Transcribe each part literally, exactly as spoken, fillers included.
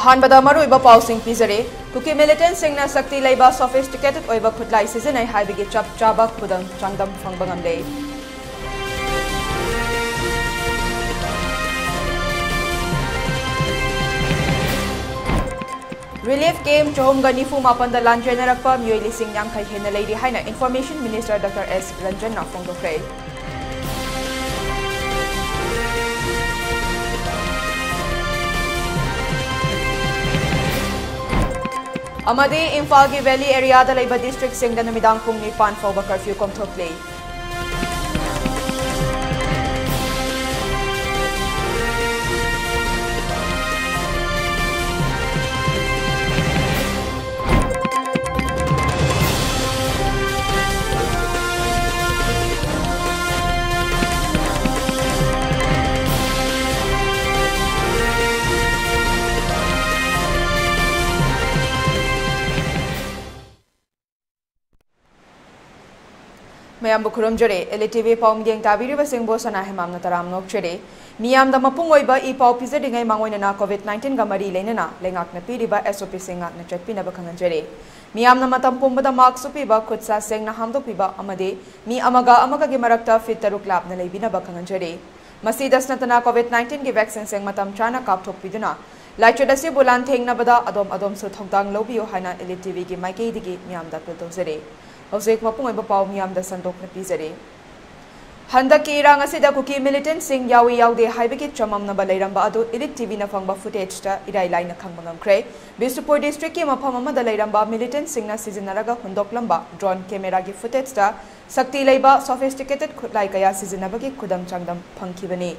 ꯑꯍꯥꯟꯕꯗ ꯃꯔꯨꯑꯣꯏꯕ ꯄꯥꯎꯁꯤꯡ ꯄꯤꯖꯔꯦ꯫ ꯀꯨꯀꯤ militantꯁꯤꯡꯅ ꯁꯛꯇꯤ ꯂꯩꯕ sophisticated ꯑꯣꯏꯕ ꯈꯨꯠꯂꯥꯏ ꯁꯤꯖꯤꯟꯅꯩ ꯍꯥꯏꯕꯒꯤ ꯆꯞ ꯆꯥꯕ ꯈꯨꯗꯝ ꯆꯥꯡꯗꯝ ꯐꯪꯕ ꯉꯝꯂꯦ꯫ Relief camp ꯆꯍꯨꯝꯒ ꯅꯤꯐꯨ ꯃꯥꯄꯟꯗ ꯂꯥꯟꯖꯦꯟꯅꯔꯛꯄ ꯃꯤꯑꯣꯏ ꯂꯤꯁꯤꯡ ꯌꯥꯡꯈꯩ ꯍꯦꯟꯅ ꯂꯩꯔꯤ ꯍꯥꯏꯅ Information Minister Doctor S ꯔꯟꯖꯟꯅ ꯐꯣꯡꯗꯣꯛꯈ꯭ꯔꯦ꯫ ꯑꯃꯗꯤ ꯏꯝꯐꯥꯜꯒꯤ valley areaꯗ ꯂꯩꯕ districtꯁꯤꯡꯗ ꯅꯨꯃꯤꯗꯥꯡ ꯄꯨꯡ ꯅꯤꯄꯥꯟ ꯐꯥꯎꯕ curfew ꯀꯣꯝꯊꯣꯛꯂꯤ꯫ ꯃꯌꯥꯝꯕꯨ ꯈꯨꯔꯨꯝꯖꯔꯤ꯫ Elite TV ꯄꯥꯎ ꯃꯤꯠꯌꯦꯡ ꯇꯥꯕꯤꯔꯤꯕꯁꯤꯡꯕꯨ ꯁꯅꯥ ꯍꯦꯃꯥꯝꯅ ꯇꯔꯥꯝꯅ ꯑꯣꯛꯆꯔꯤ꯫ ꯃꯤꯌꯥꯝꯗ ꯃꯄꯨꯡ ꯑꯣꯏꯕ ꯏ ꯄꯥꯎ ꯄꯤꯖꯔꯤꯉꯩ ꯃꯥꯡꯑꯣꯏꯅꯅ COVID nineteenꯒ ꯃꯔꯤ ꯂꯩꯅꯅ ꯂꯩꯉꯥꯛꯅ ꯄꯤꯔꯤꯕ SOPꯁꯤꯡ ꯉꯥꯛꯅ ꯆꯠꯄꯤꯅꯕ ꯈꯪꯍꯟꯖꯔꯤ꯫ ꯃꯤꯌꯥꯝꯅ ꯃꯇꯝ ꯄꯨꯝꯕꯗ mask ꯎꯞꯄꯤꯕ, ꯈꯨꯠ ꯁꯥ ꯁꯦꯡꯅ ꯍꯥꯝꯗꯣꯛꯄꯤꯕ ꯑꯃꯗꯤ ꯃꯤ ꯑꯃꯒ ꯑꯃꯒꯒꯤ ꯃꯔꯛꯇ feet ꯇꯔꯨꯛ ꯂꯥꯞꯅ ꯂꯩꯕꯤꯅꯕ ꯈꯪꯍꯟꯖꯔꯤ꯫ ꯃꯁꯤꯗꯁ ꯅꯠꯇꯅ COVID nineteenꯒꯤ vaccineꯁꯤꯡ ꯃꯇꯝ ꯆꯥꯅ ꯀꯥꯞꯊꯣꯛꯄꯤꯗꯨꯅ ꯂꯥꯏꯆꯠ ꯑꯁꯤꯕꯨ ꯂꯥꯟꯊꯦꯡꯅꯕꯗ ꯑꯗꯣꯝ ꯑꯗꯣꯝꯁꯨ ꯊꯧꯗꯥꯡ ꯂꯧꯕꯤꯌꯨ ꯍꯥꯏꯅ Elite TVꯒꯤ ꯃꯥꯏꯀꯩꯗꯒꯤ ꯃꯤꯌꯥꯝꯗ appeal ꯇꯧꯖꯔꯤ꯫ ꯍꯧꯖꯤꯛ ꯃꯄꯨꯡ ꯑꯣꯏꯕ ꯄꯥꯎ ꯃꯤꯌꯥꯝꯗ ꯁꯟꯗꯣꯛꯅ ꯄꯤꯖꯔꯤ꯫ ꯍꯟꯗꯛꯀꯤ ꯏꯔꯥꯡ ꯑꯁꯤꯗ ꯀꯨꯀꯤ militantꯁꯤꯡ ꯌꯥꯎꯏ ꯌꯥꯎꯗꯦ ꯍꯥꯏꯕꯒꯤ ꯆꯃꯝꯅꯕ ꯂꯩꯔꯝꯕ ꯑꯗꯨ Elite TVꯅ ꯐꯪꯕ footageꯇ ꯏꯔꯥꯏ ꯂꯥꯏꯅ ꯈꯪꯕ ꯉꯝꯈ꯭ꯔꯦ꯫ ꯕꯤꯁꯅꯨꯄꯨꯔ districtꯀꯤ ꯃꯐꯝ ꯑꯃꯗ ꯂꯩꯔꯝꯕ militantꯁꯤꯡꯅ ꯁꯤꯖꯤꯟꯅꯔꯒ ꯍꯨꯟꯗꯣꯛꯂꯝꯕ drone cameraꯒꯤ footageꯇ ꯁꯛꯇꯤ ꯂꯩꯕ sophisticated ꯈꯨꯠꯂꯥꯏ ꯀꯌꯥ ꯁꯤꯖꯤꯟꯅꯕꯒꯤ ꯈꯨꯗꯝ ꯆꯥꯡꯗꯝ ꯐꯪꯈꯤꯕꯅꯤ꯫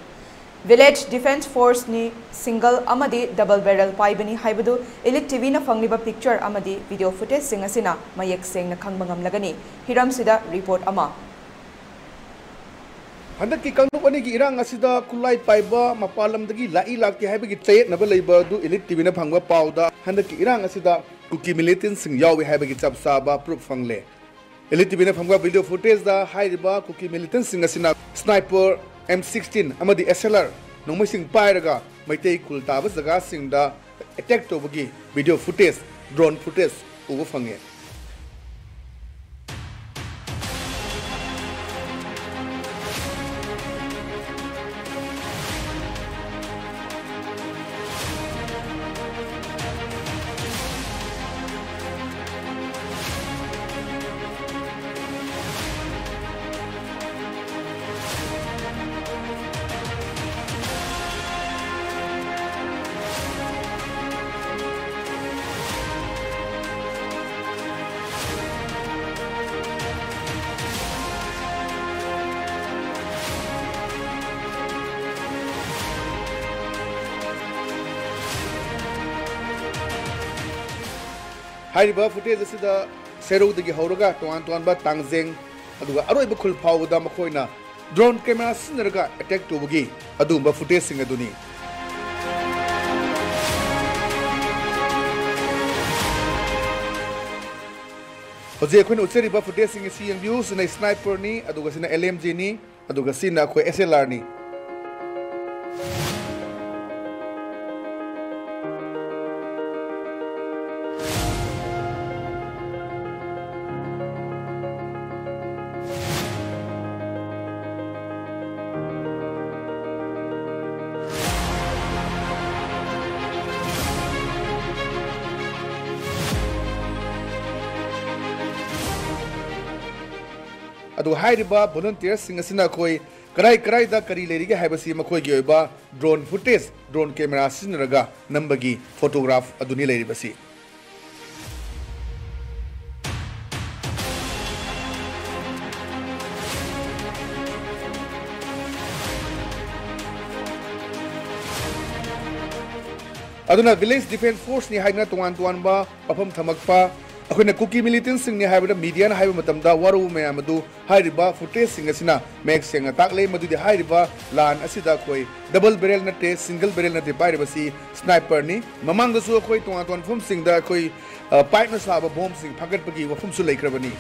Village Defence Forceꯅꯤ, single ꯑꯃꯗꯤ double barrel ꯄꯥꯏꯕꯅꯤ ꯍꯥꯏꯕꯗꯨ Elite TVꯅ ꯐꯪꯂꯤꯕ picture ꯑꯃꯗꯤ video footageꯁꯤꯡ ꯑꯁꯤꯅ ꯃꯌꯦꯛ ꯁꯦꯡꯅ ꯈꯪꯕ ꯉꯝꯂꯒꯅꯤ꯫ ꯍꯤꯔꯝꯁꯤꯗ report ꯑꯃ꯫ ꯍꯟꯗꯛꯀꯤ ꯀꯥꯡꯂꯨꯞ ꯑꯅꯤꯒꯤ ꯏꯔꯥꯡ ꯑꯁꯤꯗ ꯈꯨꯠꯂꯥꯏ ꯄꯥꯏꯕ ꯃꯄꯥꯟ ꯂꯝꯗꯒꯤ ꯂꯥꯛꯏ ꯂꯥꯛꯇꯦ ꯍꯥꯏꯕꯒꯤ ꯆꯌꯦꯠꯅꯕ ꯂꯩꯕ ꯑꯗꯨ Elite TVꯅ ꯐꯪꯕ ꯄꯥꯎꯗ ꯍꯟꯗꯛꯀꯤ ꯏꯔꯥꯡ ꯑꯁꯤꯗ ꯀꯨꯀꯤ militantꯁꯤꯡ ꯌꯥꯎꯏ ꯍꯥꯏꯕꯒꯤ ꯆꯞ ꯆꯥꯕ proof ꯐꯪꯂꯦ꯫ Elite TVꯅ ꯐꯪꯕ video footageꯗ ꯍꯥꯏꯔꯤꯕ ꯀꯨꯀꯤ militantꯁꯤꯡ ꯑꯁꯤꯅ sniper, M sixteen ꯑꯃꯗꯤ SLR ꯅꯣꯡꯃꯩꯁꯤꯡ ꯄꯥꯏꯔꯒ ꯃꯩꯇꯩ ꯈꯨꯜ ꯇꯥꯕ ꯖꯒꯥꯁꯤꯡꯗ ꯑꯦꯇꯦꯛ ꯇꯧꯕꯒꯤ ꯚꯤꯗꯤꯑꯣ ꯐꯨꯇꯦꯖ, ꯗ꯭ꯔꯣꯟ ꯐꯨꯇꯦꯖ ꯎꯕ ꯐꯪꯉꯦ꯫ ꯍꯥꯏꯔꯤꯕ ꯐꯨꯇꯦꯖ ꯑꯁꯤꯗ ꯁꯦꯔꯧꯗꯒꯤ ꯍꯧꯔꯒ ꯇꯣꯉꯥꯟ ꯇꯣꯉꯥꯟꯕ ꯇꯥꯡꯖꯦꯡ, ꯑꯗꯨꯒ ꯑꯔꯣꯏꯕ ꯈꯨꯜ ꯐꯥꯎꯕꯗ ꯃꯈꯣꯏꯅ ꯗ꯭ꯔꯣꯟ ꯀꯦꯃꯦꯔꯥ ꯁꯤꯖꯤꯟꯅꯔꯒ ꯑꯦꯇꯦꯛ ꯇꯧꯕꯒꯤ ꯑꯗꯨꯒꯨꯝꯕ ꯐꯨꯇꯦꯖꯁꯤꯡ ꯑꯗꯨꯅꯤ꯫ ꯍꯧꯖꯤꯛ ꯑꯩꯈꯣꯏꯅ ꯎꯠꯆꯔꯤꯕ ꯐꯨꯇꯦꯖꯁꯤꯡ ꯑꯁꯤ ꯌꯦꯡꯕꯤꯌꯨ꯫ ꯁꯤꯅ ꯁ꯭ꯅꯥꯏꯄꯔꯅꯤ, ꯑꯗꯨꯒ ꯁꯤꯅ ꯑꯦꯜ ꯑꯦꯝ ꯖꯤꯅꯤ, ꯑꯗꯨꯒ ꯁꯤꯅ ꯑꯩꯈꯣꯏ ꯑꯦꯁ ꯑꯦꯜ ꯑꯥꯔꯅꯤ꯫ ꯑꯗꯨꯒ ꯍꯥꯏꯔꯤꯕ ꯚꯣꯂꯨꯟꯇꯤꯌꯔꯁꯤꯡ ꯑꯁꯤꯅ ꯑꯩꯈꯣꯏ ꯀꯔꯥꯏ ꯀꯔꯥꯏꯗ ꯀꯔꯤ ꯂꯩꯔꯤꯒꯦ ꯍꯥꯏꯕꯁꯤ ꯃꯈꯣꯏꯒꯤ ꯑꯣꯏꯕ ꯗ꯭ꯔꯣꯟ ꯐꯨꯇꯦꯖ, ꯗ꯭ꯔꯣꯟ ꯀꯦꯃꯦꯔꯥ ꯁꯤꯖꯤꯟꯅꯔꯒ ꯅꯝꯕꯒꯤ ꯐꯣꯇꯣꯒ꯭ꯔꯥꯐ ꯑꯗꯨꯅꯤ ꯂꯩꯔꯤꯕꯁꯤ꯫ ꯑꯗꯨꯅ ꯚꯤꯂꯦꯖ ꯗꯤꯐꯦꯟꯁ ꯐꯣꯔꯁꯅꯤ ꯍꯥꯏꯗꯨꯅ ꯇꯣꯉꯥꯟ ꯇꯣꯉꯥꯟꯕ ꯋꯥꯐꯝ ꯊꯝꯃꯛꯄ, ꯑꯩꯈꯣꯏꯅ ꯀꯨꯀꯤ ꯃꯤꯂꯤꯇꯦꯟꯁꯤꯡꯅꯤ ꯍꯥꯏꯕꯗ ꯃꯤꯗꯤꯌꯥꯅ ꯍꯥꯏꯕ ꯃꯇꯝꯗ ꯋꯥꯔꯨꯕ ꯃꯌꯥꯝ ꯑꯗꯨ ꯍꯥꯏꯔꯤꯕ ꯐꯨꯇꯦꯖꯁꯤꯡ ꯑꯁꯤꯅ ꯃꯌꯦꯛ ꯁꯦꯡꯅ ꯇꯥꯛꯂꯦ꯫ ꯃꯗꯨꯗꯤ ꯍꯥꯏꯔꯤꯕ ꯂꯥꯟ ꯑꯁꯤꯗ ꯑꯩꯈꯣꯏ ꯗꯕꯜ ꯕꯦꯔꯦꯜ ꯅꯠꯇꯦ, ꯁꯤꯡꯒꯜ ꯕꯦꯔꯦꯜ ꯅꯠꯇꯦ ꯄꯥꯏꯔꯤꯕꯁꯤ, ꯁ꯭ꯅꯥꯏꯄꯔꯅꯤ꯫ ꯃꯃꯥꯡꯗꯁꯨ ꯑꯩꯈꯣꯏ ꯇꯣꯉꯥꯟ ꯇꯣꯉꯥꯟꯕ ꯃꯐꯝꯁꯤꯡꯗ ꯑꯩꯈꯣꯏ, ꯑ, ꯄꯥꯏꯞꯅ ꯁꯥꯕ ꯕꯣꯝꯁꯤꯡ ꯐꯥꯒꯠꯄꯒꯤ ꯋꯥꯐꯝꯁꯨ ꯂꯩꯈ꯭ꯔꯕꯅꯤ꯫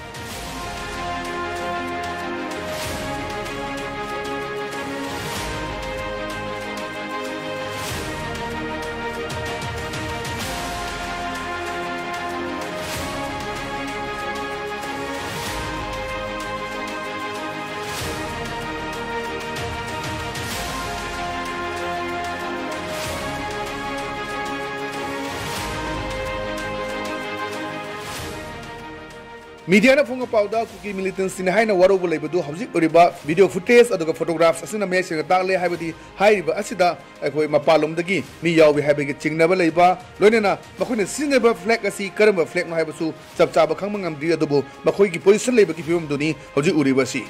ꯃꯤꯗꯤꯌꯥꯅ ꯐꯣꯡꯕ ꯄꯥꯎꯗ ꯀꯨꯀꯤ ꯃꯤꯂꯤꯇꯦꯟꯁꯤꯅ ꯍꯥꯏꯅ ꯋꯥꯔꯧꯕ ꯂꯩꯕꯗꯨ ꯍꯧꯖꯤꯛ ꯑꯣꯏꯔꯤꯕ ꯚꯤꯗꯤꯑꯣ ꯐꯨꯇꯦꯖ ꯑꯗꯨꯒ ꯐꯣꯇꯣꯒ꯭ꯔꯥꯐꯁ ꯑꯁꯤꯅ ꯃꯌꯦꯛ ꯁꯦꯡꯅ ꯇꯥꯛꯂꯦ ꯍꯥꯏꯕꯗꯤ ꯍꯥꯏꯔꯤꯕ ꯑꯁꯤꯗ ꯑꯩꯈꯣꯏ ꯃꯄꯥꯟꯂꯣꯝꯗꯒꯤ ꯃꯤ ꯌꯥꯎꯏ ꯍꯥꯏꯕꯒꯤ ꯆꯤꯡꯅꯕ ꯂꯩꯕ, ꯂꯣꯏꯅꯅ ꯃꯈꯣꯏꯅ ꯁꯤꯖꯤꯟꯅꯔꯤꯕ ꯐ꯭ꯂꯦꯒ ꯑꯁꯤ ꯀꯔꯝꯕ ꯐ꯭ꯂꯦꯒꯅꯣ ꯍꯥꯏꯕꯁꯨ ꯆꯞ ꯆꯥꯕ ꯈꯪꯕ ꯉꯝꯗ꯭ꯔꯤ, ꯑꯗꯨꯕꯨ ꯃꯈꯣꯏꯒꯤ ꯄꯣꯖꯤꯁꯟ ꯂꯩꯕꯒꯤ ꯐꯤꯕꯝꯗꯨꯅꯤ ꯍꯧꯖꯤꯛ ꯎꯔꯤꯕ ꯑꯁꯤ꯫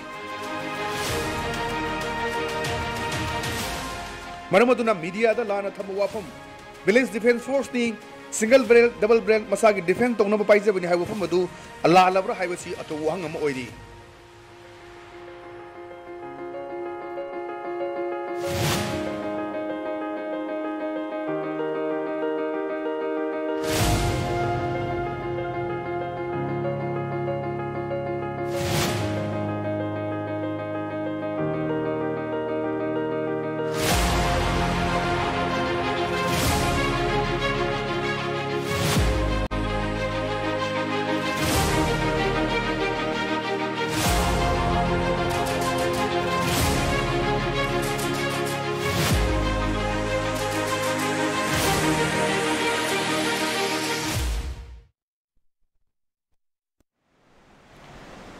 ꯃꯔꯝ ꯑꯗꯨꯅ ꯃꯤꯗꯤꯌꯥꯗ ꯂꯥꯟꯅ ꯊꯝꯕ ꯋꯥꯐꯝ, ꯚꯤꯂꯦꯖ ꯗꯤꯐꯦꯟꯁ ꯐꯣꯔꯁꯅꯤ, ꯁꯤꯡꯒꯜ ꯕꯦꯔꯦꯜ, ꯗꯕꯜ ꯕꯦꯔꯦꯜ ꯃꯁꯥꯒꯤ ꯗꯤꯐꯦꯟꯁ ꯇꯧꯅꯕ ꯄꯥꯏꯖꯕꯅꯤ ꯍꯥꯏꯕ ꯋꯥꯐꯝ ꯑꯗꯨ ꯂꯥꯜꯂꯕ꯭ꯔꯥ ꯍꯥꯏꯕꯁꯤ ꯑꯆꯧꯕ ꯋꯥꯍꯪ ꯑꯃ ꯑꯣꯏꯔꯤ꯫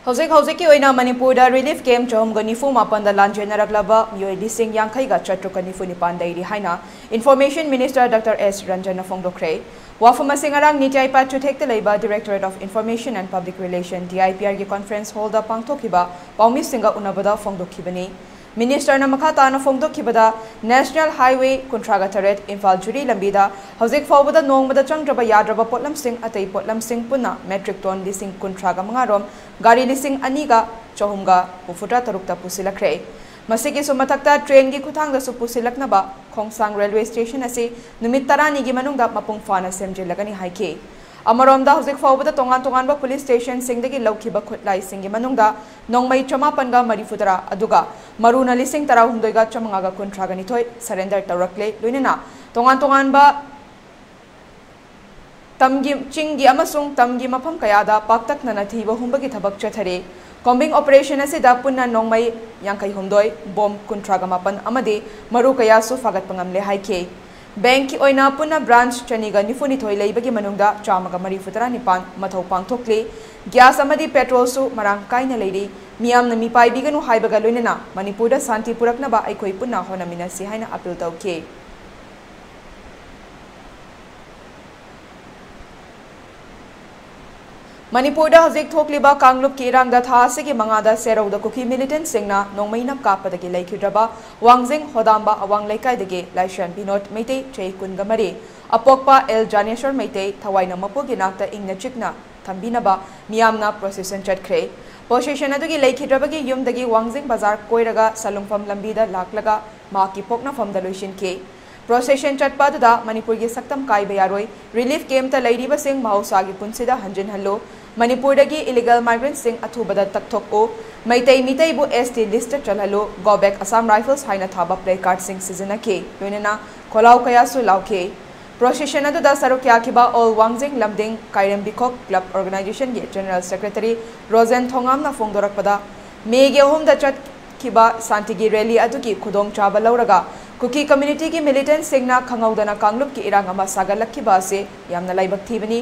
ꯍꯧꯖꯤꯛ ꯍꯧꯖꯤꯛꯀꯤ ꯑꯣꯏꯅ ꯃꯅꯤꯄꯨꯔꯗ ꯔꯤꯂꯤꯐ ꯀꯦꯝꯞ ꯆꯍꯨꯝꯒ ꯅꯤꯐꯨ ꯃꯥꯄꯟꯗ ꯂꯥꯟꯖꯦꯟꯅꯔꯛꯂꯕ ꯃꯤꯑꯣꯏ ꯂꯤꯁꯤꯡ ꯌꯥꯡꯈꯩꯒ ꯆꯥꯇ꯭ꯔꯨꯛꯀ ꯅꯤꯐꯨ ꯅꯤꯄꯥꯟ ꯂꯩꯔꯤ ꯍꯥꯏꯅ ꯏꯟꯐꯣꯔꯃꯦꯁꯟ ꯃꯤꯅꯤꯁꯇꯔ ꯗꯥꯛꯇꯔ ꯑꯦꯁ ꯔꯟꯖꯟꯅ ꯐꯣꯡꯗꯣꯛꯈ꯭ꯔꯦ꯫ ꯋꯥꯐꯝ ꯑꯁꯤ ꯉꯔꯥꯡ ꯅꯤꯇ꯭ꯌꯥꯏ ꯄꯥꯠ ꯆꯨꯊꯦꯛꯇ ꯂꯩꯕ Directorate of Information and Public Relation, D I P R ꯒꯤ ꯀꯣꯟꯐ꯭ꯔꯦꯟꯁ ꯍꯣꯜꯗ ꯄꯥꯡꯊꯣꯛꯈꯤꯕ ꯄꯥꯎꯃꯤꯁꯤꯡꯒ ꯎꯅꯕꯗ ꯐꯣꯡꯗꯣꯛꯈꯤꯕꯅꯤ꯫ ꯃꯤꯅꯤꯁꯇꯔꯅ ꯃꯈꯥ ꯇꯥꯅ ꯐꯣꯡꯗꯣꯛꯈꯤꯕꯗ, ꯅꯦꯁꯅꯦꯜ ꯍꯥꯏꯋꯦ ꯀꯨꯟꯊ꯭ꯔꯥꯒ ꯇꯔꯦꯠ ꯏꯝꯐꯥꯜ ꯖꯤꯔꯤ ꯂꯝꯕꯤꯗ ꯍꯧꯖꯤꯛ ꯐꯥꯎꯕꯗ ꯅꯣꯡꯃꯗ ꯆꯪꯗ꯭ꯔꯕ ꯌꯥꯗ꯭ꯔꯕ ꯄꯣꯠꯂꯝꯁꯤꯡ, ꯑꯇꯩ ꯄꯣꯠꯂꯝꯁꯤꯡ ꯄꯨꯟꯅ ꯃꯦꯇ꯭ꯔꯤꯛ ꯇꯣꯟ ꯂꯤꯁꯤꯡ ꯀꯨꯟꯊ꯭ꯔꯥꯒ ꯃꯉꯥ ꯔꯣꯝ, ꯒꯥꯔꯤ ꯂꯤꯁꯤꯡ ꯑꯅꯤꯒ ꯆꯍꯨꯝꯒ ꯍꯨꯝꯐꯨꯇꯔꯥ ꯇꯔꯨꯛꯇ ꯄꯨꯁꯤꯜꯂꯛꯈ꯭ꯔꯦ꯫ ꯃꯁꯤꯒꯤꯁꯨ ꯃꯊꯛꯇ ꯇ꯭ꯔꯦꯟꯒꯤ ꯈꯨꯠꯊꯥꯡꯗꯁꯨ ꯄꯨꯁꯤꯜꯂꯛꯅꯕ ꯈꯣꯡꯁꯥꯡ ꯔꯦꯜꯋꯦ ꯁ꯭ꯇꯦꯁꯟ ꯑꯁꯤ ꯅꯨꯃꯤꯠ ꯇꯔꯥꯅꯤꯒꯤ ꯃꯅꯨꯡꯗ ꯃꯄꯨꯡ ꯐꯥꯅ ꯁꯦꯝꯖꯤꯜꯂꯒꯅꯤ ꯍꯥꯏꯈꯤ꯫ ꯑꯃꯔꯣꯝꯗ, ꯍꯧꯖꯤꯛ ꯐꯥꯎꯕꯗ ꯇꯣꯉꯥꯟ ꯇꯣꯉꯥꯟꯕ ꯄꯨꯂꯤꯁ ꯁ꯭ꯇꯦꯁꯟꯁꯤꯡꯗꯒꯤ ꯂꯧꯈꯤꯕ ꯈꯨꯠꯂꯥꯏꯁꯤꯡꯒꯤ ꯃꯅꯨꯡꯗ ꯅꯣꯡꯃꯩ ꯆꯃꯥꯄꯟꯒ ꯃꯔꯤꯐꯨꯇꯔꯥ, ꯑꯗꯨꯒ ꯃꯔꯨꯅ ꯂꯤꯁꯤꯡ ꯇꯔꯥꯍꯨꯝꯗꯣꯏꯒ ꯆꯥꯃꯉꯥꯒ ꯀꯨꯟꯊ꯭ꯔꯥꯒ ꯅꯤꯊꯣꯏ ꯁꯔꯦꯟꯗꯔ ꯇꯧꯔꯛꯂꯦ꯫ ꯂꯣꯏꯅꯅ ꯇꯣꯉꯥꯟ ꯇꯣꯉꯥꯟꯕ ꯇꯝꯒꯤ, ꯆꯤꯡꯒꯤ ꯑꯃꯁꯨꯡ ꯇꯝꯒꯤ ꯃꯐꯝ ꯀꯌꯥꯗ ꯄꯥꯛꯇꯛꯅꯅ ꯊꯤꯕ ꯍꯨꯝꯕꯒꯤ ꯊꯕꯛ ꯆꯠꯊꯔꯤ꯫ ꯀꯣꯝꯕꯤꯡ ꯑꯣꯄꯔꯦꯁꯟ ꯑꯁꯤꯗ ꯄꯨꯟꯅ ꯅꯣꯡꯃꯩ ꯌꯥꯡꯈꯩ ꯍꯨꯝꯗꯣꯏ, ꯕꯣꯝ ꯀꯨꯟꯊ꯭ꯔꯥꯒ ꯃꯥꯄꯟ ꯑꯃꯗꯤ ꯃꯔꯨ ꯀꯌꯥꯁꯨ ꯐꯥꯒꯠꯄ ꯉꯝꯂꯦ ꯍꯥꯏꯈꯤ꯫ ꯕꯦꯡꯛꯀꯤ ꯑꯣꯏꯅ ꯄꯨꯟꯅ ꯕ꯭ꯔꯥꯟꯆ ꯆꯅꯤꯒ ꯅꯤꯐꯨꯅꯤꯊꯣꯏ ꯂꯩꯕꯒꯤ ꯃꯅꯨꯡꯗ ꯆꯥꯝꯃꯒ ꯃꯔꯤꯐꯨ ꯇꯔꯥꯅꯤꯄꯥꯟ ꯃꯊꯧ ꯄꯥꯡꯊꯣꯛꯂꯤ꯫ ꯒ꯭ꯌꯥꯁ ꯑꯃꯗꯤ ꯄꯦꯇ꯭ꯔꯣꯜꯁꯨ ꯃꯔꯥꯡ ꯀꯥꯏꯅ ꯂꯩꯔꯤ꯫ ꯃꯤꯌꯥꯝꯅ ꯃꯤꯄꯥꯏꯕꯤꯒꯅꯨ ꯍꯥꯏꯕꯒ ꯂꯣꯏꯅꯅ ꯃꯅꯤꯄꯨꯔꯗ ꯁꯥꯟꯇꯤ ꯄꯨꯔꯛꯅꯕ ꯑꯩꯈꯣꯏ ꯄꯨꯟꯅ ꯍꯣꯠꯅꯃꯤꯟꯅꯁꯤ ꯍꯥꯏꯅ ꯑꯥꯄꯤꯜ ꯇꯧꯈꯤ꯫ ꯃꯅꯤꯄꯨꯔꯗ ꯍꯧꯖꯤꯛ ꯊꯣꯛꯂꯤꯕ ꯀꯥꯡꯂꯨꯞꯀꯤ ꯏꯔꯥꯡꯗ ꯊꯥ ꯑꯁꯤꯒꯤ ꯃꯉꯥꯗ ꯁꯦꯔꯧꯗ ꯀꯨꯀꯤ ꯃꯤꯂꯤꯇꯦꯟꯠꯁꯤꯡꯅ ꯅꯣꯡꯃꯩꯅ ꯀꯥꯞꯄꯗꯒꯤ ꯂꯩꯈꯤꯗ꯭ꯔꯕ ꯋꯥꯡꯖꯤꯡ ꯍꯣꯗꯥꯝꯕ ꯑꯋꯥꯡ ꯂꯩꯀꯥꯏꯗꯒꯤ ꯂꯥꯏꯁ꯭ꯔꯦꯝ ꯕꯤꯅꯣꯗ ꯃꯩꯇꯩ, ꯆꯍꯤ ꯀꯨꯟꯒ ꯃꯔꯤ, ꯑꯄꯣꯛꯄ ꯑꯦꯜ ꯖꯥꯅꯦꯁ꯭ꯋꯔ ꯃꯩꯇꯩ, ꯊꯋꯥꯏꯅ ꯃꯄꯨꯒꯤ ꯅꯥꯛꯇ ꯏꯪꯅ ꯆꯤꯛꯅ ꯊꯝꯕꯤꯅꯕ ꯃꯤꯌꯥꯝꯅ ꯄ꯭ꯔꯣꯁꯦꯁꯟ ꯆꯠꯈ꯭ꯔꯦ꯫ ꯄ꯭ꯔꯣꯁꯦꯁꯟ ꯑꯗꯨꯒꯤ ꯂꯩꯈꯤꯗ꯭ꯔꯕꯒꯤ ꯌꯨꯝꯗꯒꯤ ꯋꯥꯡꯖꯤꯡ ꯕꯖꯥꯔ ꯀꯣꯏꯔꯒ ꯁꯂꯨꯡꯐꯝ ꯂꯝꯕꯤꯗ ꯂꯥꯛꯂꯒ ꯃꯍꯥꯛꯀꯤ ꯄꯣꯛꯅꯐꯝꯗ ꯂꯣꯏꯁꯤꯟꯈꯤ꯫ ꯄ꯭ꯔꯣꯁꯦꯁꯟ ꯆꯠꯄ ꯑꯗꯨꯗ ꯃꯅꯤꯄꯨꯔꯒꯤ ꯁꯛꯇꯝ ꯀꯥꯏꯕ ꯌꯥꯔꯣꯏ, ꯔꯤꯂꯤꯐ ꯀꯦꯝꯞꯇ ꯂꯩꯔꯤꯕꯁꯤꯡ ꯃꯍꯧꯁꯥꯒꯤ ꯄꯨꯟꯁꯤꯗ ꯍꯟꯖꯤꯟꯍꯜꯂꯨ, ꯃꯅꯤꯄꯨꯔꯗꯒꯤ ꯏꯂꯤꯒꯦꯜ ꯃꯥꯏꯒ꯭ꯔꯦꯟꯠꯁꯤꯡ ꯑꯊꯨꯕꯗ ꯇꯛꯊꯣꯛꯎ, ꯃꯩꯇꯩ ꯃꯤꯇꯩꯕꯨ ꯑꯦꯁ T ꯂꯤꯁ꯭ꯠꯇ ꯆꯜꯍꯜꯂꯨ, Go Back Assam Rifles ꯍꯥꯏꯅ ꯊꯥꯕ ꯄ꯭ꯂꯦ ꯀꯥꯔꯗꯁꯤꯡ ꯁꯤꯖꯤꯟꯅꯈꯤ꯫ ꯂꯣꯏꯅꯅ ꯈꯣꯜꯂꯥꯎ ꯀꯌꯥꯁꯨ ꯂꯥꯎꯈꯤ꯫ ꯄ꯭ꯔꯣꯁꯦꯁꯟ ꯑꯗꯨꯗ ꯁꯔꯨꯛ ꯌꯥꯈꯤꯕ ꯑꯣꯜ ꯋꯥꯡꯖꯤꯡ ꯂꯝꯗꯤꯡ ꯀꯥꯏꯔꯦꯝꯕꯤꯈꯣꯛ ꯀ꯭ꯂꯕ ꯑꯣꯔꯒꯅꯥꯏꯖꯦꯁꯟꯒꯤ ꯖꯦꯅꯔꯦꯜ ꯁꯦꯀ꯭ꯔꯦꯇꯔꯤ ꯔꯣꯖꯦꯟ ꯊꯣꯉꯥꯝꯅ ꯐꯣꯡꯗꯣꯔꯛꯄꯗ, ꯃꯦꯒꯤ ꯑꯍꯨꯝꯗ ꯆꯠꯈꯤꯕ ꯁꯥꯟꯇꯤꯒꯤ ꯔꯦꯂꯤ ꯑꯗꯨꯒꯤ ꯈꯨꯗꯣꯡꯆꯥꯕ ꯂꯧꯔꯒ ꯀꯨꯀꯤ ꯀꯝꯃ꯭ꯌꯨꯅꯤꯇꯤꯒꯤ ꯃꯤꯂꯤꯇꯦꯟꯠꯁꯤꯡꯅ ꯈꯪꯍꯧꯗꯅ ꯀꯥꯡꯂꯨꯞꯀꯤ ꯏꯔꯥꯡ ꯑꯃ ꯁꯥꯒꯠꯂꯛꯈꯤꯕ ꯑꯁꯤ ꯌꯥꯝꯅ ꯂꯥꯏꯕꯛ ꯊꯤꯕꯅꯤ꯫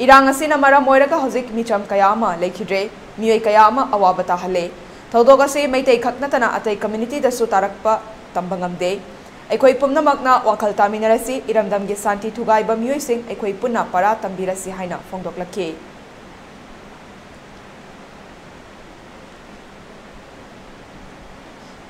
ꯏꯔꯥꯡ ꯑꯁꯤꯅ ꯃꯔꯝ ꯑꯣꯏꯔꯒ ꯍꯧꯖꯤꯛ ꯃꯤꯆꯝ ꯀꯌꯥ ꯑꯃ ꯂꯩꯈꯤꯗ꯭ꯔꯦ, ꯃꯤꯑꯣꯏ ꯀꯌꯥ ꯑꯃ ꯑꯋꯥꯕ ꯇꯥꯍꯜꯂꯦ꯫ ꯊꯧꯗꯣꯛ ꯑꯁꯤ ꯃꯩꯇꯩ ꯈꯛ ꯅꯠꯇꯅ ꯑꯇꯩ ꯀꯝꯃ꯭ꯌꯨꯅꯤꯇꯤꯗꯁꯨ ꯇꯥꯔꯛꯄ ꯇꯝꯕ ꯉꯝꯗꯦ꯫ ꯑꯩꯈꯣꯏ ꯄꯨꯝꯅꯃꯛꯅ ꯋꯥꯈꯜ ꯇꯥꯃꯤꯟꯅꯔꯁꯤ, ꯏꯔꯝꯗꯝꯒꯤ ꯁꯥꯟꯇꯤ ꯊꯨꯒꯥꯏꯕ ꯃꯤꯑꯣꯏꯁꯤꯡ ꯑꯩꯈꯣꯏ ꯄꯨꯟꯅ ꯄꯔꯥ ꯇꯝꯕꯤꯔꯁꯤ ꯍꯥꯏꯅ ꯐꯣꯡꯗꯣꯛꯂꯛꯈꯤ꯫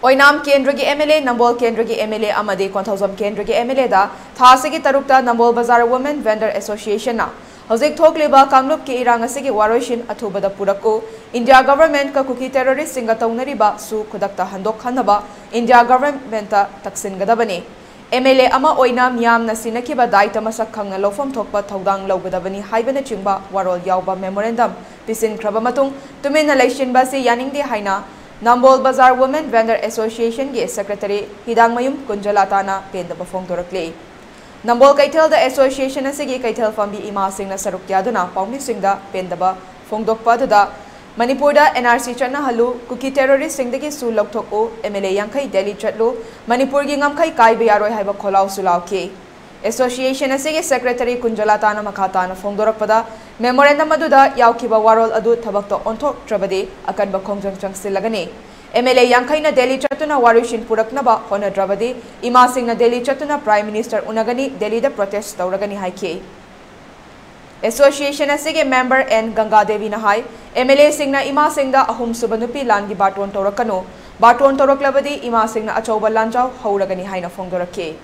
ꯑꯣꯏꯅꯥꯝ ꯀꯦꯟꯗ꯭ꯔꯒꯤ ꯑꯦꯝ ꯑꯦꯜ ꯑꯦ, ꯅꯝꯕꯣꯜ ꯀꯦꯟꯗ꯭ꯔꯒꯤ ꯑꯦꯝ ꯑꯦꯜ ꯑꯦ ꯑꯃꯗꯤ ꯀꯣꯟꯊꯧꯖꯝ ꯀꯦꯟꯗ꯭ꯔꯒꯤ ꯑꯦꯝ ꯑꯦꯜ ꯑꯦꯗ ꯊꯥ ꯑꯁꯤꯒꯤ ꯇꯔꯨꯛꯇ ꯅꯝꯕꯣꯜ ꯕꯖꯥꯔ ꯋꯨꯃꯦꯟ ꯚꯦꯟꯗꯔ ꯑꯦꯁꯣꯁꯤꯌꯦꯁꯟꯅ ꯍꯧꯖꯤꯛ ꯊꯣꯛꯂꯤꯕ ꯀꯥꯡꯂꯨꯞꯀꯤ ꯏꯔꯥꯡ ꯑꯁꯤꯒꯤ ꯋꯥꯔꯣꯏꯁꯤꯟ ꯑꯊꯨꯕꯗ ꯄꯨꯔꯛꯎ, ꯏꯟꯗꯤꯌꯥ ꯒꯚꯔꯟꯃꯦꯟꯠꯀ ꯀꯨꯀꯤ ꯇꯦꯔꯣꯔꯤꯁ꯭ꯠꯁꯤꯡꯒ ꯇꯧꯅꯔꯤꯕ ꯁꯨ ꯈꯨꯗꯛꯇ ꯍꯟꯗꯣꯛꯍꯟꯅꯕ ꯏꯟꯗꯤꯌꯥ ꯒꯚꯔꯟꯃꯦꯟꯠꯇ ꯇꯛꯁꯤꯟꯒꯗꯕꯅꯤ꯫ ꯑꯦꯝ ꯑꯦꯜ ꯑꯦ ꯑꯃ ꯑꯣꯏꯅ ꯃꯤꯌꯥꯝꯅ ꯁꯤꯟꯅꯈꯤꯕ ꯗꯥꯏꯇ ꯃꯁꯛ ꯈꯪꯅ ꯂꯧꯐꯝ ꯊꯣꯛꯄ ꯊꯧꯗꯥꯡ ꯂꯧꯒꯗꯕꯅꯤ ꯍꯥꯏꯕꯅꯆꯤꯡꯕ ꯋꯥꯔꯣꯜ ꯌꯥꯎꯕ ꯃꯦꯃꯣꯔꯦꯟꯗꯝ ꯄꯤꯁꯤꯟꯈ꯭ꯔꯕ ꯃꯇꯨꯡ ꯇꯨꯃꯤꯟꯅ ꯂꯩꯁꯤꯟꯕ ꯑꯁꯤ ꯌꯥꯅꯤꯡꯗꯦ ꯍꯥꯏꯅ ꯅꯝꯕꯣꯜ ꯕꯖꯥꯔ ꯋꯨꯃꯦꯟ ꯚꯦꯟꯗꯔ ꯑꯦꯁꯣꯁꯤꯌꯦꯁꯟꯒꯤ ꯁꯦꯀ꯭ꯔꯦꯇꯔꯤ ꯍꯤꯗꯥꯡꯃꯌꯨꯝ ꯀꯨꯟꯖꯂꯥꯇꯥꯅ ꯄꯦꯟꯗꯕ ꯐꯣꯡꯗꯣꯔꯛꯂꯤ꯫ ꯅꯝꯕꯣꯜ ꯀꯩꯊꯦꯜꯗ ꯑꯦꯁꯣꯁꯤꯌꯦꯁꯟ ꯑꯁꯤꯒꯤ ꯀꯩꯊꯦꯜ ꯐꯝꯕꯤ ꯏꯃꯥꯁꯤꯡꯅ ꯁꯔꯨꯛ ꯌꯥꯗꯨꯅ ꯄꯥꯎꯃꯤꯁꯤꯡꯗ ꯄꯦꯟꯗꯕ ꯐꯣꯡꯗꯣꯛꯄ ꯑꯗꯨꯗ, ꯃꯅꯤꯄꯨꯔꯗ ꯑꯦꯟ ꯑꯥꯔ ꯁꯤ ꯆꯠꯅꯍꯜꯂꯨ, ꯀꯨꯀꯤ ꯇꯦꯔꯣꯔꯤꯁ꯭ꯠꯁꯤꯡꯗꯒꯤ ꯁꯨ ꯂꯧꯊꯣꯛꯎ, ꯑꯦꯝ ꯑꯦꯜ ꯑꯦ ꯌꯥꯡꯈꯩ ꯗꯦꯜꯂꯤ ꯆꯠꯂꯨ, ꯃꯅꯤꯄꯨꯔꯒꯤ ꯉꯝꯈꯩ ꯀꯥꯏꯕ ꯌꯥꯔꯣꯏ ꯍꯥꯏꯕ ꯈꯣꯜꯂꯥꯎꯁꯨ ꯂꯥꯎꯈꯤ꯫ ꯑꯦꯁꯣꯁꯤꯌꯦꯁꯟ ꯑꯁꯤꯒꯤ ꯁꯦꯀ꯭ꯔꯦꯇꯔꯤ ꯀꯨꯟꯖꯂꯥꯇꯥꯅ ꯃꯈꯥ ꯇꯥꯅ ꯐꯣꯡꯗꯣꯔꯛꯄꯗ, ꯃꯦꯃꯣꯔꯦꯟꯗꯝ ꯑꯗꯨꯗ ꯌꯥꯎꯈꯤꯕ ꯋꯥꯔꯣꯜ ꯑꯗꯨ ꯊꯕꯛꯇ ꯑꯣꯟꯊꯣꯛꯇ꯭ꯔꯕꯗꯤ ꯑꯀꯟꯕ ꯈꯣꯡꯖꯪ ꯆꯪꯁꯤꯜꯂꯒꯅꯤ꯫ ꯑꯦꯝ ꯑꯦꯜ ꯑꯦ ꯌꯥꯡꯈꯩꯅ ꯗꯦꯜꯂꯤ ꯆꯠꯇꯨꯅ ꯋꯥꯔꯣꯏꯁꯤꯟ ꯄꯨꯔꯛꯅꯕ ꯍꯣꯠꯅꯗ꯭ꯔꯕꯗꯤ ꯏꯃꯥꯁꯤꯡꯅ ꯗꯦꯜꯂꯤ ꯆꯠꯇꯨꯅ ꯄ꯭ꯔꯥꯏꯝ ꯃꯤꯅꯤꯁꯇꯔ ꯎꯅꯒꯅꯤ, ꯗꯦꯜꯂꯤꯗ ꯄ꯭ꯔꯣꯇꯦꯁ ꯇꯧꯔꯒꯅꯤ ꯍꯥꯏꯈꯤ꯫ ꯑꯦꯁꯣꯁꯤꯌꯦꯁꯟ ꯑꯁꯤꯒꯤ ꯃꯦꯝꯕꯔ ꯑꯦꯟ ꯒꯪꯒꯥꯗꯦꯕꯤꯅ ꯍꯥꯏ, ꯑꯦꯝ ꯑꯦꯜ ꯑꯦꯁꯤꯡꯅ ꯏꯃꯥꯁꯤꯡꯗ ꯑꯍꯨꯝꯁꯨꯕ ꯅꯨꯄꯤ ꯂꯥꯟꯒꯤ ꯕꯥꯔꯇꯣꯟ ꯇꯧꯔꯛꯀꯅꯨ, ꯕꯥꯔꯇꯣꯟ ꯇꯧꯔꯛꯂꯕꯗꯤ ꯏꯃꯥꯁꯤꯡꯅ ꯑꯆꯧꯕ ꯂꯥꯟꯖꯥꯎ ꯍꯧꯔꯒꯅꯤ ꯍꯥꯏꯅ ꯐꯣꯡꯗꯣꯔꯛꯈꯤ꯫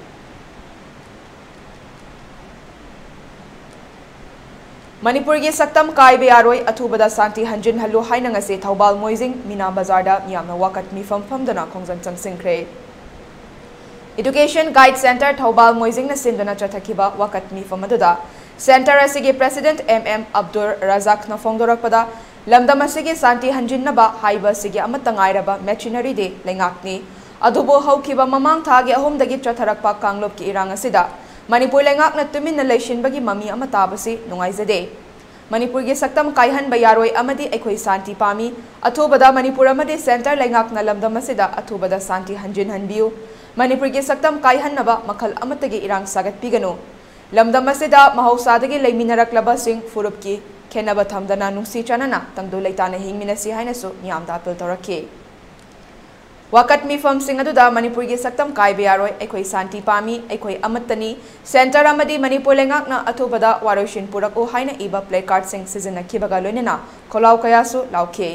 ꯃꯅꯤꯄꯨꯔꯒꯤ ꯁꯛꯇꯝ ꯀꯥꯏꯕ ꯌꯥꯔꯣꯏ, ꯑꯊꯨꯕꯗ ꯁꯥꯟꯇꯤ ꯍꯟꯖꯤꯟꯍꯜꯂꯨ ꯍꯥꯏꯅ ꯉꯁꯤ ꯊꯧꯕꯥꯜ ꯃꯣꯏꯖꯤꯡ ꯃꯤꯅꯥ ꯕꯖꯥꯔꯗ ꯃꯤꯌꯥꯝꯅ ꯋꯥꯀꯠ ꯃꯤꯐꯝ ꯐꯝꯗꯨꯅ ꯈꯣꯡꯖꯪ ꯆꯪꯁꯤꯟꯈ꯭ꯔꯦ꯫ ꯏꯗꯨꯀꯦꯁꯟ ꯒꯥꯏꯗ ꯁꯦꯟꯇꯔ ꯊꯧꯕꯥꯜ ꯃꯣꯏꯖꯤꯡꯅ ꯁꯤꯟꯗꯨꯅ ꯆꯠꯊꯈꯤꯕ ꯋꯥꯀꯠ ꯃꯤꯐꯝ ꯑꯗꯨꯗ ꯁꯦꯟꯇꯔ ꯑꯁꯤꯒꯤ ꯄ꯭ꯔꯦꯁꯤꯗꯦꯟꯠ ꯑꯦꯝ ꯑꯦꯝ ꯑꯕꯗꯨꯜ ꯔꯖꯥꯛꯅ ꯐꯣꯡꯗꯣꯔꯛꯄꯗ, ꯂꯝꯗꯝ ꯑꯁꯤꯒꯤ ꯁꯥꯟꯇꯤ ꯍꯟꯖꯤꯟꯅꯕ ꯍꯥꯏꯕ ꯑꯁꯤꯒꯤ ꯑꯃꯠꯇ ꯉꯥꯏꯔꯕ ꯃꯦꯆꯤꯅꯔꯤꯗꯤ ꯂꯩꯉꯥꯛꯅꯤ꯫ ꯑꯗꯨꯕꯨ ꯍꯧꯈꯤꯕ ꯃꯃꯥꯡ ꯊꯥꯒꯤ ꯑꯍꯨꯝꯗꯒꯤ ꯆꯠꯊꯔꯛꯄ ꯀꯥꯡꯂꯨꯞꯀꯤ ꯏꯔꯥꯡ ꯑꯁꯤꯗ ꯃꯅꯤꯄꯨꯔ ꯂꯩꯉꯥꯛꯅ ꯇꯨꯃꯤꯟꯅ ꯂꯩꯁꯤꯟꯕꯒꯤ ꯃꯃꯤ ꯑꯃ ꯇꯥꯕꯁꯤ ꯅꯨꯡꯉꯥꯏꯖꯗꯦ꯫ ꯃꯅꯤꯄꯨꯔꯒꯤ ꯁꯛꯇꯝ ꯀꯥꯏꯍꯟꯕ ꯌꯥꯔꯣꯏ ꯑꯃꯗꯤ ꯑꯩꯈꯣꯏ ꯁꯥꯟꯇꯤ ꯄꯥꯝꯃꯤ꯫ ꯑꯊꯨꯕꯗ ꯃꯅꯤꯄꯨꯔ ꯑꯃꯗꯤ ꯁꯦꯟꯇꯔ ꯂꯩꯉꯥꯛꯅ ꯂꯝꯗꯝ ꯑꯁꯤꯗ ꯑꯊꯨꯕꯗ ꯁꯥꯟꯇꯤ ꯍꯟꯖꯤꯟꯍꯟꯕꯤꯌꯨ꯫ ꯃꯅꯤꯄꯨꯔꯒꯤ ꯁꯛꯇꯝ ꯀꯥꯏꯍꯟꯅꯕ ꯃꯈꯜ ꯑꯃꯠꯇꯒꯤ ꯏꯔꯥꯡ ꯁꯥꯒꯠꯄꯤꯒꯅꯨ꯫ ꯂꯝꯗꯝ ꯑꯁꯤꯗ ꯃꯍꯧꯁꯥꯗꯒꯤ ꯂꯩꯃꯤꯟꯅꯔꯛꯂꯕꯁꯤꯡ ꯐꯨꯔꯨꯞꯀꯤ ꯈꯦꯟꯅꯕ ꯊꯝꯗꯅ ꯅꯨꯡꯁꯤ ꯆꯥꯟꯅꯅ ꯇꯪꯗꯨ ꯂꯩꯇꯥꯅ ꯍꯤꯡꯃꯤꯟꯅꯁꯤ ꯍꯥꯏꯅꯁꯨ ꯃꯤꯌꯥꯝꯗ ꯑꯥꯄꯤꯜ ꯇꯧꯔꯛꯈꯤ꯫ ꯋꯥꯀꯠ ꯃꯤꯐꯝꯁꯤꯡ ꯑꯗꯨꯗ ꯃꯅꯤꯄꯨꯔꯒꯤ ꯁꯛꯇꯝ ꯀꯥꯏꯕ ꯌꯥꯔꯣꯏ, ꯑꯩꯈꯣꯏ ꯁꯥꯟꯇꯤ ꯄꯥꯝꯃꯤ, ꯑꯩꯈꯣꯏ ꯑꯃꯠꯇꯅꯤ, ꯁꯦꯟꯇꯔ ꯑꯃꯗꯤ ꯃꯅꯤꯄꯨꯔ ꯂꯩꯉꯥꯛꯅ ꯑꯊꯨꯕꯗ ꯋꯥꯔꯣꯏꯁꯤꯟ ꯄꯨꯔꯛꯎ ꯍꯥꯏꯅ ꯏꯕ ꯄ꯭ꯂꯦ ꯀꯥꯔꯗꯁꯤꯡ ꯁꯤꯖꯤꯟꯅꯈꯤꯕꯒ ꯂꯣꯏꯅꯅ ꯈꯣꯜꯂꯥꯎ ꯀꯌꯥꯁꯨ ꯂꯥꯎꯈꯤ꯫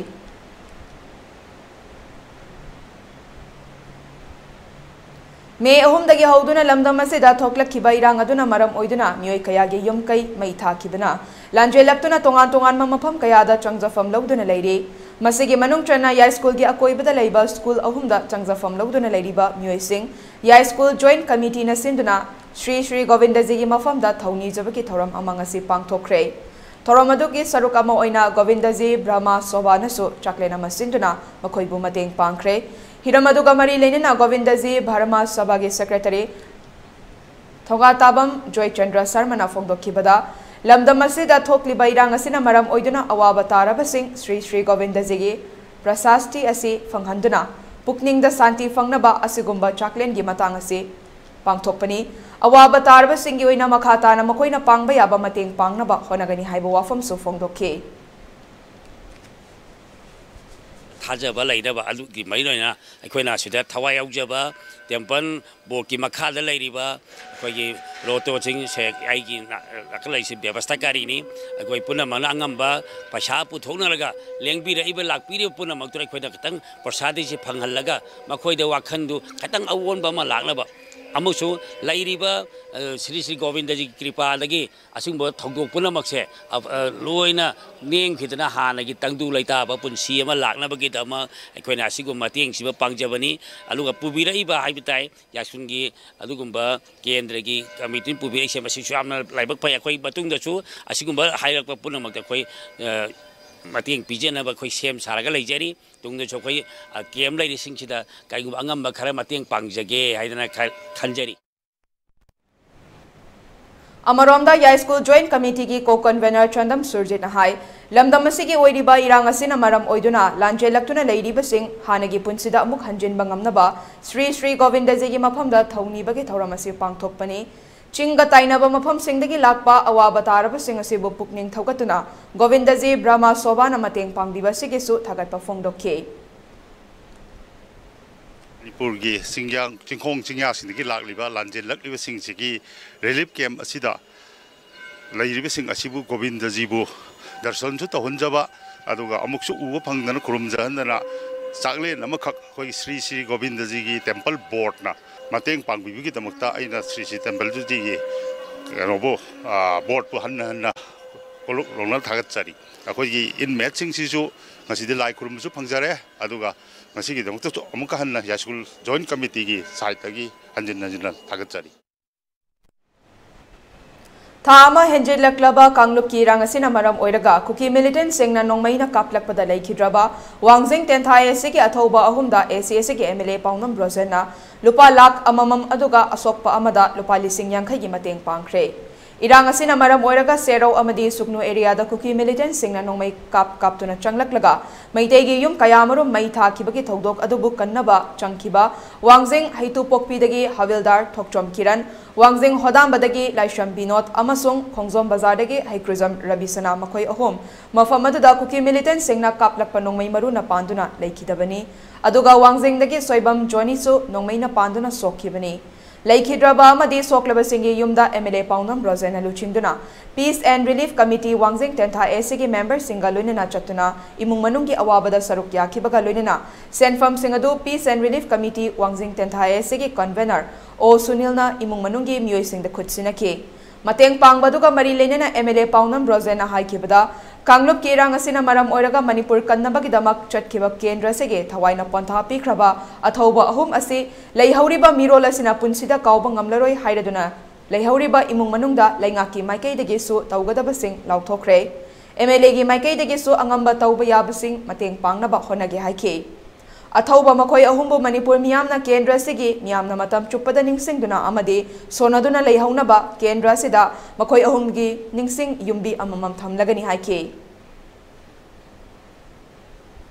ꯃꯦ ꯑꯍꯨꯝꯗꯒꯤ ꯍꯧꯗꯨꯅ ꯂꯝꯗꯝ ꯑꯁꯤꯗ ꯊꯣꯛꯂꯛꯈꯤꯕ ꯏꯔꯥꯡ ꯑꯗꯨꯅ ꯃꯔꯝ ꯑꯣꯏꯗꯨꯅ ꯃꯤꯑꯣꯏ ꯀꯌꯥꯒꯤ ꯌꯨꯝ ꯀꯩ ꯃꯩ ꯊꯥꯈꯤꯗꯨꯅ ꯂꯥꯟꯖꯦꯜꯂꯛꯇꯨꯅ ꯇꯣꯉꯥꯟ ꯇꯣꯉꯥꯟꯕ ꯃꯐꯝ ꯀꯌꯥꯗ ꯆꯪꯖꯐꯝ ꯂꯧꯗꯨꯅ ꯂꯩꯔꯤ꯫ ꯃꯁꯤꯒꯤ ꯃꯅꯨꯡ ꯆꯟꯅ ꯌꯥꯏꯁ꯭ꯀꯨꯜꯒꯤ ꯑꯀꯣꯏꯕꯗ ꯂꯩꯕ ꯁ꯭ꯀꯨꯜ ꯑꯍꯨꯝꯗ ꯆꯪꯖꯐꯝ ꯂꯧꯗꯨꯅ ꯂꯩꯔꯤꯕ ꯃꯤꯑꯣꯏꯁꯤꯡ, ꯌꯥꯏꯁ꯭ꯀꯨꯜ ꯖꯣꯏꯟꯠ ꯀꯃꯤꯇꯤꯅ ꯁꯤꯟꯗꯨꯅ ꯁ꯭ꯔꯤ ꯁ꯭ꯔꯤ ꯒꯣꯕꯤꯟꯗꯖꯤꯒꯤ ꯃꯐꯝꯗ ꯊꯧꯅꯤꯖꯕꯒꯤ ꯊꯧꯔꯝ ꯑꯃ ꯉꯁꯤ ꯄꯥꯡꯊꯣꯛꯈ꯭ꯔꯦ꯫ ꯊꯧꯔꯝ ꯑꯗꯨꯒꯤ ꯁꯔꯨꯛ ꯑꯃ ꯑꯣꯏꯅ ꯒꯣꯕꯤꯟꯗꯖꯤ ꯕ꯭ꯔꯍꯃ ꯁꯣꯚꯥꯅꯁꯨ ꯆꯥꯛꯂꯦꯟ ꯑꯃ ꯁꯤꯟꯗꯨꯅ ꯃꯈꯣꯏꯕꯨ ꯃꯇꯦꯡ ꯄꯥꯡꯈ꯭ꯔꯦ꯫ ꯍꯤꯔꯝ ꯑꯗꯨꯒ ꯃꯔꯤ ꯂꯩꯅꯅ ꯒꯣꯕꯤꯟꯗꯖꯤ ꯕ꯭ꯔꯍꯃ ꯁꯣꯚꯥꯒꯤ ꯁꯦꯀ꯭ꯔꯦꯇꯔꯤ ꯊꯧꯒꯥꯇꯥꯕꯝ ꯖꯣꯏꯆꯟꯗ꯭ꯔ ꯁꯔꯃꯅ ꯐꯣꯡꯗꯣꯛꯈꯤꯕꯗ, ꯂꯝꯗꯝ ꯑꯁꯤꯗ ꯊꯣꯛꯂꯤꯕ ꯏꯔꯥꯡ ꯑꯁꯤꯅ ꯃꯔꯝ ꯑꯣꯏꯗꯨꯅ ꯑꯋꯥꯕ ꯇꯥꯔꯕꯁꯤꯡ ꯁ꯭ꯔꯤ ꯁ꯭ꯔꯤ ꯒꯣꯕꯤꯟꯗꯖꯤꯒꯤ ꯄ꯭ꯔꯁꯥꯁꯇꯤ ꯑꯁꯤ ꯐꯪꯍꯟꯗꯨꯅ ꯄꯨꯛꯅꯤꯡꯗ ꯁꯥꯟꯇꯤ ꯐꯪꯅꯕ ꯑꯁꯤꯒꯨꯝꯕ ꯆꯥꯛꯂꯦꯟꯒꯤ ꯃꯇꯥꯡ ꯑꯁꯤ ꯄꯥꯡꯊꯣꯛꯄꯅꯤ꯫ ꯑꯋꯥꯕ ꯇꯥꯔꯕꯁꯤꯡꯒꯤ ꯑꯣꯏꯅ ꯃꯈꯥ ꯇꯥꯅ ꯃꯈꯣꯏꯅ ꯄꯥꯡꯕ ꯌꯥꯕ ꯃꯇꯦꯡ ꯄꯥꯡꯅꯕ ꯍꯣꯠꯅꯒꯅꯤ ꯍꯥꯏꯕ ꯋꯥꯐꯝꯁꯨ ꯐꯣꯡꯗꯣꯛꯈꯤ꯫ ꯊꯥꯖꯕ ꯂꯩꯅꯕ ꯑꯗꯨꯒꯤ ꯃꯔꯤ ꯑꯣꯏꯅ ꯑꯩꯈꯣꯏꯅ ꯑꯁꯤꯗ ꯊꯋꯥꯏ ꯌꯥꯎꯖꯕ ꯇꯦꯝꯄꯜ ꯕꯣꯔꯗꯀꯤ ꯃꯈꯥꯗ ꯂꯩꯔꯤꯕ ꯑꯩꯈꯣꯏꯒꯤ ꯔꯣꯇꯣꯁꯤꯡꯁꯦ ꯑꯩꯒꯤ ꯅꯥ-, ꯅꯥꯀꯜ ꯂꯩꯁꯤ ꯕꯦꯕꯁꯊꯥꯀꯥꯔꯤꯅꯤ꯫ ꯑꯩꯈꯣꯏ ꯄꯨꯝꯅꯃꯛꯅ ꯑꯉꯝꯕ ꯄꯩꯁꯥ ꯄꯨꯊꯣꯛꯅꯔꯒ ꯂꯦꯡꯕꯤꯔꯛꯏꯕ, ꯂꯥꯛꯄꯤꯔꯤꯕ ꯄꯨꯝꯅꯃꯛꯇꯨꯗ ꯑꯩꯈꯣꯏꯅ ꯈꯤꯇꯪ ꯄ꯭ꯔꯁꯥꯗꯤꯁꯤ ꯐꯪꯍꯜꯂꯒ ꯃꯈꯣꯏꯗ ꯋꯥꯈꯜꯗꯨ ꯈꯤꯇꯪ ꯑꯑꯣꯟꯕ ꯑꯃ ꯂꯥꯛꯅꯕ ꯑꯃꯁꯨꯡ ꯂꯩꯔꯤꯕ, ꯑ, ꯁ꯭ꯔꯤ ꯁ꯭ꯔꯤ ꯒꯣꯕꯤꯟꯗꯖꯤ ꯀ꯭ꯔꯤꯄꯥꯗꯒꯤ ꯑꯁꯤꯒꯨꯝꯕ ꯊꯧꯗꯣꯛ ꯄꯨꯝꯅꯃꯛꯁꯦ, ꯑ, ꯑ, ꯂꯣꯏꯅ ꯅꯦꯝꯈꯤꯗꯅ ꯍꯥꯟꯅꯒꯤ ꯇꯪꯗꯨ ꯂꯩꯇꯥꯕ ꯄꯨꯟꯁꯤ ꯑꯃ ꯂꯥꯛꯅꯕꯒꯤꯗꯃꯛ ꯑꯩꯈꯣꯏꯅ ꯑꯁꯤꯒꯨꯝꯕ ꯃꯇꯦꯡꯁꯤꯃ ꯄꯥꯡꯖꯕꯅꯤ꯫ ꯑꯗꯨꯒ ꯄꯨꯕꯤꯔꯛꯏꯕ ꯍꯥꯏꯕ ꯇꯥꯏ, ꯌꯥꯏꯁ꯭ꯀꯨꯜꯒꯤ ꯑꯗꯨꯒꯨꯝꯕ ꯀꯦꯟꯗ꯭ꯔꯒꯤ ꯀꯃꯤꯇꯤꯅ ꯄꯨꯕꯤꯔꯛꯏꯁꯦ, ꯃꯁꯤꯁꯨ ꯌꯥꯝꯅ ꯂꯥꯏꯕꯛ ꯐꯩ꯫ ꯑꯩꯈꯣꯏ ꯃꯇꯨꯡꯗꯁꯨ ꯑꯁꯤꯒꯨꯝꯕ ꯍꯥꯏꯔꯛꯄ ꯄꯨꯝꯅꯃꯛꯇ ꯑꯩꯈꯣꯏ, ꯑ, ꯃꯇꯦꯡ ꯄꯤꯖꯅꯕ ꯑꯩꯈꯣꯏ ꯁꯦꯝ ꯁꯥꯔꯒ ꯂꯩꯖꯔꯤ꯫ ꯇꯨꯡꯗꯁꯨ ꯑꯩꯈꯣꯏ, ꯑ, ꯀꯦꯝꯞ ꯂꯩꯔꯤꯁꯤꯡꯁꯤꯗ ꯀꯔꯤꯒꯨꯝꯕ ꯑꯉꯝꯕ ꯈꯔ ꯃꯇꯦꯡ ꯄꯥꯡꯖꯒꯦ ꯍꯥꯏꯗꯅ ꯈ-, ꯈꯟꯖꯔꯤ꯫ ꯑꯃꯔꯣꯝꯗ, ꯌꯥꯏꯁ꯭ꯀꯨꯜ ꯖꯣꯏꯟꯠ ꯀꯃꯤꯇꯤꯒꯤ ꯀꯣ ꯀꯟꯚꯦꯅꯔ ꯆꯟꯗꯝ ꯁꯨꯔꯖꯤꯠꯅ ꯍꯥꯏ, ꯂꯝꯗꯝ ꯑꯁꯤꯒꯤ ꯑꯣꯏꯔꯤꯕ ꯏꯔꯥꯡ ꯑꯁꯤꯅ ꯃꯔꯝ ꯑꯣꯏꯗꯨꯅ ꯂꯥꯟꯖꯦꯜꯂꯛꯇꯨꯅ ꯂꯩꯔꯤꯕꯁꯤꯡ ꯍꯥꯟꯅꯒꯤ ꯄꯨꯟꯁꯤꯗ ꯑꯃꯨꯛ ꯍꯟꯖꯤꯟꯕ ꯉꯝꯅꯕ ꯁ꯭ꯔꯤ ꯁ꯭ꯔꯤ ꯒꯣꯕꯤꯟꯗꯖꯤꯒꯤ ꯃꯐꯝꯗ ꯊꯧꯅꯤꯕꯒꯤ ꯊꯧꯔꯝ ꯑꯁꯤ ꯄꯥꯡꯊꯣꯛꯄꯅꯤ꯫ ꯆꯤꯡꯒ ꯇꯥꯏꯅꯕ ꯃꯐꯝꯁꯤꯡꯗꯒꯤ ꯂꯥꯛꯄ ꯑꯋꯥꯕ ꯇꯥꯔꯕꯁꯤꯡ ꯑꯁꯤꯕꯨ ꯄꯨꯛꯅꯤꯡ ꯊꯧꯒꯠꯇꯨꯅ ꯒꯣꯕꯤꯟꯗꯖꯤ ꯕ꯭ꯔꯍꯃ ꯁꯣꯚꯥꯅ ꯃꯇꯦꯡ ꯄꯥꯡꯕꯤꯕ ꯑꯁꯤꯒꯤꯁꯨ ꯊꯥꯒꯠꯄ ꯐꯣꯡꯗꯣꯛꯈꯤ꯫ ꯃꯅꯤꯄꯨꯔꯒꯤ ꯆꯤꯡꯌꯥ, ꯆꯤꯡꯈꯣꯡ ꯆꯤꯡꯌꯥꯁꯤꯡꯗꯒꯤ ꯂꯥꯛꯂꯤꯕ, ꯂꯥꯟꯖꯦꯜꯂꯛꯂꯤꯕꯁꯤꯡꯁꯤꯒꯤ ꯔꯤꯂꯤꯐ ꯀꯦꯝꯞ ꯑꯁꯤꯗ ꯂꯩꯔꯤꯕꯁꯤꯡ ꯑꯁꯤꯕꯨ, ꯒꯣꯕꯤꯟꯗꯖꯤꯕꯨ ꯗꯔꯁꯟꯁꯨ ꯇꯧꯍꯟꯖꯕ, ꯑꯗꯨꯒ ꯑꯃꯨꯛꯁꯨ ꯎꯕ ꯐꯪꯗꯅ ꯈꯨꯔꯨꯝꯖꯍꯟꯗꯅ ꯆꯥꯛꯂꯦꯟ ꯑꯃꯈꯛ ꯑꯩꯈꯣꯏꯒꯤ ꯁ꯭ꯔꯤ ꯁ꯭ꯔꯤ ꯒꯣꯕꯤꯟꯗꯖꯤꯒꯤ ꯇꯦꯝꯄꯜ ꯕꯣꯔꯗꯅ ꯃꯇꯦꯡ ꯄꯥꯡꯕꯤꯕꯒꯤꯗꯃꯛꯇ ꯑꯩꯅ ꯁ꯭ꯔꯤ ꯁ꯭ꯔꯤ ꯇꯦꯝꯄꯜꯗꯨꯒꯤ ꯀꯩꯅꯣꯕꯨ, ꯑ, ꯕꯣꯔꯗꯄꯨ ꯍꯟꯅ ꯍꯟꯅ ꯀꯣꯂꯨꯞ ꯂꯧꯅ ꯊꯥꯒꯠꯆꯔꯤ꯫ ꯑꯩꯈꯣꯏꯒꯤ ꯏꯟꯃꯦꯠꯁꯤꯡꯁꯤꯁꯨ ꯉꯁꯤꯗꯤ ꯂꯥꯏ ꯈꯨꯔꯨꯝꯕꯁꯨ ꯐꯪꯖꯔꯦ, ꯑꯗꯨꯒ ꯉꯁꯤꯒꯤꯗꯃꯛꯇꯁꯨ ꯑꯃꯨꯛꯀ ꯍꯟꯅ ꯌꯥꯏꯁ꯭ꯀꯨꯜ ꯖꯣꯏꯟꯠ ꯀꯃꯤꯇꯤꯒꯤ ꯁꯥꯏꯠꯇꯒꯤ ꯍꯟꯖꯤꯟ ꯍꯟꯖꯤꯟꯅ ꯊꯥꯒꯠꯆꯔꯤ꯫ ꯊꯥ ꯑꯃ ꯍꯦꯟꯖꯤꯜꯂꯛꯂꯕ ꯀꯥꯡꯂꯨꯞꯀꯤ ꯏꯔꯥꯡ ꯑꯁꯤꯅ ꯃꯔꯝ ꯑꯣꯏꯔꯒ ꯀꯨꯀꯤ ꯃꯤꯂꯤꯇꯦꯟꯠꯁꯤꯡꯅ ꯅꯣꯡꯃꯩꯅ ꯀꯥꯞꯂꯛꯄꯗ ꯂꯩꯈꯤꯗ꯭ꯔꯕ ꯋꯥꯡꯖꯤꯡ ꯇꯦꯟꯊꯥ ꯑꯦ ꯁꯤꯒꯤ ꯑꯊꯧꯕ ꯑꯍꯨꯝꯗ ꯑꯦ ꯁꯤ ꯑꯦ ꯁꯤꯒꯤ ꯑꯦꯝ ꯑꯦꯜ ꯑꯦ ꯄꯥꯎꯅꯝ ꯔꯣꯖꯟꯅ ꯂꯨꯄꯥ ꯂꯥꯈ ꯑꯃꯃꯝ ꯑꯗꯨꯒ ꯑꯁꯣꯛꯄ ꯑꯃꯗ ꯂꯨꯄꯥ ꯂꯤꯁꯤꯡ ꯌꯥꯡꯈꯩꯒꯤ ꯃꯇꯦꯡ ꯄꯥꯡꯈ꯭ꯔꯦ꯫ ꯏꯔꯥꯡ ꯑꯁꯤꯅ ꯃꯔꯝ ꯑꯣꯏꯔꯒ ꯁꯦꯔꯧ ꯑꯃꯗꯤ ꯁꯨꯒꯅꯨ ꯑꯦꯔꯤꯌꯥꯗ ꯀꯨꯀꯤ ꯃꯤꯂꯤꯇꯦꯟꯠꯁꯤꯡꯅ ꯅꯣꯡꯃꯩ ꯀꯥꯞ ꯀꯥꯞꯇꯨꯅ ꯆꯪꯂꯛꯂꯒ ꯃꯩꯇꯩꯒꯤ ꯌꯨꯝ ꯀꯌꯥꯃꯔꯨꯝ ꯃꯩ ꯊꯥꯈꯤꯕꯒꯤ ꯊꯧꯗꯣꯛ ꯑꯗꯨꯕꯨ ꯀꯟꯅꯕ ꯆꯪꯈꯤꯕ ꯋꯥꯡꯖꯤꯡ ꯍꯩꯇꯨꯄꯣꯛꯄꯤꯗꯒꯤ ꯍꯕꯤꯜꯗꯥꯔ ꯊꯣꯛꯆꯣꯝ ꯀꯤꯔꯟ, ꯋꯥꯡꯖꯤꯡ ꯍꯣꯗꯥꯝꯕꯗꯒꯤ ꯂꯥꯏꯁ꯭ꯔꯝ ꯕꯤꯅꯣꯗ ꯑꯃꯁꯨꯡ ꯈꯣꯡꯖꯣꯝ ꯕꯖꯥꯔꯗꯒꯤ ꯍꯩꯀ꯭ꯔꯤꯖꯝ ꯔꯕꯤꯁꯅꯥ ꯃꯈꯣꯏ ꯑꯍꯨꯝ ꯃꯐꯝ ꯑꯗꯨꯗ ꯀꯨꯀꯤ ꯃꯤꯂꯤꯇꯦꯟꯠꯁꯤꯡꯅ ꯀꯥꯞꯂꯛꯄ ꯅꯣꯡꯃꯩ ꯃꯔꯨꯅ ꯄꯥꯟꯗꯨꯅ ꯂꯩꯈꯤꯗꯕꯅꯤ꯫ ꯑꯗꯨꯒ ꯋꯥꯡꯖꯤꯡꯗꯒꯤ ꯁꯣꯏꯕꯝ ꯖꯣꯅꯤꯁꯨ ꯅꯣꯡꯃꯩꯅ ꯄꯥꯟꯗꯨꯅ ꯁꯣꯛꯈꯤꯕꯅꯤ꯫ ꯂꯩꯈꯤꯗ꯭ꯔꯕ ꯑꯃꯗꯤ ꯁꯣꯛꯂꯕꯁꯤꯡꯒꯤ ꯌꯨꯝꯗ MLA ꯄꯥꯎꯅꯝ ꯔꯣꯖꯦꯟꯅ ꯂꯨꯆꯤꯡꯗꯨꯅ Peace and Relief Committee ꯋꯥꯡꯖꯤꯡ ꯇꯦꯟꯊꯥ ACꯒꯤ ꯃꯦꯝꯕꯔꯁꯤꯡꯒ ꯂꯣꯏꯅꯅ ꯆꯠꯇꯨꯅ ꯏꯃꯨꯡ ꯃꯅꯨꯡꯒꯤ ꯑꯋꯥꯕꯗ ꯁꯔꯨꯛ ꯌꯥꯈꯤꯕꯒ ꯂꯣꯏꯅꯅ ꯁꯦꯟꯐꯝꯁꯤꯡ ꯑꯗꯨ Peace and Relief Committee ꯋꯥꯡꯖꯤꯡ ꯇꯦꯟꯊꯥ ACꯒꯤ convenor ꯑꯣ ꯁꯨꯅꯤꯜꯅ ꯏꯃꯨꯡ ꯃꯅꯨꯡꯒꯤ ꯃꯤꯑꯣꯏꯁꯤꯡꯗ ꯈꯨꯠꯁꯤꯟꯅꯈꯤ꯫ ꯃꯇꯦꯡ ꯄꯥꯡꯕ ꯑꯗꯨꯒ ꯃꯔꯤ ꯂꯩꯅꯅ MLA ꯄꯥꯎꯅꯝ ꯔꯣꯖꯦꯟꯅ ꯍꯥꯏꯈꯤꯕꯗ, ꯀꯥꯡꯂꯨꯞꯀꯤ ꯏꯔꯥꯡ ꯑꯁꯤꯅ ꯃꯔꯝ ꯑꯣꯏꯔꯒ ꯃꯅꯤꯄꯨꯔ ꯀꯟꯅꯕꯒꯤꯗꯃꯛ ꯆꯠꯈꯤꯕ ꯀꯦꯟꯗ꯭ꯔ ꯑꯁꯤꯒꯤ ꯊꯋꯥꯏꯅ ꯄꯣꯟꯊꯥ ꯄꯤꯈ꯭ꯔꯕ ꯑꯊꯧꯕ ꯑꯍꯨꯝ ꯑꯁꯤ ꯂꯩꯍꯧꯔꯤꯕ ꯃꯤꯔꯣꯜ ꯑꯁꯤꯅ ꯄꯨꯟꯁꯤꯗ ꯀꯥꯎꯕ ꯉꯝꯂꯔꯣꯏ ꯍꯥꯏꯔꯗꯨꯅ ꯂꯩꯍꯧꯔꯤꯕ ꯏꯃꯨꯡ ꯃꯅꯨꯡꯗ ꯂꯩꯉꯥꯛꯀꯤ ꯃꯥꯏꯀꯩꯗꯒꯤꯁꯨ ꯇꯧꯒꯗꯕꯁꯤꯡ ꯂꯥꯎꯊꯣꯛꯈ꯭ꯔꯦ꯫ MLAꯒꯤ ꯃꯥꯏꯀꯩꯗꯒꯤꯁꯨ ꯑꯉꯝꯕ ꯇꯧꯕ ꯌꯥꯕꯁꯤꯡ ꯃꯇꯦꯡ ꯄꯥꯡꯅꯕ ꯍꯣꯠꯅꯒꯦ ꯍꯥꯏꯈꯤ꯫ ꯑꯊꯧꯕ ꯃꯈꯣꯏ ꯑꯍꯨꯝꯕꯨ ꯃꯅꯤꯄꯨꯔ ꯃꯤꯌꯥꯝꯅ ꯀꯦꯟꯗ꯭ꯔ ꯑꯁꯤꯒꯤ ꯃꯤꯌꯥꯝꯅ ꯃꯇꯝ ꯆꯨꯞꯄꯗ ꯅꯤꯡꯁꯤꯡꯗꯨꯅ ꯑꯃꯗꯤ ꯁꯣꯟꯅꯗꯨꯅ ꯂꯩꯍꯧꯅꯕ ꯀꯦꯟꯗ꯭ꯔ ꯑꯁꯤꯗ ꯃꯈꯣꯏ ꯑꯍꯨꯝꯒꯤ ꯅꯤꯡꯁꯤꯡ ꯌꯨꯝꯕꯤ ꯑꯃꯃꯝ ꯊꯝꯂꯒꯅꯤ ꯍꯥꯏꯈꯤ꯫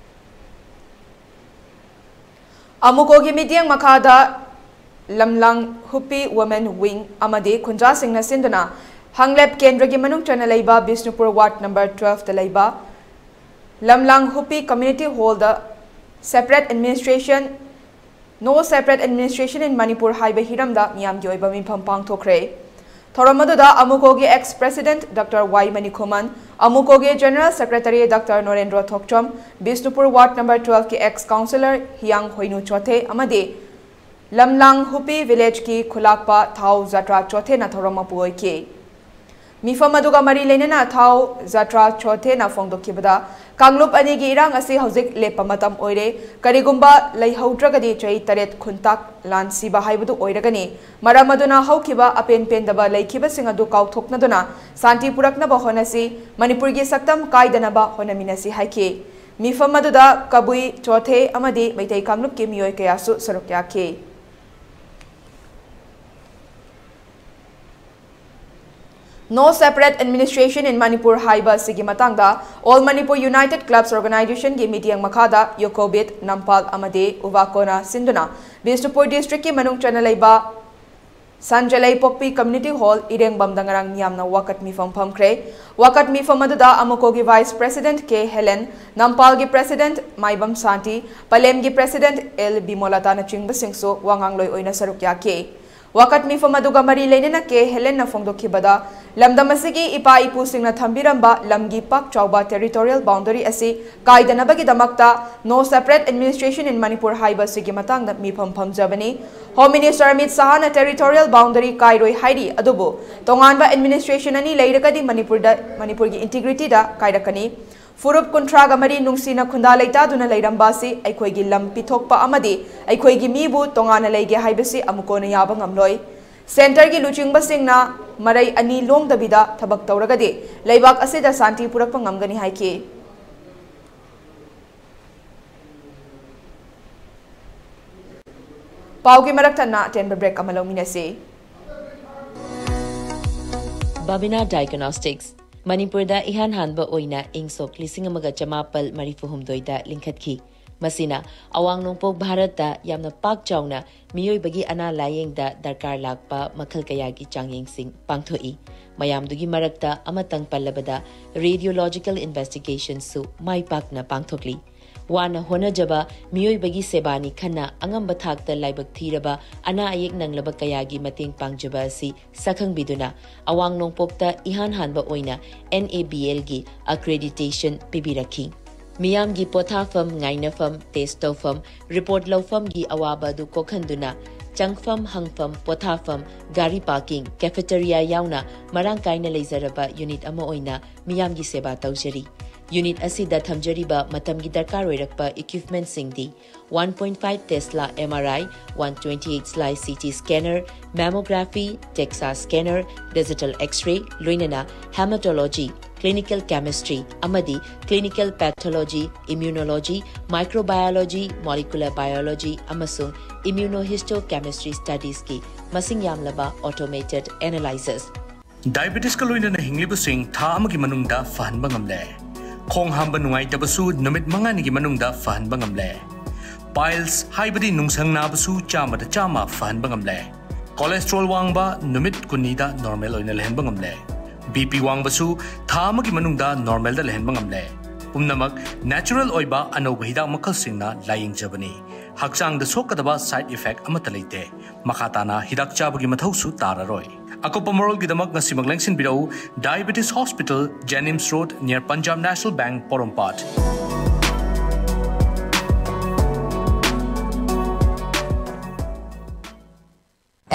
ꯑꯃꯨꯀꯣꯒꯤ ꯃꯤꯠꯌꯦꯡ ꯃꯈꯥꯗ ꯂꯝꯂꯥꯡ ꯍꯨꯄꯤ Women Wing ꯑꯃꯗꯤ ꯈꯨꯟꯖꯥꯁꯤꯡꯅ ꯁꯤꯟꯗꯨꯅ ꯍꯪꯂꯦꯞ ꯀꯦꯟꯗ꯭ꯔꯒꯤ ꯃꯅꯨꯡ ꯆꯟꯅ ꯂꯩꯕ ꯕꯤꯁꯅꯨꯄꯨꯔ ꯋꯥꯔꯗ ꯅꯝꯕꯔ twelveꯇ ꯂꯩꯕ ꯂꯝꯂꯥꯡ ꯍꯨꯄꯤ Community Hallꯗ Separate Administration, No Separate Administration in Manipur ꯍꯥꯏꯕ ꯍꯤꯔꯝꯗ ꯃꯤꯌꯥꯝꯒꯤ ꯑꯣꯏꯕ ꯃꯤꯐꯝ ꯄꯥꯡꯊꯣꯛꯈ꯭ꯔꯦ꯫ ꯊꯧꯔꯝ ꯑꯗꯨꯗ ꯑꯃꯨꯀꯣꯒꯤ ex president Doctor Y Manikhuman, ꯑꯃꯨꯀꯣꯒꯤ General Secretary Doctor Norendro Thokchom, Bishnupur ward number twelveꯀꯤ ex councillor ꯍꯤꯌꯥꯡ ꯍꯣꯏꯅꯨ ꯆꯣꯊꯦ ꯑꯃꯗꯤ ꯂꯝꯂꯥꯡ ꯍꯨꯄꯤ ꯚꯤꯂꯦꯖꯀꯤ ꯈꯨꯂꯥꯛꯄ ꯊꯥꯎ ꯖꯇ꯭ꯔꯥ ꯆꯣꯊꯦꯅ ꯊꯧꯔꯝ ꯃꯄꯨ ꯑꯣꯏꯈꯤ꯫ ꯃꯤꯐꯝ ꯑꯗꯨꯒ ꯃꯔꯤ ꯂꯩꯅꯅ ꯊꯥꯎ ꯖꯇ꯭ꯔꯥ ꯆꯣꯊꯦꯅ ꯐꯣꯡꯗꯣꯛꯈꯤꯕꯗ, ꯀꯥꯡꯂꯨꯞ ꯑꯅꯤꯒꯤ ꯏꯔꯥꯡ ꯑꯁꯤ ꯍꯧꯖꯤꯛ ꯂꯦꯞꯄ ꯃꯇꯝ ꯑꯣꯏꯔꯦ꯫ ꯀꯔꯤꯒꯨꯝꯕ ꯂꯩꯍꯧꯗ꯭ꯔꯒꯗꯤ ꯆꯍꯤ ꯇꯔꯦꯠ ꯈꯨꯟꯇꯥꯛ ꯂꯥꯟꯁꯤꯕ ꯍꯥꯏꯕꯗꯨ ꯑꯣꯏꯔꯒꯅꯤ꯫ ꯃꯔꯝ ꯑꯗꯨꯅ ꯍꯧꯈꯤꯕ ꯑꯄꯦꯟ ꯄꯦꯟꯗꯕ ꯂꯩꯈꯤꯕꯁꯤꯡ ꯑꯗꯨ ꯀꯥꯎꯊꯣꯛꯅꯗꯨꯅ ꯁꯥꯟꯇꯤ ꯄꯨꯔꯛꯅꯕ ꯍꯣꯠꯅꯁꯤ, ꯃꯅꯤꯄꯨꯔꯒꯤ ꯁꯛꯇꯝ ꯀꯥꯏꯗꯅꯕ ꯍꯣꯠꯅꯃꯤꯟꯅꯁꯤ ꯍꯥꯏꯈꯤ꯫ ꯃꯤꯐꯝ ꯑꯗꯨꯗ ꯀꯕꯨꯏ, ꯆꯣꯊꯦ ꯑꯃꯗꯤ ꯃꯩꯇꯩ ꯀꯥꯡꯂꯨꯞꯀꯤ ꯃꯤꯑꯣꯏ ꯀꯌꯥꯁꯨ ꯁꯔꯨꯛ ꯌꯥꯈꯤ꯫ No separate administration in Manipur ꯍꯥꯏꯕ ꯑꯁꯤꯒꯤ ꯃꯇꯥꯡꯗ All Manipur United Clubs Organization ꯒꯤ ꯃꯤꯠꯌꯦꯡ ꯃꯈꯥꯗ ꯌꯣꯀꯣꯕꯤꯠ, ꯅꯝꯄꯥꯜ ꯑꯃꯗꯤ ꯎꯕꯥꯀꯣꯅ ꯁꯤꯟꯗꯨꯅ ꯕꯤꯁꯅꯨꯄꯨꯔ district ꯀꯤ ꯃꯅꯨꯡ ꯆꯟꯅ ꯂꯩꯕ ꯁꯟꯖꯂꯩ ꯄꯣꯛꯄꯤ Community Hall ꯏꯔꯦꯡꯕꯝꯗ ꯉꯔꯥꯡ ꯃꯤꯌꯥꯝꯅ ꯋꯥꯀꯠ ꯃꯤꯐꯝ ꯐꯝꯈ꯭ꯔꯦ꯫ ꯋꯥꯀꯠ ꯃꯤꯐꯝ ꯑꯗꯨꯗ ꯑꯃꯨꯀꯣꯒꯤ Vice President ꯀꯦ ꯍꯦꯂꯦꯟ, ꯅꯝꯄꯥꯜꯒꯤ President ꯃꯥꯏꯕꯝ ꯁꯥꯟꯇꯤ, ꯄꯂꯦꯝꯒꯤ President ꯑꯦꯜ ꯕꯤꯃꯣꯂꯥꯇꯥꯅꯆꯤꯡꯕꯁꯤꯡꯁꯨ ꯋꯥꯉꯥꯡꯂꯣꯏ ꯑꯣꯏꯅ ꯁꯔꯨꯛ ꯌꯥꯈꯤ꯫ ꯋꯥꯀꯠ ꯃꯤꯐꯝ ꯑꯗꯨꯒ ꯃꯔꯤ ꯂꯩꯅꯅ ꯀꯦ ꯍꯦꯂꯦꯟꯅ ꯐꯣꯡꯗꯣꯛꯈꯤꯕꯗ, ꯂꯝꯗꯝ ꯑꯁꯤꯒꯤ ꯏꯄꯥ ꯏꯄꯨꯁꯤꯡꯅ ꯊꯝꯕꯤꯔꯝꯕ ꯂꯝꯒꯤ ꯄꯥꯛ ꯆꯥꯎꯕ territorial boundary ꯑꯁꯤ ꯀꯥꯏꯗꯅꯕꯒꯤꯗꯃꯛꯇ No Separate Administration in Manipur ꯍꯥꯏꯕ ꯑꯁꯤꯒꯤ ꯃꯇꯥꯡꯗ ꯃꯤꯐꯝ ꯐꯝꯖꯕꯅꯤ꯫ Home Minister Amit ꯁꯍꯥꯅ territorial boundary ꯀꯥꯏꯔꯣꯏ ꯍꯥꯏꯔꯤ, ꯑꯗꯨꯕꯨ ꯇꯣꯉꯥꯟꯕ administration ꯑꯅꯤ ꯂꯩꯔꯒꯗꯤ ꯃꯅꯤꯄꯨꯔꯗ, ꯃꯅꯤꯄꯨꯔꯒꯤ integrity ꯗ ꯀꯥꯏꯔꯛꯀꯅꯤ꯫ ꯐꯨꯔꯨꯞ ꯀꯨꯟꯊ꯭ꯔꯥꯒ ꯃꯔꯤ ꯅꯨꯡꯁꯤꯅ ꯈꯨꯟꯗꯥ ꯂꯩꯇꯥꯗꯨꯅ ꯂꯩꯔꯝꯕ ꯑꯁꯤ ꯑꯩꯈꯣꯏꯒꯤ ꯂꯝ ꯄꯤꯊꯣꯛꯄ ꯑꯃꯗꯤ ꯑꯩꯈꯣꯏꯒꯤ ꯃꯤꯕꯨ ꯇꯣꯉꯥꯟꯅ ꯂꯩꯒꯦ ꯍꯥꯏꯕꯁꯤ ꯑꯃꯨꯛ ꯍꯟꯅ ꯌꯥꯕ ꯉꯝꯂꯣꯏ꯫ Centre ꯒꯤ ꯂꯨꯆꯤꯡꯕꯁꯤꯡꯅ ꯃꯔꯩ ꯑꯅꯤ ꯂꯣꯡꯗꯕꯤꯗ ꯊꯕꯛ ꯇꯧꯔꯒꯗꯤ ꯂꯩꯕꯥꯛ ꯑꯁꯤꯗ ꯁꯥꯟꯇꯤ ꯄꯨꯔꯛꯄ ꯉꯝꯒꯅꯤ ꯍꯥꯏꯈꯤ꯫ ꯄꯥꯎꯒꯤ ꯃꯔꯛ ꯊꯠꯅ ꯑꯇꯦꯟꯕ break ꯑꯃ ꯂꯧꯃꯤꯟꯅꯁꯤ꯫ Babina Diagnostics, ꯃꯅꯤꯄꯨꯔꯗ ꯏꯍꯥꯟ ꯍꯥꯟꯕ ꯑꯣꯏꯅ ꯏꯪ ꯁꯣꯛ ꯂꯤꯁꯤꯡ ꯑꯃꯒ ꯆꯃꯥꯄꯜ ꯃꯔꯤꯐꯨ ꯍꯨꯝꯗꯣꯏꯗ ꯂꯤꯡꯈꯠꯈꯤ꯫ ꯃꯁꯤꯅ ꯑꯋꯥꯡ ꯅꯣꯡꯄꯣꯛ ꯚꯥꯔꯠꯇ ꯌꯥꯝꯅ ꯄꯥꯛ ꯆꯥꯎꯅ ꯃꯤꯑꯣꯏꯕꯒꯤ ꯑꯅꯥ ꯂꯥꯌꯦꯡꯗ ꯗꯔꯀꯥꯔ ꯂꯥꯛꯄ ꯃꯈꯜ ꯀꯌꯥꯒꯤ ꯆꯥꯡꯌꯦꯡꯁꯤꯡ ꯄꯥꯡꯊꯣꯛꯏ꯫ ꯃꯌꯥꯝꯗꯨꯒꯤ ꯃꯔꯛꯇ ꯑꯃꯇꯪ ꯄꯜꯂꯕꯗ, radiological investigation ꯁꯨ ꯃꯥꯏ ꯄꯥꯛꯅ ꯄꯥꯡꯊꯣꯛꯂꯤ꯫ ꯋꯥꯅ ꯍꯣꯠꯅꯖꯕ ꯃꯤꯑꯣꯏꯕꯒꯤ ꯁꯦꯕꯥꯅꯤ ꯈꯟꯅ ꯑꯉꯝꯕ ꯊꯥꯛꯇ ꯂꯥꯏꯕꯛ ꯊꯤꯔꯕ ꯑꯅꯥ ꯑꯌꯦꯛ ꯅꯪꯂꯕ ꯀꯌꯥꯒꯤ ꯃꯇꯦꯡ ꯄꯥꯡꯖꯕ ꯑꯁꯤ ꯁꯛꯈꯪꯕꯤꯗꯨꯅ ꯑꯋꯥꯡ ꯅꯣꯡꯄꯣꯛꯇ ꯏꯍꯥꯟ ꯍꯥꯟꯕ ꯑꯣꯏꯅ N A B L ꯒꯤ accreditation ꯄꯤꯕꯤꯔꯛꯈꯤ꯫ ꯃꯤꯌꯥꯝꯒꯤ ꯄꯣꯊꯥꯐꯝ, ꯉꯥꯏꯅꯐꯝ, test ꯇꯧꯐꯝ, report ꯂꯧꯐꯝꯒꯤ ꯑꯋꯥꯕ ꯑꯗꯨ ꯀꯣꯛꯍꯟꯗꯨꯅ ꯆꯪꯐꯝ, ꯍꯪꯐꯝ, ꯄꯣꯊꯥꯐꯝ, ꯒꯥꯔꯤ parking, cafeteria ꯌꯥꯎꯅ ꯃꯔꯥꯡ ꯀꯥꯏꯅ ꯂꯩꯖꯔꯕ unit ꯑꯃ ꯑꯣꯏꯅ ꯃꯤꯌꯥꯝꯒꯤ ꯁꯦꯕꯥ ꯇꯧꯖꯔꯤ꯫ Unit ꯑꯁꯤꯗ ꯊꯝꯖꯔꯤꯕ ꯃꯇꯝꯒꯤ ꯗꯔꯀꯥꯔ ꯑꯣꯏꯔꯛꯄ equipment ꯁꯤꯡꯗꯤ one point five Tesla M R I, one twenty-eight slice C T scanner, mammography, DEXA scanner, digital X-ray, ꯂꯣꯏꯅꯅ hematology, clinical chemistry ꯑꯃꯗꯤ clinical pathology, immunology, microbiology, molecular biology ꯑꯃꯁꯨꯡ immunohistochemistry studies ꯀꯤ ꯃꯁꯤꯡ ꯌꯥꯝꯂꯕ automated analyzers꯫ ꯗꯥꯏꯕꯦꯇꯤꯁꯀ ꯂꯣꯏꯅꯅ ꯍꯤꯡꯂꯤꯕꯁꯤꯡ ꯊꯥ ꯑꯃꯒꯤ ꯃꯅꯨꯡꯗ ꯐꯍꯟꯕ ꯉꯝꯂꯦ꯫ ꯈꯣꯡ ꯍꯥꯝꯕ ꯅꯨꯡꯉꯥꯏꯇꯕꯁꯨ ꯅꯨꯃꯤꯠ ꯃꯉꯥꯅꯤꯒꯤ ꯃꯅꯨꯡꯗ ꯐꯍꯟꯕ ꯉꯝꯂꯦ꯫ ꯄꯥꯏꯜꯁ ꯍꯥꯏꯕꯗꯤ ꯅꯨꯡꯁꯪ ꯅꯥꯕꯁꯨ ꯆꯥꯝꯃꯗ ꯆꯥꯝꯃ ꯐꯍꯟꯕ ꯉꯝꯂꯦ꯫ ꯀꯣꯂꯦꯁꯇ꯭ꯔꯣꯜ ꯋꯥꯡꯕ ꯅꯨꯃꯤꯠ ꯀꯨꯟꯅꯤꯗ ꯅꯣꯔꯃꯦꯜ ꯑꯣꯏꯅ ꯂꯩꯍꯟꯕ ꯉꯝꯂꯦ꯫ ꯕꯤ ꯄꯤ ꯋꯥꯡꯕꯁꯨ ꯊꯥ ꯑꯃꯒꯤ ꯃꯅꯨꯡꯗ ꯅꯣꯔꯃꯦꯜꯗ ꯂꯩꯍꯟꯕ ꯉꯝꯂꯦ꯫ ꯄꯨꯝꯅꯃꯛ ꯅꯦꯆꯔꯦꯜ ꯑꯣꯏꯕ ꯑꯅꯧꯕ ꯍꯤꯗꯥꯛ ꯃꯈꯜꯁꯤꯡꯅ ꯂꯥꯌꯦꯡꯖꯕꯅꯤ꯫ ꯍꯛꯆꯥꯡꯗ ꯁꯣꯛꯀꯗꯕ ꯁꯥꯏꯗ ꯏꯐꯦꯛ ꯑꯃꯠꯇ ꯂꯩꯇꯦ꯫ ꯃꯈꯥ ꯇꯥꯅ ꯍꯤꯗꯥꯛ ꯆꯥꯕꯒꯤ ꯃꯊꯧꯁꯨ ꯇꯥꯔꯔꯣꯏ꯫ ꯑꯀꯨꯞꯄ ꯃꯔꯣꯜꯒꯤꯗꯃꯛ ꯉꯁꯤꯃꯛ ꯂꯦꯡꯁꯤꯟꯕꯤꯔꯛꯎ, Diabetes Hospital, Jenims Road, near Punjab National Bank, ꯄꯣꯔꯣꯝꯄꯥꯠ꯫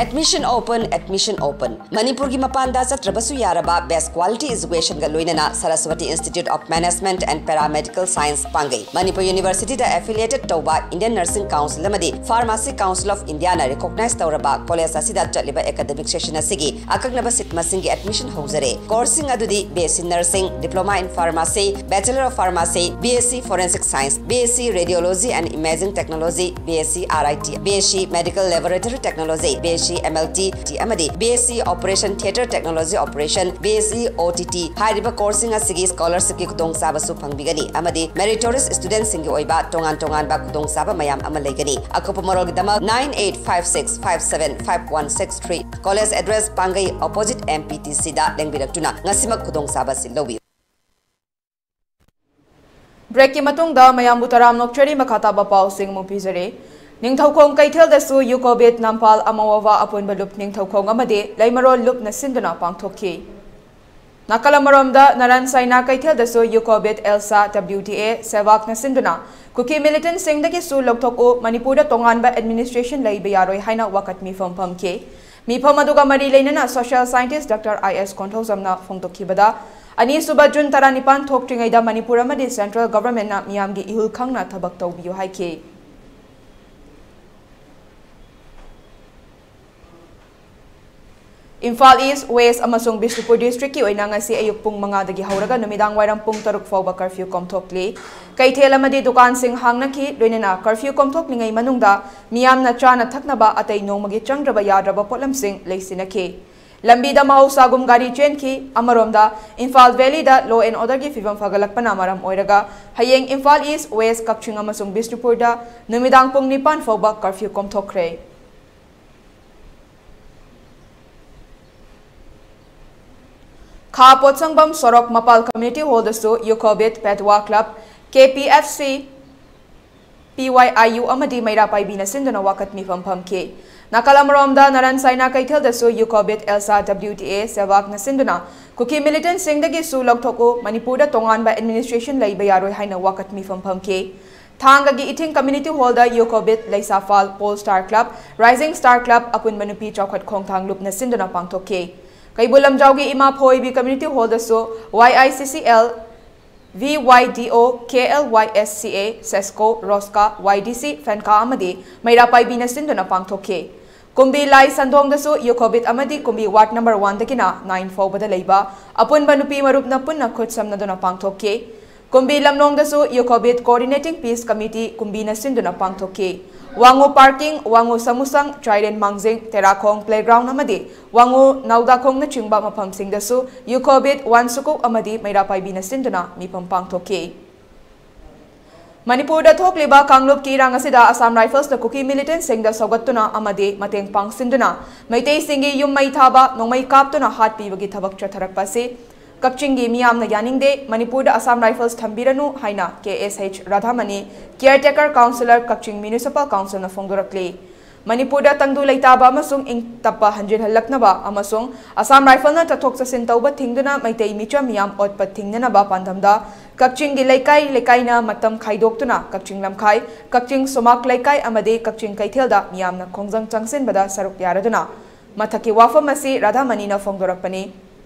Admission open, admission open. ꯃꯅꯤꯄꯨꯔꯒꯤ ꯃꯄꯥꯟꯗ ꯆꯠꯇ꯭ꯔꯕꯁꯨ ꯌꯥꯔꯕ best quality educationꯒ ꯂꯣꯏꯅꯅ Saraswati Institute of Management and Paramedical Science ꯄꯥꯡꯒꯩ꯫ Manipur Universityꯗ affiliated ꯇꯧꯕ Indian Nursing Council ꯑꯃꯗꯤ Pharmacy Council of Indiaꯅ recognize ꯇꯧꯔꯕ college ꯑꯁꯤꯗ ꯆꯠꯂꯤꯕ academic session ꯑꯁꯤꯒꯤ ꯑꯀꯛꯅꯕ seat ꯃꯁꯤꯡꯒꯤ admission ꯍꯧꯖꯔꯦ꯫ Courseꯁꯤꯡ ꯑꯗꯨꯗꯤ B S C Nursing, Diploma in Pharmacy, Bachelor of Pharmacy, B S C Forensic Science, B S C Radiology and Imaging Technology, B S C R I T, B S C Medical Laboratory Technology, B S C M L T, ꯑꯃꯗꯤ B S C Operation Theatre Technology Operation, B S C O T T ꯍꯥꯏꯔꯤꯕ courseꯁꯤꯡ ꯑꯁꯤꯒꯤ scholarshipꯀꯤ ꯈꯨꯗꯣꯡꯆꯥꯕꯁꯨ ꯐꯪꯕꯤꯒꯅꯤ ꯑꯃꯗꯤ meritorious studentꯁꯤꯡꯒꯤ ꯑꯣꯏꯕ ꯇꯣꯉꯥꯟ ꯇꯣꯉꯥꯟꯕ ꯈꯨꯗꯣꯡꯆꯥꯕ ꯃꯌꯥꯝ ꯑꯃ ꯂꯩꯒꯅꯤ꯫ ꯑꯀꯨꯞꯄ ꯃꯔꯣꯜꯒꯤꯗꯃꯛ nine eight five six five seven five one six three꯫ College address ꯄꯥꯡꯒꯩ opposite M P T Cꯗ ꯂꯦꯡꯕꯤꯔꯛꯇꯨꯅ ꯉꯁꯤꯃꯛ ꯈꯨꯗꯣꯡꯆꯥꯕ ꯑꯁꯤ ꯂꯧꯕꯤꯌꯨ꯫ Breakꯀꯤ ꯃꯇꯨꯡꯗ ꯃꯌꯥꯝꯕꯨ ꯇꯔꯥꯝꯅ ꯑꯣꯛꯆꯔꯤ꯫ ꯃꯈꯥ ꯇꯥꯕ ꯄꯥꯎꯁꯤꯡ ꯑꯃꯨꯛ ꯄꯤꯖꯔꯤ꯫ ꯅꯤꯡꯊꯧꯈꯣꯡ ꯀꯩꯊꯦꯜꯗꯁꯨ UCOVID ꯅꯝꯐꯥꯜ ꯑꯃꯋꯥ ꯑꯄꯨꯟꯕ ꯂꯨꯞ ꯅꯤꯡꯊꯧꯈꯣꯡ ꯑꯃꯗꯤ ꯂꯩꯃꯔꯣꯜ ꯂꯨꯞꯅ ꯁꯤꯟꯗꯨꯅ ꯄꯥꯡꯊꯣꯛꯈꯤ꯫ ꯅꯥꯀꯜ ꯑꯃꯔꯣꯝꯗ ꯅꯔꯥꯟ ꯁꯥꯏꯅꯥ ꯀꯩꯊꯦꯜꯗꯁꯨ UCOVID ELSA W T A ꯁꯦꯕꯥꯛꯅ ꯁꯤꯟꯗꯨꯅ ꯀꯨꯀꯤ militantꯁꯤꯡꯗꯒꯤꯁꯨ ꯂꯧꯊꯣꯛꯎ, ꯃꯅꯤꯄꯨꯔꯗ ꯇꯣꯉꯥꯟꯕ administration ꯂꯩꯕ ꯌꯥꯔꯣꯏ ꯍꯥꯏꯅ ꯋꯥꯀꯠ ꯃꯤꯐꯝ ꯐꯝꯈꯤ꯫ ꯃꯤꯐꯝ ꯑꯗꯨꯒ ꯃꯔꯤ ꯂꯩꯅꯅ social scientist Doctor I S ꯀꯣꯟꯊꯧꯖꯝꯅ ꯐꯣꯡꯗꯣꯛꯈꯤꯕꯗ, ꯑꯅꯤꯁꯨꯕ ꯖꯨꯟ ꯇꯔꯥꯅꯤꯄꯥꯟ ꯊꯣꯛꯇ꯭ꯔꯤꯉꯩꯗ ꯃꯅꯤꯄꯨꯔ ꯑꯃꯗꯤ central governmentꯅ ꯃꯤꯌꯥꯝꯒꯤ ꯏꯍꯨꯜ ꯈꯪꯅ ꯊꯕꯛ ꯇꯧꯕꯤꯌꯨ ꯍꯥꯏꯈꯤ꯫ ꯏꯝꯐꯥꯜ East, West ꯑꯃꯁꯨꯡ ꯕꯤꯁꯅꯨꯄꯨꯔ districtꯀꯤ ꯑꯣꯏꯅ ꯉꯁꯤ ꯑꯌꯨꯛ ꯄꯨꯡ ꯃꯉꯥꯗꯒꯤ ꯍꯧꯔꯒ ꯅꯨꯃꯤꯗꯥꯡ ꯋꯥꯏꯔꯝ ꯄꯨꯡ ꯇꯔꯨꯛ ꯐꯥꯎꯕ curfew ꯀꯣꯝꯊꯣꯛꯂꯤ꯫ ꯀꯩꯊꯦꯜ ꯑꯃꯗꯤ ꯗꯨꯀꯥꯟꯁꯤꯡ ꯍꯥꯡꯅꯈꯤ, ꯂꯣꯏꯅꯅ curfew ꯀꯣꯝꯊꯣꯛꯂꯤꯉꯩ ꯃꯅꯨꯡꯗ ꯃꯤꯌꯥꯝꯅ ꯆꯥꯅ ꯊꯛꯅꯕ ꯑꯇꯩ ꯅꯣꯡꯃꯒꯤ ꯆꯪꯗ꯭ꯔꯕ ꯌꯥꯗ꯭ꯔꯕ ꯄꯣꯠꯂꯝꯁꯤꯡ ꯂꯩꯁꯤꯟꯅꯈꯤ꯫ ꯂꯝꯕꯤꯗ ꯃꯍꯧꯁꯥꯒꯨꯝ ꯒꯥꯔꯤ ꯆꯦꯟꯈꯤ꯫ ꯑꯃꯔꯣꯝꯗ, ꯏꯝꯐꯥꯜ ꯚꯦꯂꯤꯗ law and orderꯒꯤ ꯐꯤꯕꯝ ꯐꯒꯠꯂꯛꯄꯅ ꯃꯔꯝ ꯑꯣꯏꯔꯒ ꯍꯌꯦꯡ ꯏꯝꯐꯥꯜ ꯏꯁ, ꯋꯦꯁ, ꯀꯛꯆꯤꯡ ꯑꯃꯁꯨꯡ ꯕꯤꯁꯅꯨꯄꯨꯔꯗ ꯅꯨꯃꯤꯗꯥꯡ ꯄꯨꯡ ꯅꯤꯄꯥꯟ ꯐꯥꯎꯕ curfew ꯀꯣꯝꯊꯣꯛꯈ꯭ꯔꯦ꯫ ꯈꯥ ꯄꯣꯠꯁꯪꯕꯝ ꯁꯣꯔꯣꯛ ꯃꯄꯥꯜ community hallꯗꯁꯨ ꯌꯨꯀꯣꯕꯤꯠ, ꯄꯦꯠꯋꯥ club, K P F C, P Y I U ꯑꯃꯗꯤ ꯃꯩꯔꯥ ꯄꯥꯏꯕꯤꯅ ꯁꯤꯟꯗꯨꯅ ꯋꯥꯀꯠ ꯃꯤꯐꯝ ꯐꯝꯈꯤ꯫ ꯅꯥꯀꯜ ꯑꯃꯔꯣꯝꯗ, ꯅꯥꯔꯥꯟ ꯁꯥꯏꯅꯥ ꯀꯩꯊꯦꯜꯗꯁꯨ ꯌꯨꯀꯣꯕꯤꯠ, ꯑꯦꯜꯁꯥ, ꯗꯕ꯭ꯂꯤꯌꯨ ꯇꯤ ꯑꯦ, ꯁꯦꯕꯥꯛꯅ ꯁꯤꯟꯗꯨꯅ ꯀꯨꯀꯤ militantꯁꯤꯡꯗꯒꯤꯁꯨ ꯂꯧꯊꯣꯛꯎ, ꯃꯅꯤꯄꯨꯔꯗ ꯇꯣꯉꯥꯟꯕ administration ꯂꯩꯕ ꯌꯥꯔꯣꯏ ꯍꯥꯏꯅ ꯋꯥꯀꯠ ꯃꯤꯐꯝ ꯐꯝꯈꯤ꯫ ꯊꯥꯡꯒꯒꯤ ꯏꯊꯤꯡ community hallꯗ ꯌꯨꯀꯣꯕꯤꯠ, ꯂꯩꯁꯥꯐꯥꯜ, Pole Star Club, Rising Star Club, ꯑꯄꯨꯟꯕ ꯅꯨꯄꯤ ꯆꯥꯎꯈꯠ ꯈꯣꯡꯊꯥꯡ ꯂꯨꯞꯅ ꯁꯤꯟꯗꯨꯅ ꯄꯥꯡꯊꯣꯛꯈꯤ꯫ ꯀꯩꯕꯨꯜ ꯂꯝꯖꯥꯎꯒꯤ ꯏꯃꯥ ꯐꯣꯏꯕꯤ community hallꯗꯁꯨ Y I C C L, V ꯋꯥꯏ ꯗꯤ ꯑꯣ, ꯀꯦ ꯑꯦꯜ ꯋꯥꯏ ꯑꯦꯁ ꯁꯤ ꯑꯦ, ꯁꯦꯁꯀꯣ, ꯔꯣꯁꯀꯥ, ꯋꯥꯏ ꯗꯤ ꯁꯤ, ꯐꯦꯟꯀꯥ ꯑꯃꯗꯤ ꯃꯩꯔꯥ ꯄꯥꯏꯕꯤꯅ ꯁꯤꯟꯗꯨꯅ ꯄꯥꯡꯊꯣꯛꯈꯤ꯫ ꯀꯨꯝꯕꯤ ꯂꯥꯏ ꯁꯟꯗꯣꯡꯗꯁꯨ ꯌꯨꯀꯣꯕꯤꯠ ꯑꯃꯗꯤ ꯀꯨꯝꯕꯤ ward number oneꯗꯒꯤꯅ nine ꯐꯥꯎꯕꯗ ꯂꯩꯕ ꯑꯄꯨꯟꯕ ꯅꯨꯄꯤ ꯃꯔꯨꯞꯅ ꯄꯨꯟꯅ ꯈꯨꯠ ꯁꯝꯅꯗꯨꯅ ꯄꯥꯡꯊꯣꯛꯈꯤ꯫ ꯀꯨꯝꯕꯤ ꯂꯝꯂꯣꯡꯗꯁꯨ ꯌꯨꯀꯣꯕꯤꯠ coordinating peace committee ꯀꯨꯝꯕꯤꯅ ꯁꯤꯟꯗꯨꯅ ꯄꯥꯡꯊꯣꯛꯈꯤ꯫ ꯋꯥꯉꯨ parking, ꯋꯥꯉꯨ ꯁꯃꯨꯁꯪ, ꯆꯥꯏꯔꯦꯟ ꯃꯥꯡꯖꯤꯡ, ꯇꯦꯔꯥꯈꯣꯡ playground ꯑꯃꯗꯤ ꯋꯥꯉꯨ ꯅꯧꯗꯥꯈꯣꯡꯅꯆꯤꯡꯕ ꯃꯐꯝꯁꯤꯡꯗꯁꯨ ꯌꯨꯀꯣꯕꯤꯠ, ꯋꯥꯟ ꯁꯨꯀꯨꯛ ꯑꯃꯗꯤ ꯃꯩꯔꯥ ꯄꯥꯏꯕꯤꯅ ꯁꯤꯟꯗꯨꯅ ꯃꯤꯐꯝ ꯄꯥꯡꯊꯣꯛꯈꯤ꯫ ꯃꯅꯤꯄꯨꯔꯗ ꯊꯣꯛꯂꯤꯕ ꯀꯥꯡꯂꯨꯞꯀꯤ ꯏꯔꯥꯡ ꯑꯁꯤꯗ Assam Riflesꯅ ꯀꯨꯀꯤ militantꯁꯤꯡꯗ ꯁꯧꯒꯠꯇꯨꯅ ꯑꯃꯗꯤ ꯃꯇꯦꯡ ꯄꯥꯡꯁꯤꯟꯗꯨꯅ ꯃꯩꯇꯩꯁꯤꯡꯒꯤ ꯌꯨꯝ ꯃꯩ ꯊꯥꯕ, ꯅꯣꯡꯃꯩ ꯀꯥꯞꯇꯨꯅ ꯍꯥꯠꯄꯤꯕꯒꯤ ꯊꯕꯛ ꯆꯠꯊꯔꯛꯄ ꯑꯁꯤ ꯀꯛꯆꯤꯡꯒꯤ ꯃꯤꯌꯥꯝꯅ ꯌꯥꯅꯤꯡꯗꯦ꯫ ꯃꯅꯤꯄꯨꯔꯗ Assam Rifles ꯊꯝꯕꯤꯔꯅꯨ ꯍꯥꯏꯅ ꯀꯦ ꯑꯦꯁ ꯑꯩꯆ ꯔꯥꯙꯥꯃꯅꯤ, caretaker councillor ꯀꯛꯆꯤꯡ Municipal Councilꯅ ꯐꯣꯡꯗꯣꯔꯛꯂꯤ꯫ ꯃꯅꯤꯄꯨꯔꯗ ꯇꯪꯗꯨ ꯂꯩꯇꯥꯕ ꯑꯃꯁꯨꯡ ꯏꯪ ꯇꯞꯄ ꯍꯟꯖꯤꯜꯍꯜꯂꯛꯅꯕ ꯑꯃꯁꯨꯡ Assam Riflesꯅ ꯆꯠꯊꯣꯛ ꯆꯠꯁꯤꯟ ꯇꯧꯕ ꯊꯤꯡꯗꯨꯅ ꯃꯩꯇꯩ ꯃꯤꯆꯝ ꯃꯤꯌꯥꯝ ꯑꯣꯠꯄ ꯊꯤꯡꯅꯅꯕ ꯄꯥꯟꯗꯝꯗ ꯀꯛꯆꯤꯡꯒꯤ ꯂꯩꯀꯥꯏ ꯂꯩꯀꯥꯏꯅ ꯃꯇꯝ ꯈꯥꯏꯗꯣꯛꯇꯨꯅ ꯀꯛꯆꯤꯡ ꯂꯝꯈꯥꯏ, ꯀꯛꯆꯤꯡ ꯁꯨꯃꯥꯛ ꯂꯩꯀꯥꯏ ꯑꯃꯗꯤ ꯀꯛꯆꯤꯡ ꯀꯩꯊꯦꯜꯗ ꯃꯤꯌꯥꯝꯅ ꯈꯣꯡꯖꯪ ꯆꯪꯁꯤꯟꯕꯗ ꯁꯔꯨꯛ ꯌꯥꯔꯗꯨꯅ ꯃꯊꯛꯀꯤ ꯋꯥꯐꯝ ꯑꯁꯤ ꯔꯥꯙꯥꯃꯅꯤꯅ ꯐꯣꯡꯗꯣꯔꯛꯄꯅꯤ꯫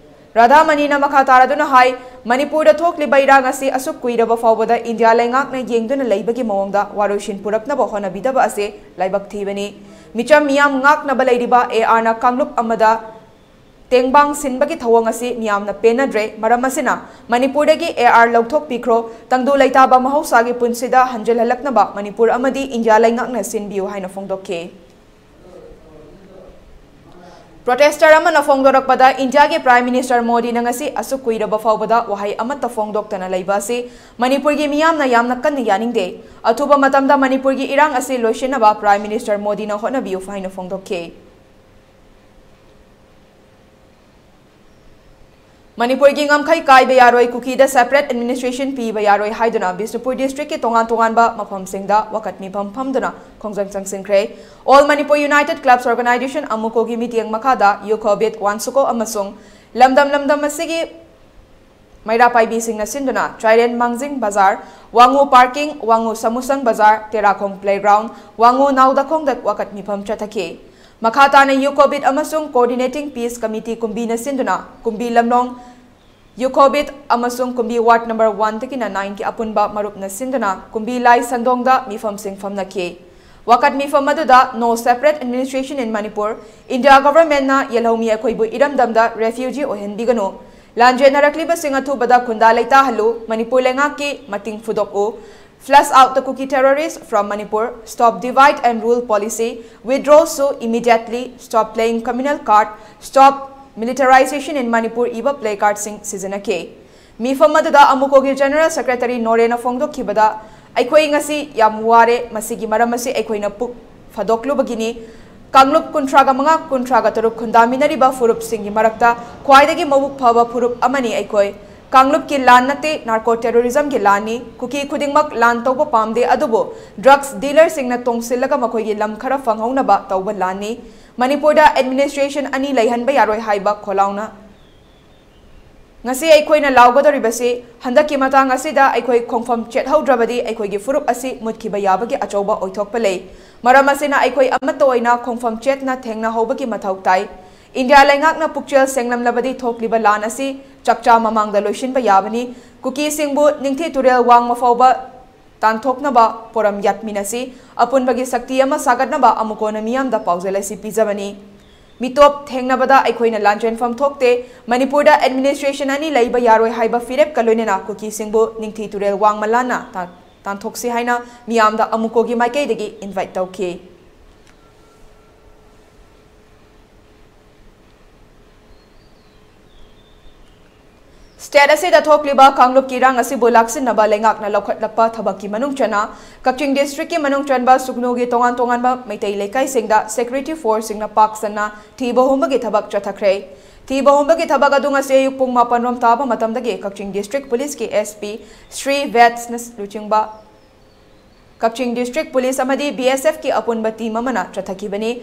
ꯔꯥꯙꯥꯃꯅꯤꯅ ꯃꯈꯥ ꯇꯥꯔꯗꯨꯅ ꯍꯥꯏ, ꯃꯅꯤꯄꯨꯔꯗ ꯊꯣꯛꯂꯤꯕ ꯏꯔꯥꯡ ꯑꯁꯤ ꯑꯁꯨꯛ ꯀꯨꯏꯔꯕ ꯐꯥꯎꯕꯗ ꯏꯟꯗꯤꯌꯥ ꯂꯩꯉꯥꯛꯅ ꯌꯦꯡꯗꯨꯅ ꯂꯩꯕꯒꯤ ꯃꯑꯣꯡꯗ ꯋꯥꯔꯣꯏꯁꯤꯟ ꯄꯨꯔꯛꯅꯕ ꯍꯣꯠꯅꯕꯤꯗꯕ ꯑꯁꯤ ꯂꯥꯏꯕꯛ ꯊꯤꯕꯅꯤ꯫ ꯃꯤꯆꯝ ꯃꯤꯌꯥꯝ ꯉꯥꯛꯅꯕ ꯂꯩꯔꯤꯕ ꯑꯦ ꯑꯥꯔꯅ ꯀꯥꯡꯂꯨꯞ ꯑꯃꯗ ꯇꯦꯡꯕꯥꯡ ꯁꯤꯟꯕꯒꯤ ꯊꯧꯑꯣꯡ ꯑꯁꯤ ꯃꯤꯌꯥꯝꯅ ꯄꯦꯟꯅꯗ꯭ꯔꯦ꯫ ꯃꯔꯝ ꯑꯁꯤꯅ ꯃꯅꯤꯄꯨꯔꯗꯒꯤ ꯑꯦ ꯑꯥꯔ ꯂꯧꯊꯣꯛꯄꯤꯈ꯭ꯔꯣ, ꯇꯪꯗꯨ ꯂꯩꯇꯥꯕ ꯃꯍꯧꯁꯥꯒꯤ ꯄꯨꯟꯁꯤꯗ ꯍꯟꯖꯤꯜꯍꯜꯂꯛꯅꯕ ꯃꯅꯤꯄꯨꯔ ꯑꯃꯗꯤ ꯏꯟꯗꯤꯌꯥ ꯂꯩꯉꯥꯛꯅ ꯁꯤꯟꯕꯤꯌꯨ ꯍꯥꯏꯅ ꯐꯣꯡꯗꯣꯛꯈꯤ꯫ Protester ꯑꯃꯅ ꯐꯣꯡꯗꯣꯔꯛꯄꯗ, ꯏꯟꯗꯤꯌꯥꯒꯤ Prime Minister ꯃꯣꯗꯤꯅ ꯉꯁꯤ ꯑꯁꯨꯛ ꯀꯨꯏꯔꯕ ꯐꯥꯎꯕꯗ ꯋꯥꯍꯩ ꯑꯃꯠꯇ ꯐꯣꯡꯗꯣꯛꯇꯅ ꯂꯩꯕ ꯑꯁꯤ ꯃꯅꯤꯄꯨꯔꯒꯤ ꯃꯤꯌꯥꯝꯅ ꯌꯥꯝꯅ ꯀꯟꯅ ꯌꯥꯅꯤꯡꯗꯦ꯫ ꯑꯊꯨꯕ ꯃꯇꯝꯗ ꯃꯅꯤꯄꯨꯔꯒꯤ ꯏꯔꯥꯡ ꯑꯁꯤ ꯂꯣꯏꯁꯤꯟꯅꯕ Prime Minister ꯃꯣꯗꯤꯅ ꯍꯣꯠꯅꯕꯤꯌꯨ ꯍꯥꯏꯅ ꯐꯣꯡꯗꯣꯛꯈꯤ꯫ ꯃꯅꯤꯄꯨꯔꯒꯤ ꯉꯝꯈꯩ ꯀꯥꯏꯕ ꯌꯥꯔꯣꯏ, ꯀꯨꯀꯤꯗ separate administration ꯄꯤꯕ ꯌꯥꯔꯣꯏ ꯍꯥꯏꯗꯨꯅ ꯕꯤꯁꯅꯨꯄꯨꯔ district ꯀꯤ ꯇꯣꯉꯥꯟ ꯇꯣꯉꯥꯟꯕ ꯃꯐꯝꯁꯤꯡꯗ ꯋꯥꯀꯠ ꯃꯤꯐꯝ ꯐꯝꯗꯨꯅ ꯈꯣꯡꯖꯪ ꯆꯪꯁꯤꯟꯈ꯭ꯔꯦ꯫ All Manipur United Clubs Organisation, ꯑꯃꯨꯀꯣꯒꯤ ꯃꯤꯠꯌꯦꯡ ꯃꯈꯥꯗ ꯌꯨꯀꯣꯕꯤꯠ, ꯋꯥꯟꯁꯨꯀꯣ ꯑꯃꯁꯨꯡ ꯂꯝꯗꯝ ꯂꯝꯗꯝ ꯑꯁꯤꯒꯤ ꯃꯩꯔꯥ ꯄꯥꯏꯕꯤꯁꯤꯡꯅ ꯁꯤꯟꯗꯨꯅ ꯆꯥꯏꯔꯦꯟ ꯃꯥꯡꯖꯤꯡ ꯕꯖꯥꯔ, ꯋꯥꯉꯨ parking, ꯋꯥꯉꯨ ꯁꯃꯨꯁꯪ ꯕꯖꯥꯔ, ꯇꯦꯔꯥꯈꯣꯡ playground, ꯋꯥꯉꯨ ꯅꯥꯎꯗꯈꯣꯡꯗ ꯋꯥꯀꯠ ꯃꯤꯐꯝ ꯆꯠꯊꯈꯤ꯫ ꯃꯈꯥ ꯇꯥꯅ ꯌꯨꯀꯣꯕꯤꯠ ꯑꯃꯁꯨꯡ Coordinating Peace Committee ꯀꯨꯝꯕꯤꯅ ꯁꯤꯟꯗꯨꯅ ꯀꯨꯝꯕꯤ ꯂꯝꯂꯣꯡ ꯌꯨꯀꯣꯕꯤꯠ ꯑꯃꯁꯨꯡ ꯀꯨꯝꯕꯤ ward number one ꯗꯒꯤꯅ nine ꯒꯤ ꯑꯄꯨꯟꯕ ꯃꯔꯨꯞꯅ ꯁꯤꯟꯗꯨꯅ ꯀꯨꯝꯕꯤ ꯂꯥꯏ ꯁꯟꯗꯣꯡꯗ ꯃꯤꯐꯝꯁꯤꯡ ꯐꯝꯅꯈꯤ꯫ ꯋꯥꯀꯠ ꯃꯤꯐꯝ ꯑꯗꯨꯗ No Separate Administration in Manipur, India government ꯅ ꯌꯦꯜꯍꯧꯃꯤ ꯑꯩꯈꯣꯏꯕꯨ ꯏꯔꯝꯗꯝꯗ refugee ꯑꯣꯏꯍꯟꯕꯤꯒꯅꯨ, ꯂꯥꯟꯖꯦꯟꯅꯔꯛꯂꯤꯕꯁꯤꯡ ꯑꯊꯨꯕꯗ ꯈꯨꯟꯗꯥ ꯂꯩꯇꯥꯍꯜꯂꯨ, ꯃꯅꯤꯄꯨꯔ ꯂꯩꯉꯥꯛꯀꯤ ꯃꯇꯤꯡ ꯐꯨꯗꯣꯛꯎ, Flush out the Kuki terrorists from Manipur, stop divide and rule policy, withdraw Suu immediately, stop playing communal card, stop militarization in Manipur ꯏꯕ placard ꯁꯤꯡ ꯁꯤꯖꯤꯟꯅꯈꯤ꯫ ꯃꯤꯐꯝ ꯑꯗꯨꯗ ꯑꯃꯨꯀꯣꯒꯤ General Secretary ꯅꯣꯔꯦꯅ ꯐꯣꯡꯗꯣꯛꯈꯤꯕꯗ, ꯑꯩꯈꯣꯏ ꯉꯁꯤ ꯌꯥꯝ ꯋꯥꯔꯦ, ꯃꯁꯤꯒꯤ ꯃꯔꯝ ꯑꯁꯤ ꯑꯩꯈꯣꯏꯅ ꯄꯨꯛ ꯐꯥꯗꯣꯛꯂꯨꯕꯒꯤꯅꯤ꯫ ꯀꯥꯡꯂꯨꯞ ꯀꯨꯟꯊ꯭ꯔꯥꯒ ꯃꯉꯥ, ꯀꯨꯟꯊ꯭ꯔꯥꯒ ꯇꯔꯨꯛ ꯈꯨꯟꯗꯥꯃꯤꯟꯅꯔꯤꯕ ꯐꯨꯔꯨꯞꯁꯤꯡꯒꯤ ꯃꯔꯛꯇ ꯈ꯭ꯋꯥꯏꯗꯒꯤ ꯃꯕꯨꯛ ꯐꯕ ꯐꯨꯔꯨꯞ ꯑꯃꯅꯤ ꯑꯩꯈꯣꯏ꯫ ꯀꯥꯡꯂꯨꯞꯀꯤ ꯂꯥꯟ ꯅꯠꯇꯦ, narco terrorism ꯒꯤ ꯂꯥꯟꯅꯤ꯫ ꯀꯨꯀꯤ ꯈꯨꯗꯤꯡꯃꯛ ꯂꯥꯟ ꯇꯧꯕ ꯄꯥꯝꯗꯦ, ꯑꯗꯨꯕꯨ drugs dealer ꯁꯤꯡꯅ ꯇꯣꯡꯁꯤꯜꯂꯒ ꯃꯈꯣꯏꯒꯤ ꯂꯝ ꯈꯔ ꯐꯪꯍꯧꯅꯕ ꯇꯧꯕ ꯂꯥꯟꯅꯤ꯫ ꯃꯅꯤꯄꯨꯔꯗ administration ꯑꯅꯤ ꯂꯩꯍꯟꯕ ꯌꯥꯔꯣꯏ ꯍꯥꯏꯕ ꯈꯣꯜꯂꯥꯎꯅ ꯉꯁꯤ ꯑꯩꯈꯣꯏꯅ ꯂꯥꯎꯒꯗꯧꯔꯤꯕꯁꯤ, ꯍꯟꯗꯛꯀꯤ ꯃꯇꯥꯡ ꯑꯁꯤꯗ ꯑꯩꯈꯣꯏ ꯈꯣꯡꯐꯝ ꯆꯦꯠꯍꯧꯗ꯭ꯔꯕꯗꯤ ꯑꯩꯈꯣꯏꯒꯤ ꯐꯨꯔꯨꯞ ꯑꯁꯤ ꯃꯨꯠꯈꯤꯕ ꯌꯥꯕꯒꯤ ꯑꯆꯧꯕ ꯑꯣꯏꯊꯣꯛꯄ ꯂꯩ꯫ ꯃꯔꯝ ꯑꯁꯤꯅ ꯑꯩꯈꯣꯏ ꯑꯃꯠꯇ ꯑꯣꯏꯅ ꯈꯣꯡꯐꯝ ꯆꯦꯠꯅ ꯊꯦꯡꯅꯍꯧꯕꯒꯤ ꯃꯊꯧ ꯇꯥꯏ꯫ ꯏꯟꯗꯤꯌꯥ ꯂꯩꯉꯥꯛꯅ ꯄꯨꯛꯆꯦꯜ ꯁꯦꯡꯂꯝꯂꯕꯗꯤ ꯊꯣꯛꯂꯤꯕ ꯂꯥꯟ ꯑꯁꯤ ꯆꯥꯛꯆꯥ ꯃꯃꯥꯡꯗ ꯂꯣꯏꯁꯤꯟꯕ ꯌꯥꯕꯅꯤ꯫ ꯀꯨꯀꯤꯁꯤꯡꯕꯨ ꯅꯤꯡꯊꯤ ꯇꯨꯔꯦꯜ ꯋꯥꯡꯃ ꯐꯥꯎꯕ ꯇꯥꯟꯊꯣꯛꯅꯕ ꯄꯣꯔꯝ ꯌꯥꯠꯃꯤꯟꯅꯁꯤ꯫ ꯑꯄꯨꯟꯕꯒꯤ ꯁꯛꯇꯤ ꯑꯃ ꯁꯥꯒꯠꯅꯕ ꯑꯃꯨꯀꯣꯅ ꯃꯤꯌꯥꯝꯗ ꯄꯥꯎꯖꯦꯜ ꯑꯁꯤ ꯄꯤꯖꯕꯅꯤ꯫ ꯃꯤꯇꯣꯞ ꯊꯦꯡꯅꯕꯗ ꯑꯩꯈꯣꯏꯅ ꯂꯥꯟꯖꯦꯟꯐꯝ ꯊꯣꯛꯇꯦ꯫ ꯃꯅꯤꯄꯨꯔꯗ administration ꯑꯅꯤ ꯂꯩꯕ ꯌꯥꯔꯣꯏ ꯍꯥꯏꯕ ꯐꯤꯔꯦꯞꯀ ꯂꯣꯏꯅꯅ ꯀꯨꯀꯤꯁꯤꯡꯕꯨ ꯅꯤꯡꯊꯤ ꯇꯨꯔꯦꯜ ꯋꯥꯡꯃ ꯂꯥꯟꯅ ꯇꯥ-, ꯇꯥꯟꯊꯣꯛꯁꯤ ꯍꯥꯏꯅ ꯃꯤꯌꯥꯝꯗ ꯑꯃꯨꯀꯣꯒꯤ ꯃꯥꯏꯀꯩꯗꯒꯤ invite ꯇꯧꯈꯤ꯫ State ꯑꯁꯤꯗ ꯊꯣꯛꯂꯤꯕ ꯀꯥꯡꯂꯨꯞꯀꯤ ꯏꯔꯥꯡ ꯑꯁꯤꯕꯨ ꯂꯥꯛꯁꯤꯟꯅꯕ ꯂꯩꯉꯥꯛꯅ ꯂꯧꯈꯠꯂꯛꯄ ꯊꯕꯛꯀꯤ ꯃꯅꯨꯡ ꯆꯟꯅ ꯀꯛꯆꯤꯡ district ꯀꯤ ꯃꯅꯨꯡ ꯆꯟꯕ ꯁꯨꯒꯅꯨꯒꯤ ꯇꯣꯉꯥꯟ ꯇꯣꯉꯥꯟꯕ ꯃꯩꯇꯩ ꯂꯩꯀꯥꯏꯁꯤꯡꯗ security force ꯁꯤꯡꯅ ꯄꯥꯛ ꯁꯟꯅ ꯊꯤꯕ ꯍꯨꯝꯕꯒꯤ ꯊꯕꯛ ꯆꯠꯊꯈ꯭ꯔꯦ꯫ ꯊꯤꯕ ꯍꯨꯝꯕꯒꯤ ꯊꯕꯛ ꯑꯗꯨ ꯉꯁꯤ ꯑꯌꯨꯛ ꯄꯨꯡ ꯃꯥꯄꯟ ꯔꯣꯝ ꯇꯥꯕ ꯃꯇꯝꯗꯒꯤ ꯀꯛꯆꯤꯡ district police ꯀꯤ S P ꯁ꯭ꯔꯤ ꯚꯦꯠꯁꯅ ꯂꯨꯆꯤꯡꯕ ꯀꯛꯆꯤꯡ district police ꯑꯃꯗꯤ B S F ꯀꯤ ꯑꯄꯨꯟꯕ team ꯑꯃꯅ ꯆꯠꯊꯈꯤꯕꯅꯤ꯫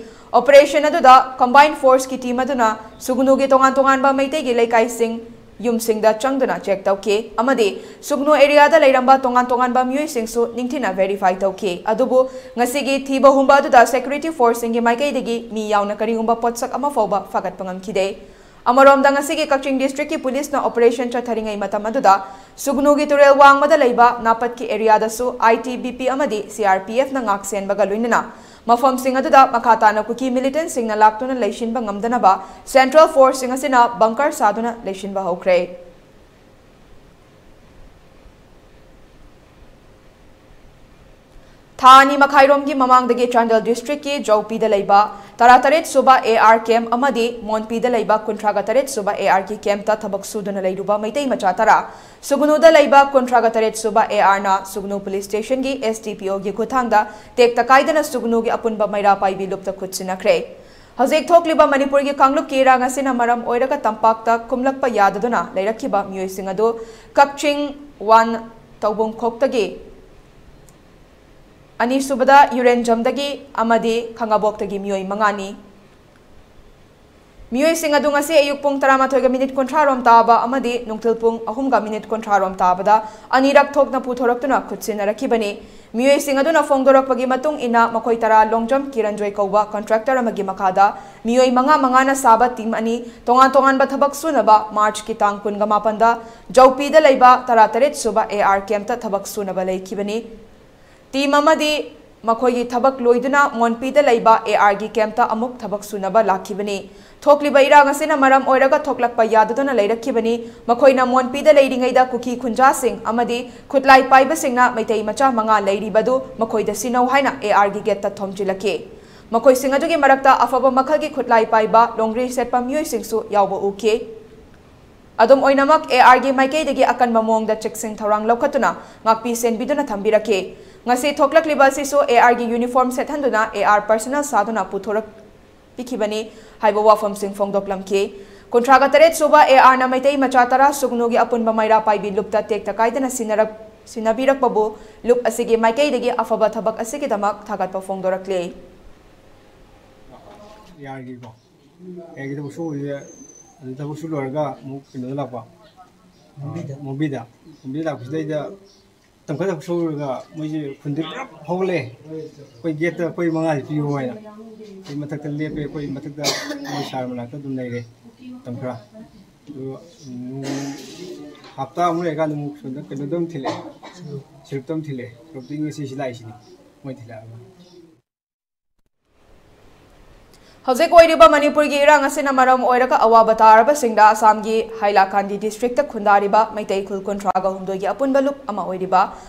Operation ꯑꯗꯨꯗ combined force ꯀꯤ team ꯑꯗꯨꯅ ꯁꯨꯒꯅꯨꯒꯤ ꯇꯣꯉꯥꯟ ꯇꯣꯉꯥꯟꯕ ꯃꯩꯇꯩꯒꯤ ꯂꯩꯀꯥꯏꯁꯤꯡ ꯌꯨꯝꯁꯤꯡꯗ ꯆꯪꯗꯨꯅ check ꯇꯧꯈꯤ ꯑꯃꯗꯤ ꯁꯨꯒꯅꯨ area ꯗ ꯂꯩꯔꯝꯕ ꯇꯣꯉꯥꯟ ꯇꯣꯉꯥꯟꯕ ꯃꯤꯑꯣꯏꯁꯤꯡꯁꯨ ꯅꯤꯡꯊꯤꯅ verify ꯇꯧꯈꯤ꯫ ꯑꯗꯨꯕꯨ ꯉꯁꯤꯒꯤ ꯊꯤꯕ ꯍꯨꯝꯕ ꯑꯗꯨꯗ security force ꯁꯤꯡꯒꯤ ꯃꯥꯏꯀꯩꯗꯒꯤ ꯃꯤ ꯌꯥꯎꯅ ꯀꯔꯤꯒꯨꯝꯕ ꯄꯣꯠꯁꯛ ꯑꯃ ꯐꯥꯎꯕ ꯐꯥꯒꯠꯄ ꯉꯝꯈꯤꯗꯦ꯫ ꯑꯃꯔꯣꯝꯗ ꯉꯁꯤꯒꯤ ꯀꯛꯆꯤꯡ district ꯀꯤ police ꯅ operation ꯆꯠꯊꯔꯤꯉꯩ ꯃꯇꯝ ꯑꯗꯨꯗ ꯁꯨꯒꯅꯨꯒꯤ ꯇꯨꯔꯦꯜ ꯋꯥꯡꯃꯗ ꯂꯩꯕ ꯅꯥꯄꯠꯀꯤ area ꯗꯁꯨ I T B P ꯑꯃꯗꯤ C R P F ꯅ ꯉꯥꯛ ꯁꯦꯟꯕꯒ ꯂꯣꯏꯅꯅ ꯃꯐꯝꯁꯤꯡ ꯑꯗꯨꯗ ꯃꯈꯥ ꯇꯥꯅ ꯀꯨꯀꯤ militant ꯁꯤꯡꯅ ꯂꯥꯛꯇꯨꯅ ꯂꯩꯁꯤꯟꯕ ꯉꯝꯗꯅꯕ central force ꯁꯤꯡ ꯑꯁꯤꯅ bunker ꯁꯥꯗꯨꯅ ꯂꯩꯁꯤꯟꯕ ꯍꯧꯈ꯭ꯔꯦ꯫ ꯊꯥ ꯑꯅꯤ ꯃꯈꯥꯏꯔꯣꯝꯒꯤ ꯃꯃꯥꯡꯗꯒꯤ ꯆꯥꯟꯗꯦꯜ district ꯀꯤ ꯖꯧꯄꯤꯗ ꯂꯩꯕ ꯇꯔꯥꯇꯔꯦꯠ ꯁꯨꯕ A R camp ꯑꯃꯗꯤ ꯃꯣꯟꯄꯤꯗ ꯂꯩꯕ ꯀꯨꯟꯊ꯭ꯔꯥꯒ ꯇꯔꯦꯠ ꯁꯨꯕ A R ꯒꯤ camp ꯇ ꯊꯕꯛ ꯁꯨꯗꯨꯅ ꯂꯩꯔꯨꯕ ꯃꯩꯇꯩ ꯃꯆꯥ ꯇꯔꯥ ꯁꯨꯒꯅꯨꯗ ꯂꯩꯕ ꯀꯨꯟꯊ꯭ꯔꯥꯒ ꯇꯔꯦꯠ ꯁꯨꯕ A R ꯅ ꯁꯨꯒꯅꯨ police station ꯒꯤ S D P O ꯒꯤ ꯈꯨꯠꯊꯥꯡꯗ ꯇꯦꯛꯇ ꯀꯥꯏꯗꯅ ꯁꯨꯒꯅꯨꯒꯤ ꯑꯄꯨꯟꯕ ꯃꯩꯔꯥ ꯄꯥꯏꯕꯤ ꯂꯨꯞꯇ ꯈꯨꯠꯁꯤꯟꯅꯈ꯭ꯔꯦ꯫ ꯍꯧꯖꯤꯛ ꯊꯣꯛꯂꯤꯕ ꯃꯅꯤꯄꯨꯔꯒꯤ ꯀꯥꯡꯂꯨꯞꯀꯤ ꯏꯔꯥꯡ ꯑꯁꯤꯅ ꯃꯔꯝ ꯑꯣꯏꯔꯒ ꯇꯝꯄꯥꯛꯇ ꯀꯨꯝꯂꯛꯄ ꯌꯥꯗꯗꯨꯅ ꯂꯩꯔꯛꯈꯤꯕ ꯃꯤꯑꯣꯏꯁꯤꯡ ꯑꯗꯨ ꯀꯛꯆꯤꯡ one ꯇꯧꯕꯨꯡꯈꯣꯛꯇꯒꯤ, ꯑꯅꯤꯁꯨꯕꯗ ꯌꯨꯔꯦꯟꯖꯝꯗꯒꯤ ꯑꯃꯗꯤ ꯈꯥꯉꯕꯣꯛꯇꯒꯤ ꯃꯤꯑꯣꯏ ꯃꯉꯥꯅꯤ꯫ ꯃꯤꯑꯣꯏꯁꯤꯡ ꯑꯗꯨ ꯉꯁꯤ ꯑꯌꯨꯛ ꯄꯨꯡ ꯇꯔꯥꯃꯥꯊꯣꯏꯒ minute ꯀꯨꯟꯊ꯭ꯔꯥ ꯔꯣꯝ ꯇꯥꯕ ꯑꯃꯗꯤ ꯅꯨꯡꯊꯤꯜ ꯄꯨꯡ ꯑꯍꯨꯝꯒ minute ꯀꯨꯟꯊ꯭ꯔꯥ ꯔꯣꯝ ꯇꯥꯕꯗ ꯑꯅꯤꯔꯛ ꯊꯣꯛꯅ ꯄꯨꯊꯣꯔꯛꯇꯨꯅ ꯈꯨꯠꯁꯤꯟꯅꯔꯛꯈꯤꯕꯅꯤ꯫ ꯃꯤꯑꯣꯏꯁꯤꯡ ꯑꯗꯨꯅ ꯐꯣꯡꯗꯣꯔꯛꯄꯒꯤ ꯃꯇꯨꯡ ꯏꯟꯅ ꯃꯈꯣꯏ ꯇꯔꯥ ꯂꯣꯡꯖꯝ ꯀꯤꯔꯟꯖꯣꯏ ꯀꯧꯕ contractor ꯑꯃꯒꯤ ꯃꯈꯥꯗ ꯃꯤꯑꯣꯏ ꯃꯉꯥ ꯃꯉꯥꯅ ꯁꯥꯕ team ꯑꯅꯤ ꯇꯣꯉꯥꯟ ꯇꯣꯉꯥꯟꯕ ꯊꯕꯛ ꯁꯨꯅꯕ March ꯀꯤ ꯇꯥꯡ ꯀꯨꯟꯒ ꯃꯥꯄꯟꯗ ꯖꯧꯄꯤꯗ ꯂꯩꯕ ꯇꯔꯥꯇꯔꯦꯠ ꯁꯨꯕ A R camp ꯇ ꯊꯕꯛ ꯁꯨꯅꯕ ꯂꯩꯈꯤꯕꯅꯤ꯫ Team ꯑꯃꯗꯤ ꯃꯈꯣꯏꯒꯤ ꯊꯕꯛ ꯂꯣꯏꯗꯨꯅ ꯃꯣꯟꯄꯤꯗ ꯂꯩꯕ A R ꯒꯤ camp ꯇ ꯑꯃꯨꯛ ꯊꯕꯛ ꯁꯨꯅꯕ ꯂꯥꯛꯈꯤꯕꯅꯤ꯫ ꯊꯣꯛꯂꯤꯕ ꯏꯔꯥꯡ ꯑꯁꯤꯅ ꯃꯔꯝ ꯑꯣꯏꯔꯒ ꯊꯣꯛꯂꯛꯄ ꯌꯥꯗꯗꯨꯅ ꯂꯩꯔꯛꯈꯤꯕꯅꯤ꯫ ꯃꯈꯣꯏꯅ ꯃꯣꯟꯄꯤꯗ ꯂꯩꯔꯤꯉꯩꯗ ꯀꯨꯀꯤ ꯈꯨꯟꯖꯥꯁꯤꯡ ꯑꯃꯗꯤ ꯈꯨꯠꯂꯥꯏ ꯄꯥꯏꯕꯁꯤꯡꯅ ꯃꯩꯇꯩ ꯃꯆꯥ ꯃꯉꯥ ꯂꯩꯔꯤꯕꯗꯨ ꯃꯈꯣꯏꯗ ꯁꯤꯟꯅꯧ ꯍꯥꯏꯅ A R ꯒꯤ gate ꯇ ꯊꯣꯝꯖꯤꯜꯂꯛꯈꯤ꯫ ꯃꯈꯣꯏꯁꯤꯡ ꯑꯗꯨꯒꯤ ꯃꯔꯛꯇ ꯑꯐꯕ ꯃꯈꯜꯒꯤ ꯈꯨꯠꯂꯥꯏ ꯄꯥꯏꯕ ꯂꯣꯡꯒ꯭ꯔꯤ ꯁꯦꯠꯄ ꯃꯤꯑꯣꯏꯁꯤꯡꯁꯨ ꯌꯥꯎꯕ ꯎꯈꯤ꯫ ꯑꯗꯨꯝ ꯑꯣꯏꯅꯃꯛ, AR ꯒꯤ ꯃꯥꯏꯀꯩꯗꯒꯤ ꯑꯀꯟꯕ ꯃꯑꯣꯡꯗ ꯆꯦꯛꯁꯤꯟ ꯊꯧꯔꯥꯡ ꯂꯧꯈꯠꯇꯨꯅ ꯉꯥꯛꯄꯤ ꯁꯦꯟꯕꯤꯗꯨꯅ ꯊꯝꯕꯤꯔꯛꯈꯤ꯫ ꯉꯁꯤ ꯊꯣꯛꯂꯛꯂꯤꯕ ꯑꯁꯤꯁꯨ AR ꯒꯤ uniform ꯁꯦꯠꯍꯟꯗꯨꯅ AR personnel ꯁꯥꯗꯨꯅ ꯄꯨꯊꯣꯔꯛ ꯄꯤꯈꯤꯕꯅꯤ ꯍꯥꯏꯕ ꯋꯥꯐꯝꯁꯤꯡ ꯐꯣꯡꯗꯣꯛꯂꯝꯈꯤ꯫ ꯀꯨꯟꯊ꯭ꯔꯥꯒ ꯇꯔꯦꯠ ꯁꯨꯕ AR ꯅ ꯃꯩꯇꯩ ꯃꯆꯥ ꯇꯔꯥ ꯁꯨꯒꯅꯨꯒꯤ ꯑꯄꯨꯟꯕ ꯃꯩꯔꯥ ꯄꯥꯏꯕꯤ ꯂꯨꯞꯇ ꯇꯦꯛꯇ ꯀꯥꯏꯗꯅ ꯁꯤꯟꯅꯔꯛ-, ꯁꯤꯟꯅꯕꯤꯔꯛꯄꯕꯨ ꯂꯨꯞ ꯑꯁꯤꯒꯤ ꯃꯥꯏꯀꯩꯗꯒꯤ ꯑꯐꯕ ꯊꯕꯛ ꯑꯁꯤꯒꯤꯗꯃꯛ ꯊꯥꯒꯠꯄ ꯐꯣꯡꯗꯣꯔꯛꯂꯤ꯫ AR ꯒꯤꯀꯣ, AR ꯒꯤ ꯊꯕꯛ ꯁꯨꯕꯁꯦ, ꯑꯗꯨ ꯊꯕꯛ ꯁꯨ ꯂꯣꯏꯔꯒ ꯑꯃꯨꯛ ꯀꯩꯅꯣꯗ ꯂꯥꯛꯄ, ꯃꯣꯕꯤꯗ꯫ ꯃꯣꯕꯤꯗ, ꯃꯣꯕꯤꯗ ꯂꯥꯛꯄꯁꯤꯗꯩꯗ ꯇꯪꯈꯥꯏ ꯇꯪꯈꯥꯏ ꯁꯨꯔꯒ ꯃꯣꯏꯁꯦ ꯈꯨꯟꯗ ꯄꯨꯂꯞ ꯍꯧꯒꯠꯂꯛꯑꯦ꯫ ꯑꯩꯈꯣꯏ gate ꯇ ꯑꯩꯈꯣꯏ ꯃꯉꯥꯁꯦ ꯄꯤꯌꯨ ꯍꯥꯏꯅ꯫ ꯑꯩꯈꯣꯏ ꯃꯊꯛꯇ ꯂꯦꯞꯄꯦ, ꯑꯩꯈꯣꯏ ꯃꯊꯛꯇ ꯃꯣꯏ sir ꯃꯅꯥꯛꯇ ꯑꯗꯨꯝ ꯂꯩꯔꯦ ꯃꯇꯝ ꯈꯔ꯫ ꯑꯗꯨꯒ ꯅꯣꯡ ꯍꯞꯇꯥ ꯑꯃꯨꯛ ꯂꯩꯔꯀꯥꯟꯗ ꯑꯃꯨꯛ ꯁꯣꯝꯗ ꯀꯩꯅꯣꯗ ꯑꯃꯨꯛ ꯊꯤꯜꯂꯛꯑꯦ, ꯁꯤꯔꯨꯞꯇ ꯑꯃꯨꯛ ꯊꯤꯜꯂꯛꯑꯦ꯫ ꯁꯤꯔꯨꯞꯇꯒꯤ ꯉꯁꯤꯁꯤ ꯂꯥꯛꯏꯁꯤꯅꯤ ꯃꯣꯏ ꯊꯤꯜꯂꯛꯑꯒ꯫ ꯍꯧꯖꯤꯛ ꯑꯣꯏꯔꯤꯕ ꯃꯅꯤꯄꯨꯔꯒꯤ ꯏꯔꯥꯡ ꯑꯁꯤꯅ ꯃꯔꯝ ꯑꯣꯏꯔꯒ ꯑꯋꯥꯕ ꯇꯥꯔꯕꯁꯤꯡꯗ ꯑꯁꯥꯝꯒꯤ ꯍꯥꯏꯂꯥꯀꯥꯟꯗꯤ district ꯇ ꯈꯨꯟꯗꯥꯔꯤꯕ ꯃꯩꯇꯩ ꯈꯨꯜ ꯀꯨꯟꯊ꯭ꯔꯥꯒ ꯍꯨꯝꯗꯣꯏꯒꯤ ꯑꯄꯨꯟꯕ ꯂꯨꯞ ꯑꯃ ꯑꯣꯏꯔꯤꯕ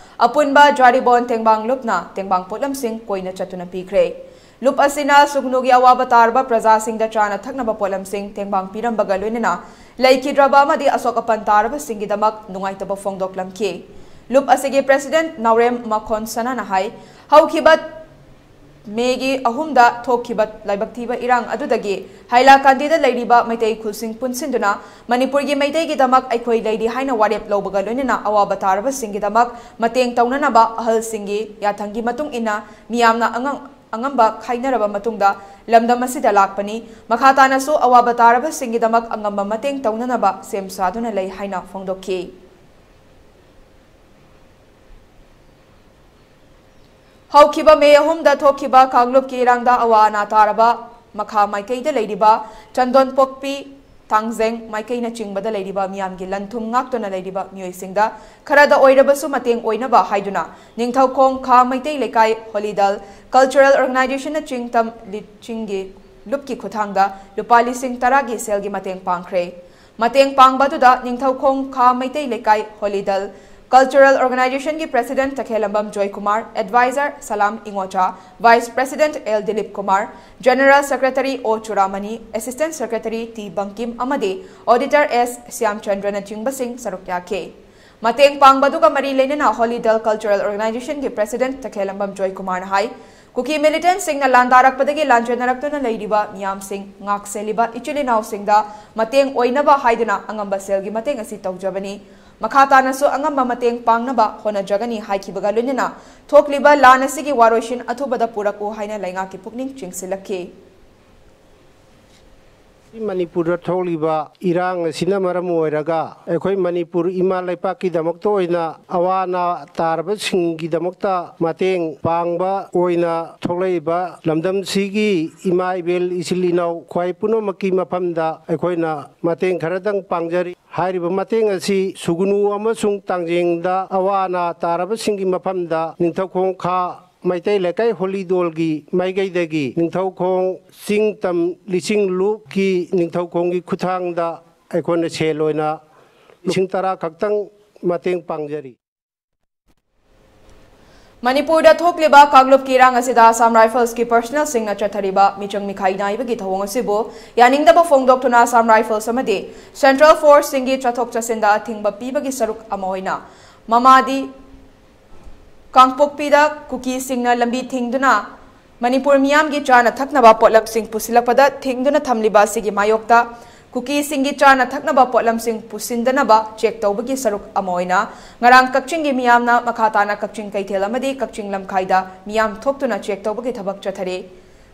ꯑꯄꯨꯟꯕ ꯖꯥꯔꯤꯕꯣꯟ ꯇꯦꯡꯕꯥꯡ ꯂꯨꯞꯅ ꯇꯦꯡꯕꯥꯡ ꯄꯣꯠꯂꯝꯁꯤꯡ ꯀꯣꯏꯅ ꯆꯠꯇꯨꯅ ꯄꯤꯈ꯭ꯔꯦ꯫ ꯂꯨꯞ ꯑꯁꯤꯅ ꯁꯨꯒꯅꯨꯒꯤ ꯑꯋꯥꯕ ꯇꯥꯔꯕ ꯄ꯭ꯔꯖꯥꯁꯤꯡꯗ ꯆꯥꯅ ꯊꯛꯅꯕ ꯄꯣꯠꯂꯝꯁꯤꯡ ꯇꯦꯡꯕꯥꯡ ꯄꯤꯔꯝꯕꯒ ꯂꯣꯏꯅꯅ ꯂꯩꯈꯤꯗ꯭ꯔꯕ ꯑꯃꯗꯤ ꯑꯁꯣꯛ ꯑꯄꯟ ꯇꯥꯔꯕꯁꯤꯡꯒꯤꯗꯃꯛ ꯅꯨꯡꯉꯥꯏꯇꯕ ꯐꯣꯡꯗꯣꯛꯂꯝꯈꯤ꯫ ꯂꯨꯞ ꯑꯁꯤꯒꯤ president ꯅꯥꯎꯔꯦꯝ ꯃꯈꯣꯟ ꯁꯅꯥꯅ ꯍꯥꯏ, ꯍꯧꯈꯤꯕ ꯃꯦꯒꯤ ꯑꯍꯨꯝꯗ ꯊꯣꯛꯈꯤꯕ ꯂꯥꯏꯕꯛ ꯊꯤꯕ ꯏꯔꯥꯡ ꯑꯗꯨꯗꯒꯤ ꯍꯥꯏꯂꯥꯀꯥꯟꯗꯤꯗ ꯂꯩꯔꯤꯕ ꯃꯩꯇꯩ ꯈꯨꯜꯁꯤꯡ ꯄꯨꯟꯁꯤꯟꯗꯨꯅ ꯃꯅꯤꯄꯨꯔꯒꯤ ꯃꯩꯇꯩꯒꯤꯗꯃꯛ ꯑꯩꯈꯣꯏ ꯂꯩꯔꯤ ꯍꯥꯏꯅ ꯋꯥꯔꯦꯞ ꯂꯧꯕꯒ ꯂꯣꯏꯅꯅ ꯑꯋꯥꯕ ꯇꯥꯔꯕꯁꯤꯡꯒꯤꯗꯃꯛ ꯃꯇꯦꯡ ꯇꯧꯅꯅꯕ ꯑꯍꯜꯁꯤꯡꯒꯤ ꯌꯥꯊꯪꯒꯤ ꯃꯇꯨꯡ ꯏꯟꯅ ꯃꯤꯌꯥꯝꯅ ꯑꯉꯝ-, ꯑꯉꯝꯕ ꯈꯥꯏꯅꯔꯕ ꯃꯇꯨꯡꯗ ꯂꯝꯗꯝ ꯑꯁꯤꯗ ꯂꯥꯛꯄꯅꯤ꯫ ꯃꯈꯥ ꯇꯥꯅꯁꯨ ꯑꯋꯥꯕ ꯇꯥꯔꯕꯁꯤꯡꯒꯤꯗꯃꯛ ꯑꯉꯝꯕ ꯃꯇꯦꯡ ꯇꯧꯅꯅꯕ ꯁꯦꯝ ꯁꯥꯗꯨꯅ ꯂꯩ ꯍꯥꯏꯅ ꯐꯣꯡꯗꯣꯛꯈꯤ꯫ ꯍꯧꯈꯤꯕ ꯃꯦ ꯑꯍꯨꯝꯗ ꯊꯣꯛꯈꯤꯕ ꯀꯥꯡꯂꯨꯞꯀꯤ ꯏꯔꯥꯡꯗ ꯑꯋꯥ ꯑꯅꯥ ꯇꯥꯔꯕ ꯃꯈꯥ ꯃꯥꯏꯀꯩꯗ ꯂꯩꯔꯤꯕ ꯆꯟꯗꯣꯟꯄꯣꯛꯄꯤ, ꯇꯥꯡꯖꯦꯡ ꯃꯥꯏꯀꯩꯅꯆꯤꯡꯕꯗ ꯂꯩꯔꯤꯕ ꯃꯤꯌꯥꯝꯒꯤ ꯂꯟ ꯊꯨꯝ ꯉꯥꯛꯇꯨꯅ ꯂꯩꯔꯤꯕ ꯃꯤꯑꯣꯏꯁꯤꯡꯗ ꯈꯔꯗ ꯑꯣꯏꯔꯕꯁꯨ ꯃꯇꯦꯡ ꯑꯣꯏꯅꯕ ꯍꯥꯏꯗꯨꯅ ꯅꯤꯡꯊꯧꯈꯣꯡ ꯈꯥ ꯃꯩꯇꯩ ꯂꯩꯀꯥꯏ ꯍꯣꯂꯤꯗꯜ, cultural organization ꯅꯆꯤꯡ ꯇꯝ ꯂꯤꯆꯤꯡꯒꯤ ꯂꯨꯞꯀꯤ ꯈꯨꯠꯊꯥꯡꯗ ꯂꯨꯄꯥ ꯂꯤꯁꯤꯡ ꯇꯔꯥꯒꯤ ꯁꯦꯜꯒꯤ ꯃꯇꯦꯡ ꯄꯥꯡꯈ꯭ꯔꯦ꯫ ꯃꯇꯦꯡ ꯄꯥꯡꯕ ꯑꯗꯨꯗ ꯅꯤꯡꯊꯧꯈꯣꯡ ꯈꯥ ꯃꯩꯇꯩ ꯂꯩꯀꯥꯏ ꯍꯣꯂꯤꯗꯜ, Cultural Organization ꯒꯤ President ꯇꯈꯦꯜꯂꯝꯕꯝ ꯖꯣꯏ ꯀꯨꯃꯥꯔ, Advisor ꯁꯂꯥꯝ ꯏꯉꯣꯆꯥ, Vice President L Dilip Kumar, General Secretary ꯑꯣ ꯆꯨꯔꯥꯃꯅꯤ, Assistant Secretary ꯇꯤ ꯕꯪꯀꯤꯝ ꯑꯃꯗꯤ Auditor ꯑꯦꯁ ꯁ꯭ꯌꯥꯝꯆꯟꯗ꯭ꯔꯅꯆꯤꯡꯕꯁꯤꯡ ꯁꯔꯨꯛ ꯌꯥꯈꯤ꯫ ꯃꯇꯦꯡ ꯄꯥꯡꯕ ꯑꯗꯨꯒ ꯃꯔꯤ ꯂꯩꯅꯅ Holy Dal Cultural Organization ꯒꯤ President ꯇꯈꯦꯜꯂꯝꯕꯝ ꯖꯣꯏ ꯀꯨꯃꯥꯔꯅ ꯍꯥꯏ, ꯀꯨꯀꯤ militant ꯁꯤꯡꯅ ꯂꯥꯟꯗꯥꯔꯛꯄꯗꯒꯤ ꯂꯥꯟꯖꯦꯟꯅꯔꯛꯇꯨꯅ ꯂꯩꯔꯤꯕ ꯃꯤꯌꯥꯝꯁꯤꯡ, ꯉꯥꯛꯁꯦꯜꯂꯤꯕ ꯏꯆꯤꯜ ꯏꯅꯥꯎꯁꯤꯡꯗ ꯃꯇꯦꯡ ꯑꯣꯏꯅꯕ ꯍꯥꯏꯗꯨꯅ ꯑꯉꯝꯕ ꯁꯦꯜꯒꯤ ꯃꯇꯦꯡ ꯑꯁꯤ ꯇꯧꯖꯕꯅꯤ꯫ ꯃꯈꯥ ꯇꯥꯅꯁꯨ ꯑꯉꯝꯕ ꯃꯇꯦꯡ ꯄꯥꯡꯅꯕ ꯍꯣꯠꯅꯖꯒꯅꯤ ꯍꯥꯏꯈꯤꯕꯒ ꯂꯣꯏꯅꯅ ꯊꯣꯛꯂꯤꯕ ꯂꯥꯟ ꯑꯁꯤꯒꯤ ꯋꯥꯔꯣꯏꯁꯤꯟ ꯑꯊꯨꯕꯗ ꯄꯨꯔꯛꯎ ꯍꯥꯏꯅ ꯂꯩꯉꯥꯛꯀꯤ ꯄꯨꯛꯅꯤꯡ ꯆꯤꯡꯁꯤꯜꯂꯛꯈꯤ꯫ ꯃꯅꯤꯄꯨꯔꯗ ꯊꯣꯛꯂꯤꯕ ꯏꯔꯥꯡ ꯑꯁꯤꯅ ꯃꯔꯝ ꯑꯣꯏꯔꯒ ꯑꯩꯈꯣꯏ ꯃꯅꯤꯄꯨꯔ ꯏꯃꯥ ꯂꯩꯄꯥꯛꯀꯤꯗꯃꯛꯇ ꯑꯣꯏꯅ ꯑꯋꯥ ꯑꯅꯥ ꯇꯥꯔꯕꯁꯤꯡꯒꯤꯗꯃꯛꯇ ꯃꯇꯦꯡ ꯄꯥꯡꯕ ꯑꯣꯏꯅ ꯊꯣꯛꯂꯛꯏꯕ ꯂꯝꯗꯝꯁꯤꯒꯤ ꯏꯃꯥ ꯏꯕꯦꯜ ꯏꯆꯤꯜ ꯏꯅꯥꯎ ꯈ꯭ꯋꯥꯏ ꯄꯨꯝꯅꯃꯛꯀꯤ ꯃꯐꯝꯗ ꯑꯩꯈꯣꯏꯅ ꯃꯇꯦꯡ ꯈꯔꯗꯪ ꯄꯥꯡꯖꯔꯤ꯫ ꯍꯥꯏꯔꯤꯕ ꯃꯇꯦꯡ ꯑꯁꯤ ꯁꯨꯒꯨꯅꯨ ꯑꯃꯁꯨꯡ ꯇꯥꯡꯖꯦꯡꯗ ꯑꯋꯥ ꯑꯅꯥ ꯇꯥꯔꯕꯁꯤꯡꯒꯤ ꯃꯐꯝꯗ ꯅꯤꯡꯊꯧꯈꯣꯡ ꯈꯥ ꯃꯩꯇꯩ ꯂꯩꯀꯥꯏ ꯍꯣꯂꯤꯗꯣꯜꯒꯤ ꯃꯥꯏꯀꯩꯗꯒꯤ ꯅꯤꯡꯊꯧꯈꯣꯡ ꯆꯤꯡ ꯇꯝ ꯂꯤꯁꯤꯡ ꯂꯨꯞꯀꯤ ꯅꯤꯡꯊꯧꯈꯣꯡꯒꯤ ꯈꯨꯠꯊꯥꯡꯗ ꯑꯩꯈꯣꯏꯅ ꯁꯦꯜ ꯑꯣꯏꯅ ꯂꯤꯁꯤꯡ ꯇꯔꯥ ꯈꯛꯇꯪ ꯃꯇꯦꯡ ꯄꯥꯡꯖꯔꯤ꯫ ꯃꯅꯤꯄꯨꯔꯗ ꯊꯣꯛꯂꯤꯕ ꯀꯥꯡꯂꯨꯞꯀꯤ ꯏꯔꯥꯡ ꯑꯁꯤꯗ Assam Riflesꯀꯤ personnelꯁꯤꯡꯅ ꯆꯠꯊꯔꯤꯕ ꯃꯤꯆꯪ ꯃꯤꯈꯥꯏ ꯅꯥꯏꯕꯒꯤ ꯊꯧꯑꯣꯡ ꯑꯁꯤꯕꯨ ꯌꯥꯅꯤꯡꯗꯕ ꯐꯣꯡꯗꯣꯛꯇꯨꯅ Assam Rifles ꯑꯃꯗꯤ Central Forceꯁꯤꯡꯒꯤ ꯆꯠꯊꯣꯛ ꯆꯠꯁꯤꯟꯗ ꯑꯊꯤꯡꯕ ꯄꯤꯕꯒꯤ ꯁꯔꯨꯛ ꯑꯃ ꯑꯣꯏꯅ ꯃꯃꯥꯗꯤ ꯀꯥꯡꯄꯣꯛꯄꯤꯗ ꯀꯨꯀꯤꯁꯤꯡꯅ ꯂꯝꯕꯤ ꯊꯤꯡꯗꯨꯅ ꯃꯅꯤꯄꯨꯔ ꯃꯤꯌꯥꯝꯒꯤ ꯆꯥꯅ ꯊꯛꯅꯕ ꯄꯣꯠꯂꯝꯁꯤꯡ ꯄꯨꯁꯤꯜꯂꯛꯄꯗ ꯊꯤꯡꯗꯨꯅ ꯊꯝꯂꯤꯕ ꯑꯁꯤꯒꯤ ꯃꯥꯌꯣꯛꯇ ꯀꯨꯀꯤꯁꯤꯡꯒꯤ ꯆꯥꯅ ꯊꯛꯅꯕ ꯄꯣꯠꯂꯝꯁꯤꯡ ꯄꯨꯁꯤꯟꯗꯅꯕ check ꯇꯧꯕꯒꯤ ꯁꯔꯨꯛ ꯑꯃ ꯑꯣꯏꯅ ꯉꯔꯥꯡ ꯀꯛꯆꯤꯡꯒꯤ ꯃꯤꯌꯥꯝꯅ ꯃꯈꯥ ꯇꯥꯅ ꯀꯛꯆꯤꯡ ꯀꯩꯊꯦꯜ ꯑꯃꯗꯤ ꯀꯛꯆꯤꯡ ꯂꯝꯈꯥꯏꯗ ꯃꯤꯌꯥꯝ ꯊꯣꯛꯇꯨꯅ check ꯇꯧꯕꯒꯤ ꯊꯕꯛ ꯆꯠꯊꯔꯤ꯫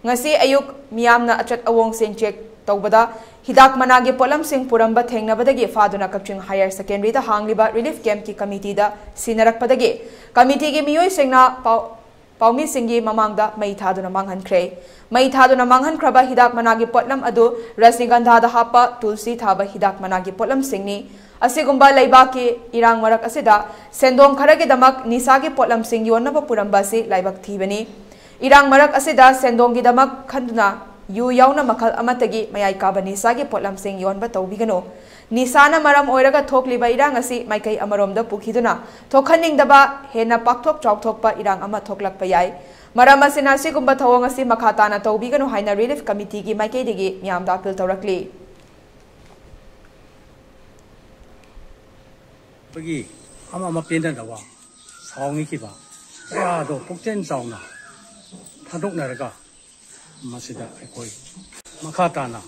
ꯉꯁꯤ ꯑꯌꯨꯛ ꯃꯤꯌꯥꯝꯅ ꯑꯆꯠ ꯑꯋꯣꯡꯁꯤꯡ check ꯇꯧꯕꯗ ꯍꯤꯗꯥꯛ ꯃꯅꯥꯒꯤ ꯄꯣꯠꯂꯝꯁꯤꯡ ꯄꯨꯔꯝꯕ ꯊꯦꯡꯅꯕꯗꯒꯤ ꯐꯥꯗꯨꯅ ꯀꯛꯆꯤꯡ higher secondary ꯗ ꯍꯥꯡꯂꯤꯕ relief camp ꯀꯤ committee ꯗ ꯁꯤꯟꯅꯔꯛꯄꯗꯒꯤ committee ꯒꯤ ꯃꯤꯑꯣꯏꯁꯤꯡꯅ ꯄꯥꯎ-, ꯄꯥꯎꯃꯤꯁꯤꯡꯒꯤ ꯃꯃꯥꯡꯗ ꯃꯩ ꯊꯥꯗꯨꯅ ꯃꯥꯡꯍꯟꯈ꯭ꯔꯦ꯫ ꯃꯩ ꯊꯥꯗꯨꯅ ꯃꯥꯡꯍꯟꯈ꯭ꯔꯕ ꯍꯤꯗꯥꯛ ꯃꯅꯥꯒꯤ ꯄꯣꯠꯂꯝ ꯑꯗꯨ ꯔꯖꯅꯤꯒꯟꯙꯥꯗ ꯍꯥꯞꯄ ꯇꯨꯜꯁꯤ ꯊꯥꯕ ꯍꯤꯗꯥꯛ ꯃꯅꯥꯒꯤ ꯄꯣꯠꯂꯝꯁꯤꯡꯅꯤ꯫ ꯑꯁꯤꯒꯨꯝꯕ ꯂꯩꯕꯥꯛꯀꯤ ꯏꯔꯥꯡ ꯃꯔꯛ ꯑꯁꯤꯗ ꯁꯦꯟꯗꯣꯡ ꯈꯔꯒꯤꯗꯃꯛ ꯅꯤꯁꯥꯒꯤ ꯄꯣꯠꯂꯝꯁꯤꯡ ꯌꯣꯟꯅꯕ ꯄꯨꯔꯝꯕ ꯑꯁꯤ ꯂꯥꯏꯕꯛ ꯊꯤꯕꯅꯤ꯫ ꯏꯔꯥꯡ ꯃꯔꯛ ꯑꯁꯤꯗ ꯁꯦꯟꯗꯣꯡꯒꯤꯗꯃꯛ ꯈꯟꯗꯨꯅ ꯌꯨ ꯌꯥꯎꯅ ꯃꯈꯜ ꯑꯃꯠꯇꯒꯤ ꯃꯌꯥꯏ ꯀꯥꯕ ꯅꯤꯁꯥꯒꯤ ꯄꯣꯠꯂꯝꯁꯤꯡ ꯌꯣꯟꯕ ꯇꯧꯕꯤꯒꯅꯨ꯫ ꯅꯤꯁꯥꯅ ꯃꯔꯝ ꯑꯣꯏꯔꯒ ꯊꯣꯛꯂꯤꯕ ꯏꯔꯥꯡ ꯑꯁꯤ ꯃꯥꯏꯀꯩ ꯑꯃꯔꯣꯝꯗ ꯄꯨꯈꯤꯗꯨꯅ ꯊꯣꯛꯍꯟꯅꯤꯡꯗꯕ ꯍꯦꯟꯅ ꯄꯥꯛꯊꯣꯛ ꯆꯥꯎꯊꯣꯛꯄ ꯏꯔꯥꯡ ꯑꯃ ꯊꯣꯛꯂꯛꯄ ꯌꯥꯏ꯫ ꯃꯔꯝ ꯑꯁꯤꯅ ꯑꯁꯤꯒꯨꯝꯕ ꯊꯧꯑꯣꯡ ꯑꯁꯤ ꯃꯈꯥ ꯇꯥꯅ ꯇꯧꯕꯤꯒꯅꯨ ꯍꯥꯏꯅ ꯔꯤꯂꯤꯐ ꯀꯃꯤꯇꯤꯒꯤ ꯃꯥꯏꯀꯩꯗꯒꯤ ꯃꯤꯌꯥꯝꯗ ꯑꯄꯤꯜ ꯇꯧꯔꯛꯂꯤ꯫ ꯑꯩꯈꯣꯏꯒꯤ ꯑꯃ ꯑꯃ ꯄꯦꯟꯅꯗꯕ ꯁꯥꯎꯅꯈꯤꯕ ꯀꯌꯥꯗꯣ ꯄꯨꯛꯆꯦꯜ ꯆꯥꯎꯅ ꯊꯥꯗꯣꯛꯅꯔꯒ ꯃꯁꯤꯗ ꯑꯩꯈꯣꯏ ꯃꯈꯥ ꯇꯥꯅ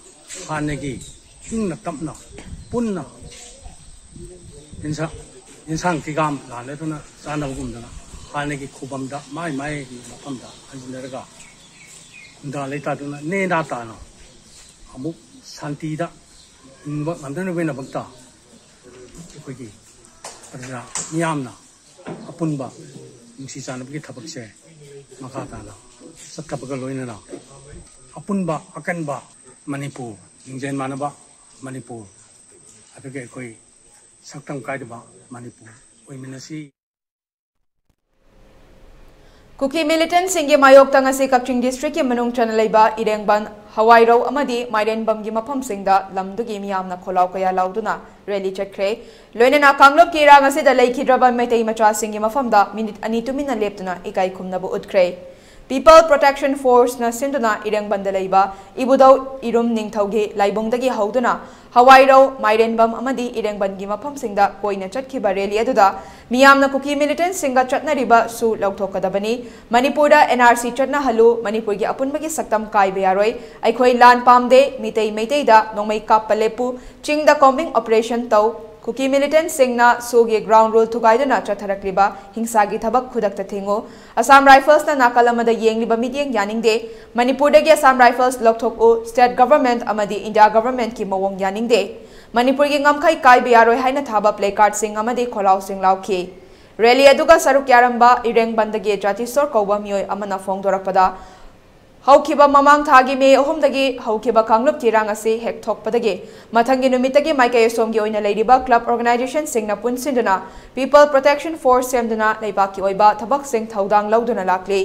ꯍꯥꯟꯅꯒꯤ ꯏꯪꯅ ꯇꯞꯅ ꯄꯨꯟꯅ ꯏꯟꯁꯥꯡ ꯏꯟꯁꯥꯡ ꯀꯤꯒꯥꯝ ꯂꯥꯟꯅꯗꯨꯅ ꯆꯥꯅꯕꯒꯨꯝꯗꯅ ꯍꯥꯟꯅꯒꯤ ꯈꯨꯕꯝꯗ ꯃꯥꯏ ꯃꯥꯏꯒꯤ ꯃꯐꯝꯗ ꯍꯟꯖꯤꯟꯅꯔꯒ ꯈꯨꯟꯗꯥ ꯂꯩꯇꯥꯗꯨꯅ ꯅꯦꯅꯥ ꯇꯥꯅ ꯑꯃꯨꯛ ꯁꯥꯟꯇꯤꯗ ꯍꯤꯡꯕ ꯉꯝꯅꯅꯕꯒꯤꯗꯃꯛꯇ ꯑꯩꯈꯣꯏꯒꯤ ꯄ꯭ꯔꯖꯥ ꯃꯤꯌꯥꯝꯅ ꯑꯄꯨꯟꯕ ꯅꯨꯡꯁꯤ ꯆꯥꯟꯅꯕꯒꯤ ꯊꯕꯛꯁꯦ ꯃꯈꯥ ꯇꯥꯅ ꯆꯠꯊꯕꯒ ꯂꯣꯏꯅꯅ ꯑꯄꯨꯟꯕ ꯑꯀꯟꯕ ꯃꯅꯤꯄꯨꯔ, ꯂꯤꯡꯖꯦꯜ ꯃꯥꯟꯅꯕ ꯃꯅꯤꯄꯨꯔ, ꯑꯗꯨꯒ ꯑꯩꯈꯣꯏ ꯁꯛꯇꯝ ꯀꯥꯏꯗꯕ ꯃꯅꯤꯄꯨꯔ ꯑꯣꯏꯃꯤꯟꯅꯁꯤ꯫ ꯀꯨꯀꯤ ꯃꯤꯂꯤꯇꯦꯟꯠꯁꯤꯡꯒꯤ ꯃꯥꯌꯣꯛꯇ ꯉꯁꯤ ꯀꯛꯆꯤꯡ ꯗꯤꯁꯇ꯭ꯔꯤꯛꯀꯤ ꯃꯅꯨꯡ ꯆꯟꯅ ꯂꯩꯕ ꯏꯔꯦꯡꯕꯟ, ꯍꯋꯥꯏꯔꯧ ꯑꯃꯗꯤ ꯃꯥꯏꯔꯦꯟꯕꯝꯒꯤ ꯃꯐꯝꯁꯤꯡꯗ ꯂꯝꯗꯨꯒꯤ ꯃꯤꯌꯥꯝꯅ ꯈꯣꯜꯂꯥꯎ ꯀꯌꯥ ꯂꯥꯎꯗꯨꯅ ꯔꯦꯂꯤ ꯆꯠꯈ꯭ꯔꯦ꯫ ꯂꯣꯏꯅꯅ ꯀꯥꯡꯂꯨꯞꯀꯤ ꯏꯔꯥꯡ ꯑꯁꯤꯗ ꯂꯩꯈꯤꯗ꯭ꯔꯕ ꯃꯩꯇꯩ ꯃꯆꯥꯁꯤꯡꯒꯤ ꯃꯐꯝꯗ ꯃꯤꯅꯤꯠ ꯑꯅꯤ ꯇꯨꯃꯤꯟꯅ ꯂꯦꯞꯇꯨꯅ ꯏꯀꯥꯏ ꯈꯨꯝꯅꯕ ꯎꯠꯈ꯭ꯔꯦ꯫ People Protection Forceꯅ ꯁꯤꯟꯗꯨꯅ ꯏꯔꯦꯡꯕꯟꯗ ꯂꯩꯕ ꯏꯕꯨꯙꯧ ꯏꯔꯨꯝ ꯅꯤꯡꯊꯧꯒꯤ ꯂꯥꯏꯕꯨꯡꯗꯒꯤ ꯍꯧꯗꯨꯅ ꯍꯋꯥꯏꯔꯧ, ꯃꯥꯏꯔꯦꯟꯕꯝ ꯑꯃꯗꯤ ꯏꯔꯦꯡꯕꯟꯒꯤ ꯃꯐꯝꯁꯤꯡꯗ ꯀꯣꯏꯅ ꯆꯠꯈꯤꯕ ꯔꯦꯂꯤ ꯑꯗꯨꯗ ꯃꯤꯌꯥꯝꯅ ꯀꯨꯀꯤ ꯃꯤꯂꯤꯇꯦꯟꯠꯁꯤꯡꯒ ꯆꯠꯅꯔꯤꯕ ꯁꯨ ꯂꯧꯊꯣꯛꯀꯗꯕꯅꯤ, ꯃꯅꯤꯄꯨꯔꯗ NRC ꯆꯠꯅꯍꯜꯂꯨ, ꯃꯅꯤꯄꯨꯔꯒꯤ ꯑꯄꯨꯟꯕꯒꯤ ꯁꯛꯇꯝ ꯀꯥꯏꯕ ꯌꯥꯔꯣꯏ, ꯑꯩꯈꯣꯏ ꯂꯥꯟ ꯄꯥꯝꯗꯦ, ꯃꯤꯇꯩ ꯃꯩꯇꯩꯗ ꯅꯣꯡꯃꯩ ꯀꯥꯞꯄ ꯂꯦꯞꯄꯨ, ꯆꯤꯡꯗ combing operation ꯇꯧ, ꯀꯨꯀꯤ ꯃꯤꯂꯤꯇꯦꯟꯠꯁꯤꯡꯅ ꯁꯨꯒꯤ ground rule ꯊꯨꯒꯥꯏꯗꯨꯅ ꯆꯠꯊꯔꯛꯂꯤꯕ ꯍꯤꯡꯁꯥꯒꯤ ꯊꯕꯛ ꯈꯨꯗꯛꯇ ꯊꯤꯡꯉꯨ, ꯑꯁꯥꯝ ꯔꯥꯏꯐꯜꯁꯅ ꯅꯥꯀꯜ ꯑꯃꯗ ꯌꯦꯡꯂꯤꯕ ꯃꯤꯠꯌꯦꯡ ꯌꯥꯅꯤꯡꯗꯦ꯫ ꯃꯅꯤꯄꯨꯔꯗꯒꯤ ꯑꯁꯥꯝ ꯔꯥꯏꯐꯜꯁ ꯂꯧꯊꯣꯛꯎ, state government ꯑꯃꯗꯤ India governmentꯀꯤ ꯃꯑꯣꯡ ꯌꯥꯅꯤꯡꯗꯦ꯫ ꯃꯅꯤꯄꯨꯔꯒꯤ ꯉꯝꯈꯩ ꯀꯥꯏꯕ ꯌꯥꯔꯣꯏ ꯍꯥꯏꯅ ꯊꯥꯕ placardꯁꯤꯡ ꯑꯃꯗꯤ ꯈꯣꯜꯂꯥꯎꯁꯤꯡ ꯂꯥꯎꯈꯤ꯫ ꯔꯦꯂꯤ ꯑꯗꯨꯒ ꯁꯔꯨꯛ ꯌꯥꯔꯝꯕ ꯏꯔꯦꯡꯕꯟꯗꯒꯤ ꯖꯥꯇꯤꯁꯣꯔ ꯀꯧꯕ ꯃꯤꯑꯣꯏ ꯑꯃꯅ ꯐꯣꯡꯗꯣꯔꯛꯄꯗ, ꯍꯧꯈꯤꯕ ꯃꯃꯥꯡ ꯊꯥꯒꯤ ꯃꯦ ꯑꯍꯨꯝꯗꯒꯤ ꯍꯧꯈꯤꯕ ꯀꯥꯡꯂꯨꯞꯀꯤ ꯏꯔꯥꯡ ꯑꯁꯤ ꯍꯦꯛ ꯊꯣꯛꯄꯗꯒꯤ ꯃꯊꯪꯒꯤ ꯅꯨꯃꯤꯠꯇꯒꯤ ꯃꯥꯏꯀꯩ ꯑꯁꯣꯝꯒꯤ ꯑꯣꯏꯅ ꯂꯩꯔꯤꯕ club organizationꯁꯤꯡꯅ ꯄꯨꯟꯁꯤꯟꯗꯨꯅ People Protection Force ꯁꯦꯝꯗꯨꯅ ꯂꯩꯕꯥꯛꯀꯤ ꯑꯣꯏꯕ ꯊꯕꯛꯁꯤꯡ ꯊꯧꯗꯥꯡ ꯂꯧꯗꯨꯅ ꯂꯥꯛꯂꯤ꯫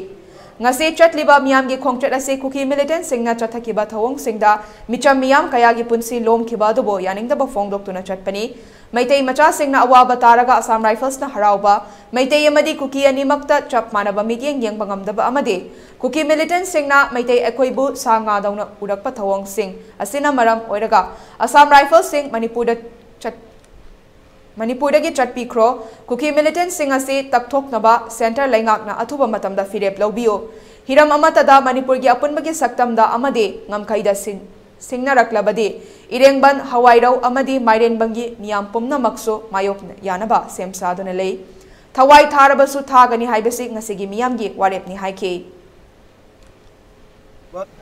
ꯉꯁꯤ ꯆꯠꯂꯤꯕ ꯃꯤꯌꯥꯝꯒꯤ ꯈꯣꯡꯆꯠ ꯑꯁꯤ ꯀꯨꯀꯤ ꯃꯤꯂꯤꯇꯦꯟꯁꯤꯡꯅ ꯆꯠꯊꯈꯤꯕ ꯊꯧꯑꯣꯡꯁꯤꯡꯗ ꯃꯤꯆꯝ ꯃꯤꯌꯥꯝ ꯀꯌꯥꯒꯤ ꯄꯨꯟꯁꯤ ꯂꯣꯝꯈꯤꯕ ꯑꯗꯨꯕꯨ ꯌꯥꯅꯤꯡꯗꯕ ꯐꯣꯡꯗꯣꯛꯇꯨꯅ ꯆꯠꯄꯅꯤ꯫ ꯃꯩꯇꯩ ꯃꯆꯥꯁꯤꯡꯅ ꯑꯋꯥꯕ ꯇꯥꯔꯒ ꯑꯁꯥꯝ ꯔꯥꯏꯐꯜꯁꯅ ꯍꯔꯥꯎꯕ, ꯃꯩꯇꯩ ꯑꯃꯗꯤ ꯀꯨꯀꯤ ꯑꯅꯤꯃꯛꯇ ꯆꯞ ꯃꯥꯟꯅꯕ ꯃꯤꯠꯌꯦꯡ ꯌꯦꯡꯕ ꯉꯝꯗꯕ ꯑꯃꯗꯤ ꯀꯨꯀꯤ ꯃꯤꯂꯤꯇꯦꯟꯁꯤꯡꯅ ꯃꯩꯇꯩ ꯑꯩꯈꯣꯏꯕꯨ ꯁꯥ ꯉꯥꯗꯧꯅ ꯎꯔꯛꯄ ꯊꯧꯑꯣꯡꯁꯤꯡ ꯑꯁꯤꯅ ꯃꯔꯝ ꯑꯣꯏꯔꯒ ꯑꯁꯥꯝ ꯔꯥꯏꯐꯜꯁꯤꯡ ꯃꯅꯤꯄꯨꯔꯗ ꯆꯠ-, ꯃꯅꯤꯄꯨꯔꯗꯒꯤ ꯆꯠꯄꯤꯈ꯭ꯔꯣ꯫ ꯀꯨꯀꯤ ꯃꯤꯂꯤꯇꯦꯟꯁꯤꯡ ꯑꯁꯤ ꯇꯛꯊꯣꯛꯅꯕ ꯁꯦꯟꯇꯔ ꯂꯩꯉꯥꯛꯅ ꯑꯊꯨꯕ ꯃꯇꯝꯗ ꯐꯤꯔꯦꯞ ꯂꯧꯕꯤꯌꯨ꯫ ꯍꯤꯔꯝ ꯑꯃꯠꯇꯗ ꯃꯅꯤꯄꯨꯔꯒꯤ ꯑꯄꯨꯟꯕꯒꯤ ꯁꯛꯇꯝꯗ ꯑꯃꯗꯤ ꯉꯝꯈꯩꯗ ꯁꯤꯟ-, ꯁꯤꯡꯅꯔꯛꯂꯕꯗꯤ ꯏꯔꯦꯡꯕꯟ, ꯍꯋꯥꯏꯔꯧ ꯑꯃꯗꯤ ꯃꯥꯏꯔꯦꯟꯕꯟꯒꯤ ꯃꯤꯌꯥꯝ ꯄꯨꯝꯅꯃꯛꯁꯨ ꯃꯥꯌꯣꯛ ꯌꯥꯅꯕ ꯁꯦꯝ ꯁꯥꯗꯨꯅ ꯂꯩ꯫ ꯊꯋꯥꯏ ꯊꯥꯔꯕꯁꯨ ꯊꯥꯒꯅꯤ ꯍꯥꯏꯕꯁꯤ ꯉꯁꯤꯒꯤ ꯃꯤꯌꯥꯝꯒꯤ ꯋꯥꯔꯦꯞꯅꯤ ꯍꯥꯏꯈꯤ꯫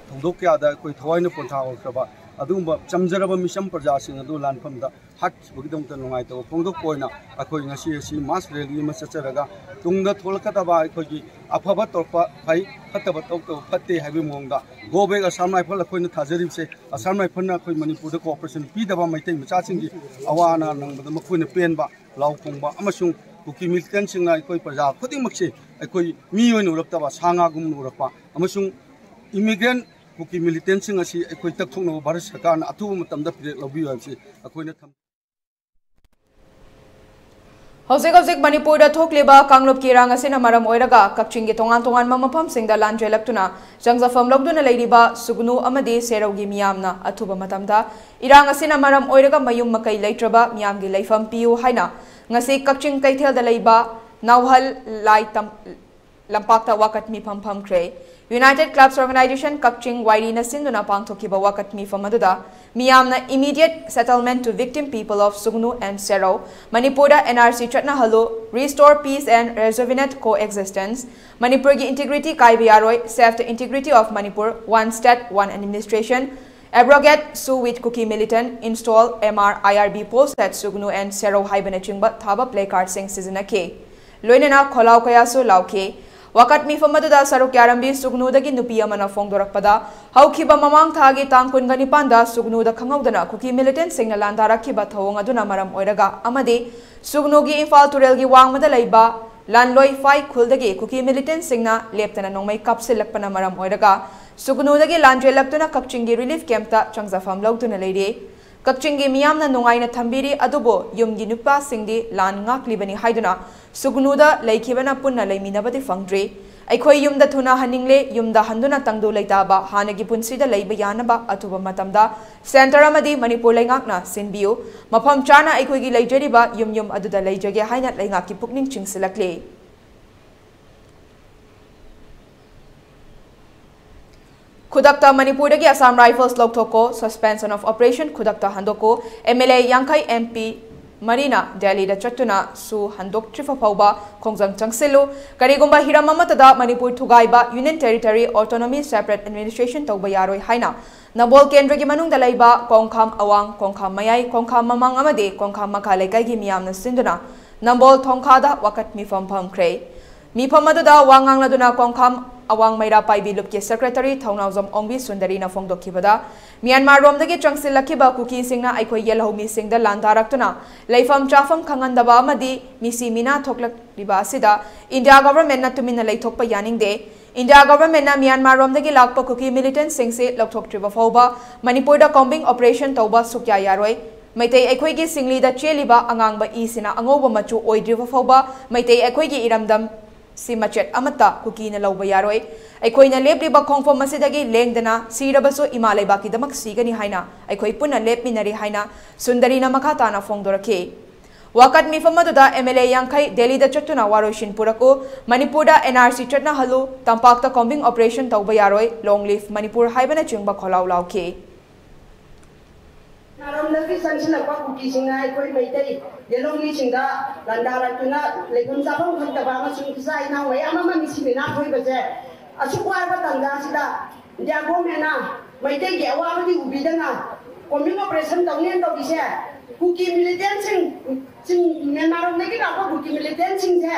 ꯊꯧꯗꯣꯛ ꯀꯌꯥꯗ ꯑꯩꯈꯣꯏ ꯊꯋꯥꯏꯅ ꯄꯣꯟꯊꯥ ꯑꯣꯏꯈ꯭ꯔꯕ ꯑꯗꯨꯒꯨꯝꯕ ꯆꯝꯖꯔꯕ ꯃꯤꯆꯝ ꯄ꯭ꯔꯖꯥꯁꯤꯡ ꯑꯗꯨ ꯂꯥꯟꯐꯝꯗ ꯍꯥꯠꯈꯤꯕꯒꯤꯗꯃꯛꯇ ꯅꯨꯡꯉꯥꯏꯇꯕ ꯐꯣꯡꯗꯣꯛꯄ ꯑꯣꯏꯅ ꯑꯩꯈꯣꯏ ꯉꯁꯤ ꯑꯁꯤ ꯃꯥꯁ ꯔꯦꯂꯤ ꯑꯃ ꯆꯠꯆꯔꯒ ꯇꯨꯡꯗ ꯊꯣꯛꯂꯛꯀꯗꯕ ꯑꯩꯈꯣꯏꯒꯤ ꯑꯐꯕ ꯇꯧꯔꯛꯄ ꯐꯩ, ꯐꯠꯇꯕ ꯇꯧꯔꯛꯇꯕ ꯐꯠꯇꯦ ꯍꯥꯏꯕꯒꯤ ꯃꯑꯣꯡꯗ ꯒꯣ ꯕꯦꯛ ꯑꯁꯥꯝ ꯔꯥꯏꯐꯜ ꯑꯩꯈꯣꯏꯅ ꯊꯥꯖꯔꯤꯕꯁꯦ, ꯑꯁꯥꯝ ꯔꯥꯏꯐꯜꯅ ꯑꯩꯈꯣꯏ ꯃꯅꯤꯄꯨꯔꯗ ꯀꯣꯑꯣꯄꯔꯦꯁꯟ ꯄꯤꯗꯕ ꯃꯩꯇꯩ ꯃꯆꯥꯁꯤꯡꯒꯤ ꯑꯋꯥ ꯑꯅꯥ ꯅꯪꯕꯗ ꯃꯈꯣꯏꯅ ꯄꯦꯟꯕ ꯂꯥꯎ ꯈꯣꯡꯕ ꯑꯃꯁꯨꯡ ꯀꯨꯀꯤ ꯃꯤꯂꯤꯇꯦꯟꯁꯤꯡꯅ ꯑꯩꯈꯣꯏ ꯄ꯭ꯔꯖꯥ ꯈꯨꯗꯤꯡꯃꯛꯁꯦ ꯑꯩꯈꯣꯏ ꯃꯤ ꯑꯣꯏꯅ ꯎꯔꯛꯇꯕ ꯁꯥ ꯉꯥꯒꯨꯝꯅ ꯎꯔꯛꯄ ꯑꯃꯁꯨꯡ ꯏꯃꯤꯒ꯭ꯔꯦꯟ ꯀꯨꯀꯤ ꯃꯤꯂꯤꯇꯦꯟꯁꯤꯡ ꯑꯁꯤ ꯑꯩꯈꯣꯏ ꯇꯛꯊꯣꯛꯅꯕ ꯚꯥꯔꯠ ꯁꯔꯀꯥꯔꯅ ꯑꯊꯨꯕ ꯃꯇꯝꯗ ꯐꯤꯔꯦꯞ ꯂꯧꯕꯤꯌꯨ ꯍꯥꯏꯕꯁꯤ ꯑꯩꯈꯣꯏꯅ ꯊꯝ- ꯍꯧꯖꯤꯛ ꯍꯧꯖꯤꯛ ꯃꯅꯤꯄꯨꯔꯗ ꯊꯣꯛꯂꯤꯕ ꯀꯥꯡꯂꯨꯞꯀꯤ ꯏꯔꯥꯡ ꯑꯁꯤꯅ ꯃꯔꯝ ꯑꯣꯏꯔꯒ ꯀꯛꯆꯤꯡꯒꯤ ꯇꯣꯉꯥꯟ ꯇꯣꯉꯥꯟꯕ ꯃꯐꯝꯁꯤꯡꯗ ꯂꯥꯟꯖꯦꯜꯂꯛꯇꯨꯅ ꯆꯪꯖꯐꯝ ꯂꯧꯗꯨꯅ ꯂꯩꯔꯤꯕ ꯁꯨꯒꯅꯨ ꯑꯃꯗꯤ ꯁꯦꯔꯧꯒꯤ ꯃꯤꯌꯥꯝꯅ ꯑꯊꯨꯕ ꯃꯇꯝꯗ ꯏꯔꯥꯡ ꯑꯁꯤꯅ ꯃꯔꯝ ꯑꯣꯏꯔꯒ ꯃꯌꯨꯝ ꯃꯀꯩ ꯂꯩꯇ꯭ꯔꯕ ꯃꯤꯌꯥꯝꯒꯤ ꯂꯩꯐꯝ ꯄꯤꯌꯨ ꯍꯥꯏꯅ ꯉꯁꯤ ꯀꯛꯆꯤꯡ ꯀꯩꯊꯦꯜꯗ ꯂꯩꯕ ꯅꯥꯎꯍꯜ ꯂꯥꯏ ꯇꯝ-, ꯂꯝꯄꯥꯛꯇ ꯋꯥꯀꯠ ꯃꯤꯐꯝ ꯐꯝꯈ꯭ꯔꯦ꯫ United Clubs Organization ꯀꯛꯆꯤꯡ ꯋꯥꯏꯔꯤꯅ ꯁꯤꯟꯗꯨꯅ ꯄꯥꯡꯊꯣꯛꯈꯤꯕ ꯋꯥꯀꯠ ꯃꯤꯐꯝ ꯑꯗꯨꯗ ꯃꯤꯌꯥꯝꯅ immediate settlement to victim people of ꯁꯨꯒꯅꯨ and ꯁꯦꯔꯧ, ꯃꯅꯤꯄꯨꯔꯗ N R C ꯆꯠꯅꯍꯜꯂꯨ, restore peace and rejuvenate coexistence, ꯃꯅꯤꯄꯨꯔꯒꯤ integrity ꯀꯥꯏꯕ ꯌꯥꯔꯣꯏ, save the integrity of Manipur, one state, one administration, abrogate sue with Kuki militant, install M R I R B post at ꯁꯨꯒꯅꯨ and ꯁꯦꯔꯧ ꯍꯥꯏꯕꯅꯆꯤꯡꯕ ꯊꯥꯕ placardꯁꯤꯡ ꯁꯤꯖꯤꯟꯅꯈꯤ꯫ ꯂꯣꯏꯅꯅ ꯈꯣꯜꯂꯥꯎ ꯀꯌꯥꯁꯨ ꯂꯥꯎꯈꯤ꯫ ꯋꯥꯀꯠ ꯃꯤꯐꯝ ꯑꯗꯨꯗ ꯁꯔꯨꯛ ꯌꯥꯔꯝꯕꯤ ꯁꯨꯒꯅꯨꯗꯒꯤ ꯅꯨꯄꯤ ꯑꯃꯅ ꯐꯣꯡꯗꯣꯔꯛꯄꯗ, ꯍꯧꯈꯤꯕ ꯃꯃꯥꯡ ꯊꯥꯒꯤ ꯇꯥꯡ ꯀꯨꯟꯒ ꯅꯤꯄꯥꯟꯗ ꯁꯨꯒꯅꯨꯗ ꯈꯪꯍꯧꯗꯅ ꯀꯨꯀꯤ militantꯁꯤꯡꯅ ꯂꯥꯟꯗꯥꯔꯛꯈꯤꯕ ꯊꯧꯑꯣꯡ ꯑꯗꯨꯅ ꯃꯔꯝ ꯑꯣꯏꯔꯒ ꯑꯃꯗꯤ ꯁꯨꯒꯅꯨꯒꯤ ꯏꯝꯐꯥꯜ ꯇꯨꯔꯦꯜꯒꯤ ꯋꯥꯡꯃꯗ ꯂꯩꯕ ꯂꯥꯟꯂꯣꯏ ꯐꯥꯏ ꯈꯨꯜꯗꯒꯤ ꯀꯨꯀꯤ ꯃꯤꯂꯤꯇꯦꯟꯁꯤꯡꯅ ꯂꯦꯞꯇꯅ ꯅꯣꯡꯃꯩ ꯀꯥꯞꯁꯤꯜꯂꯛꯄꯅ ꯃꯔꯝ ꯑꯣꯏꯔꯒ ꯁꯨꯒꯅꯨꯗꯒꯤ ꯂꯥꯟ ꯆꯦꯜꯂꯛꯇꯨꯅ ꯀꯛꯆꯤꯡꯒꯤ ꯔꯤꯂꯤꯐ ꯀꯦꯝꯞꯇ ꯆꯪꯖꯐꯝ ꯂꯧꯗꯨꯅ ꯂꯩꯔꯤ꯫ ꯀꯛꯆꯤꯡꯒꯤ ꯃꯤꯌꯥꯝꯅ ꯅꯨꯡꯉꯥꯏꯅ ꯊꯝꯕꯤꯔꯤ, ꯑꯗꯨꯕꯨ ꯌꯨꯝꯒꯤ ꯅꯨꯄꯥꯁꯤꯡꯗꯤ ꯂꯥꯟ ꯉꯥꯛꯂꯤꯕꯅꯤ ꯍꯥꯏꯗꯨꯅ ꯁꯨꯒꯅꯨꯗ ꯂꯩꯈꯤꯕꯅ ꯄꯨꯟꯅ ꯂꯩꯃꯤꯟꯅꯕꯗꯤ ꯐꯪꯗ꯭ꯔꯤ꯫ ꯑꯩꯈꯣꯏ ꯌꯨꯝꯗ ꯊꯨꯅ ꯍꯟꯅꯤꯡꯂꯦ, ꯌꯨꯝꯗ ꯍꯟꯗꯨꯅ ꯇꯪꯗꯨ ꯂꯩꯇꯥꯕ ꯍꯥꯟꯅꯒꯤ ꯄꯨꯟꯁꯤꯗ ꯂꯩꯕ ꯌꯥꯅꯕ ꯑꯊꯨꯕ ꯃꯇꯝꯗ ꯁꯦꯟꯇꯔ ꯑꯃꯗꯤ ꯃꯅꯤꯄꯨꯔ ꯂꯩꯉꯥꯛꯅ ꯁꯤꯟꯕꯤꯌꯨ꯫ ꯃꯐꯝ ꯆꯥꯅ ꯑꯩꯈꯣꯏꯒꯤ ꯂꯩꯖꯔꯤꯕ ꯌꯨꯝ ꯌꯨꯝ ꯑꯗꯨꯗ ꯂꯩꯖꯒꯦ ꯍꯥꯏꯅ ꯂꯩꯉꯥꯛꯀꯤ ꯄꯨꯛꯅꯤꯡ ꯆꯤꯡꯁꯤꯜꯂꯛꯂꯤ꯫ ꯈꯨꯗꯛꯇ ꯃꯅꯤꯄꯨꯔꯗꯒꯤ ꯑꯁꯥꯝ ꯔꯥꯏꯐꯜꯁ ꯂꯧꯊꯣꯛꯀꯣ, suspension of operation ꯈꯨꯗꯛꯇ ꯍꯟꯗꯣꯛꯀꯣ, ꯑꯦꯝ ꯑꯦꯜ ꯑꯦ ꯌꯥꯡꯈꯩ, ꯑꯦꯝ ꯄꯤ ꯃꯔꯤꯅ ꯗꯦꯜꯂꯤꯗ ꯆꯠꯇꯨꯅ ꯁꯨ ꯍꯟꯗꯣꯛꯇ꯭ꯔꯤꯕ ꯐꯥꯎꯕ ꯈꯣꯡꯖꯪ ꯆꯪꯁꯤꯜꯂꯨ꯫ ꯀꯔꯤꯒꯨꯝꯕ ꯍꯤꯔꯝ ꯑꯃꯠꯇꯗ Manipur ꯊꯨꯒꯥꯏꯕ, Union Territory, Autonomy, Separate Administration ꯇꯧꯕ ꯌꯥꯔꯣꯏ ꯍꯥꯏꯅ ꯅꯝꯕꯣꯜ ꯀꯦꯟꯗ꯭ꯔꯒꯤ ꯃꯅꯨꯡꯗ ꯂꯩꯕ ꯀꯣꯡꯈꯥꯝ ꯑꯋꯥꯡ, ꯀꯣꯡꯈꯥꯝ ꯃꯌꯥꯏ, ꯀꯣꯡꯈꯥꯝ ꯃꯃꯥꯡ ꯑꯃꯗꯤ ꯀꯣꯡꯈꯥꯝ ꯃꯈꯥ ꯂꯩꯀꯥꯏꯒꯤ ꯃꯤꯌꯥꯝꯅ ꯁꯤꯟꯗꯨꯅ ꯅꯝꯕꯣꯜ ꯊꯣꯡꯈꯥꯗ ꯋꯥꯀꯠ ꯃꯤꯐꯝ ꯐꯝꯈ꯭ꯔꯦ꯫ ꯃꯤꯐꯝ ꯑꯗꯨꯗ ꯋꯥ ꯉꯥꯡꯂꯗꯨꯅ ꯀꯣꯡꯈꯥꯝ ꯑꯋꯥꯡ ꯃꯩꯔꯥ ꯄꯥꯏꯕꯤ ꯂꯨꯞꯀꯤ ꯁꯦꯀ꯭ꯔꯦꯇꯔꯤ ꯊꯧꯅꯥꯎꯖꯝ ꯑꯣꯡꯕꯤ ꯁꯨꯟꯗꯔꯤꯅ ꯐꯣꯡꯗꯣꯛꯈꯤꯕꯗ, ꯃ꯭ꯌꯥꯟꯃꯥꯔ ꯔꯣꯝꯗꯒꯤ ꯆꯪꯁꯤꯜꯂꯛꯈꯤꯕ ꯀꯨꯀꯤꯁꯤꯡꯅ ꯑꯩꯈꯣꯏ ꯌꯦꯜꯍꯧꯃꯤꯁꯤꯡꯗ ꯂꯥꯟꯗꯥꯔꯛꯇꯨꯅ ꯂꯩꯐꯝ ꯆꯥꯐꯝ ꯈꯪꯍꯟꯗꯕ ꯑꯃꯗꯤ ꯃꯤꯁꯤ ꯃꯤꯅꯥ ꯊꯣꯛꯂꯛꯂꯤꯕ ꯑꯁꯤꯗ ꯏꯟꯗꯤꯌꯥ ꯒꯚꯔꯟꯃꯦꯟꯠꯅ ꯇꯨꯃꯤꯟꯅ ꯂꯩꯊꯣꯛꯄ ꯌꯥꯅꯤꯡꯗꯦ꯫ ꯏꯟꯗꯤꯌꯥ ꯒꯚꯔꯟꯃꯦꯟꯠꯅ ꯃ꯭ꯌꯥꯟꯃꯥꯔ ꯔꯣꯝꯗꯒꯤ ꯂꯥꯛꯄ ꯀꯨꯀꯤ ꯃꯤꯂꯤꯇꯦꯟꯠꯁꯤꯡꯁꯤ ꯂꯧꯊꯣꯛꯇ꯭ꯔꯤꯕ ꯐꯥꯎꯕ ꯃꯅꯤꯄꯨꯔꯗ ꯀꯣꯝꯕꯤꯡ ꯑꯣꯄꯔꯦꯁꯟ ꯇꯧꯕ ꯁꯨꯛꯌꯥ ꯌꯥꯔꯣꯏ꯫ ꯃꯩꯇꯩ ꯑꯩꯈꯣꯏꯒꯤ ꯁꯤꯡꯂꯤꯗ ꯆꯦꯜꯂꯤꯕ ꯑꯉꯥꯡꯕ ꯏꯁꯤꯅ ꯑꯉꯧꯕ ꯃꯆꯨ ꯑꯣꯏꯗ꯭ꯔꯤꯕ ꯐꯥꯎꯕ ꯃꯩꯇꯩ ꯑꯩꯈꯣꯏꯒꯤ ꯏꯔꯝꯗꯝ ꯁꯤ ꯃꯆꯦꯠ ꯑꯃꯠꯇ ꯀꯨꯀꯤꯅ ꯂꯧꯕ ꯌꯥꯔꯣꯏ꯫ ꯑꯩꯈꯣꯏꯅ ꯂꯦꯞꯂꯤꯕ ꯈꯣꯡꯐꯝ ꯑꯁꯤꯗꯒꯤ ꯂꯦꯡꯗꯅ ꯁꯤꯔꯕꯁꯨ ꯏꯃꯥ ꯂꯩꯕꯥꯛꯀꯤꯗꯃꯛ ꯁꯤꯒꯅꯤ ꯍꯥꯏꯅ ꯑꯩꯈꯣꯏ ꯄꯨꯟꯅ ꯂꯦꯞꯃꯤꯟꯅꯔꯤ ꯍꯥꯏꯅ ꯁꯨꯟꯗꯔꯤꯅ ꯃꯈꯥ ꯇꯥꯅ ꯐꯣꯡꯗꯣꯔꯛꯈꯤ꯫ ꯋꯥꯀꯠ ꯃꯤꯐꯝ ꯑꯗꯨꯗ ꯑꯦꯝ ꯑꯦꯜ ꯑꯦ ꯌꯥꯡꯈꯩ ꯗꯦꯜꯂꯤꯗ ꯆꯠꯇꯨꯅ ꯋꯥꯔꯣꯏꯁꯤꯟ ꯄꯨꯔꯛꯎ, ꯃꯅꯤꯄꯨꯔꯗ ꯑꯦꯟ ꯑꯥꯔ ꯁꯤ ꯆꯠꯅꯍꯜꯂꯨ, ꯇꯝꯄꯥꯛꯇ ꯀꯣꯝꯕꯤꯡ ꯑꯣꯄꯔꯦꯁꯟ ꯇꯧꯕ ꯌꯥꯔꯣꯏ, ꯂꯣꯡ ꯂꯤꯚ ꯃꯅꯤꯄꯨꯔ ꯍꯥꯏꯕꯅꯆꯤꯡꯕ ꯈꯣꯜꯂꯥꯎ ꯂꯥꯎꯈꯤ꯫ ꯃꯔꯣꯝꯗꯒꯤ ꯆꯪꯁꯤꯜꯂꯛꯄ ꯀꯨꯀꯤꯁꯤꯡꯅ ꯑꯩꯈꯣꯏ ꯃꯩꯇꯩ ꯌꯦꯜꯍꯧꯃꯤꯁꯤꯡꯗ ꯂꯥꯟꯗꯥꯔꯛꯇꯨꯅ ꯂꯩꯐꯝ ꯆꯥꯐꯝ ꯈꯪꯗꯕ ꯑꯃꯁꯨꯡ ꯏꯆꯥ ꯏꯅꯥꯎ ꯃꯌꯥꯝ ꯑꯃ ꯃꯤꯁꯤ ꯃꯤꯅꯥ ꯊꯣꯛꯏꯕꯁꯦ ꯑꯁꯨꯛ ꯋꯥꯔꯕ ꯇꯥꯟꯖꯥꯁꯤꯗ ꯏꯟꯗꯤꯌꯥ ꯒꯣꯔꯃꯦꯟꯅ ꯃꯩꯇꯩꯒꯤ ꯑꯋꯥꯕꯗꯤ ꯎꯕꯤꯗꯅ ꯀꯣꯝꯕꯤꯡ ꯑꯣꯄꯔꯦꯁꯟ ꯇꯧꯅꯦꯅ ꯇꯧꯔꯤꯁꯦ ꯀꯨꯀꯤ ꯃꯤꯂꯤꯇꯦꯟꯁꯤꯡ, ꯆꯤꯡ, ꯃ꯭ꯌꯥꯟꯃꯥꯔ ꯂꯣꯝꯗꯒꯤ ꯂꯥꯛꯄ ꯀꯨꯀꯤ ꯃꯤꯂꯤꯇꯦꯟꯁꯤꯡꯁꯦ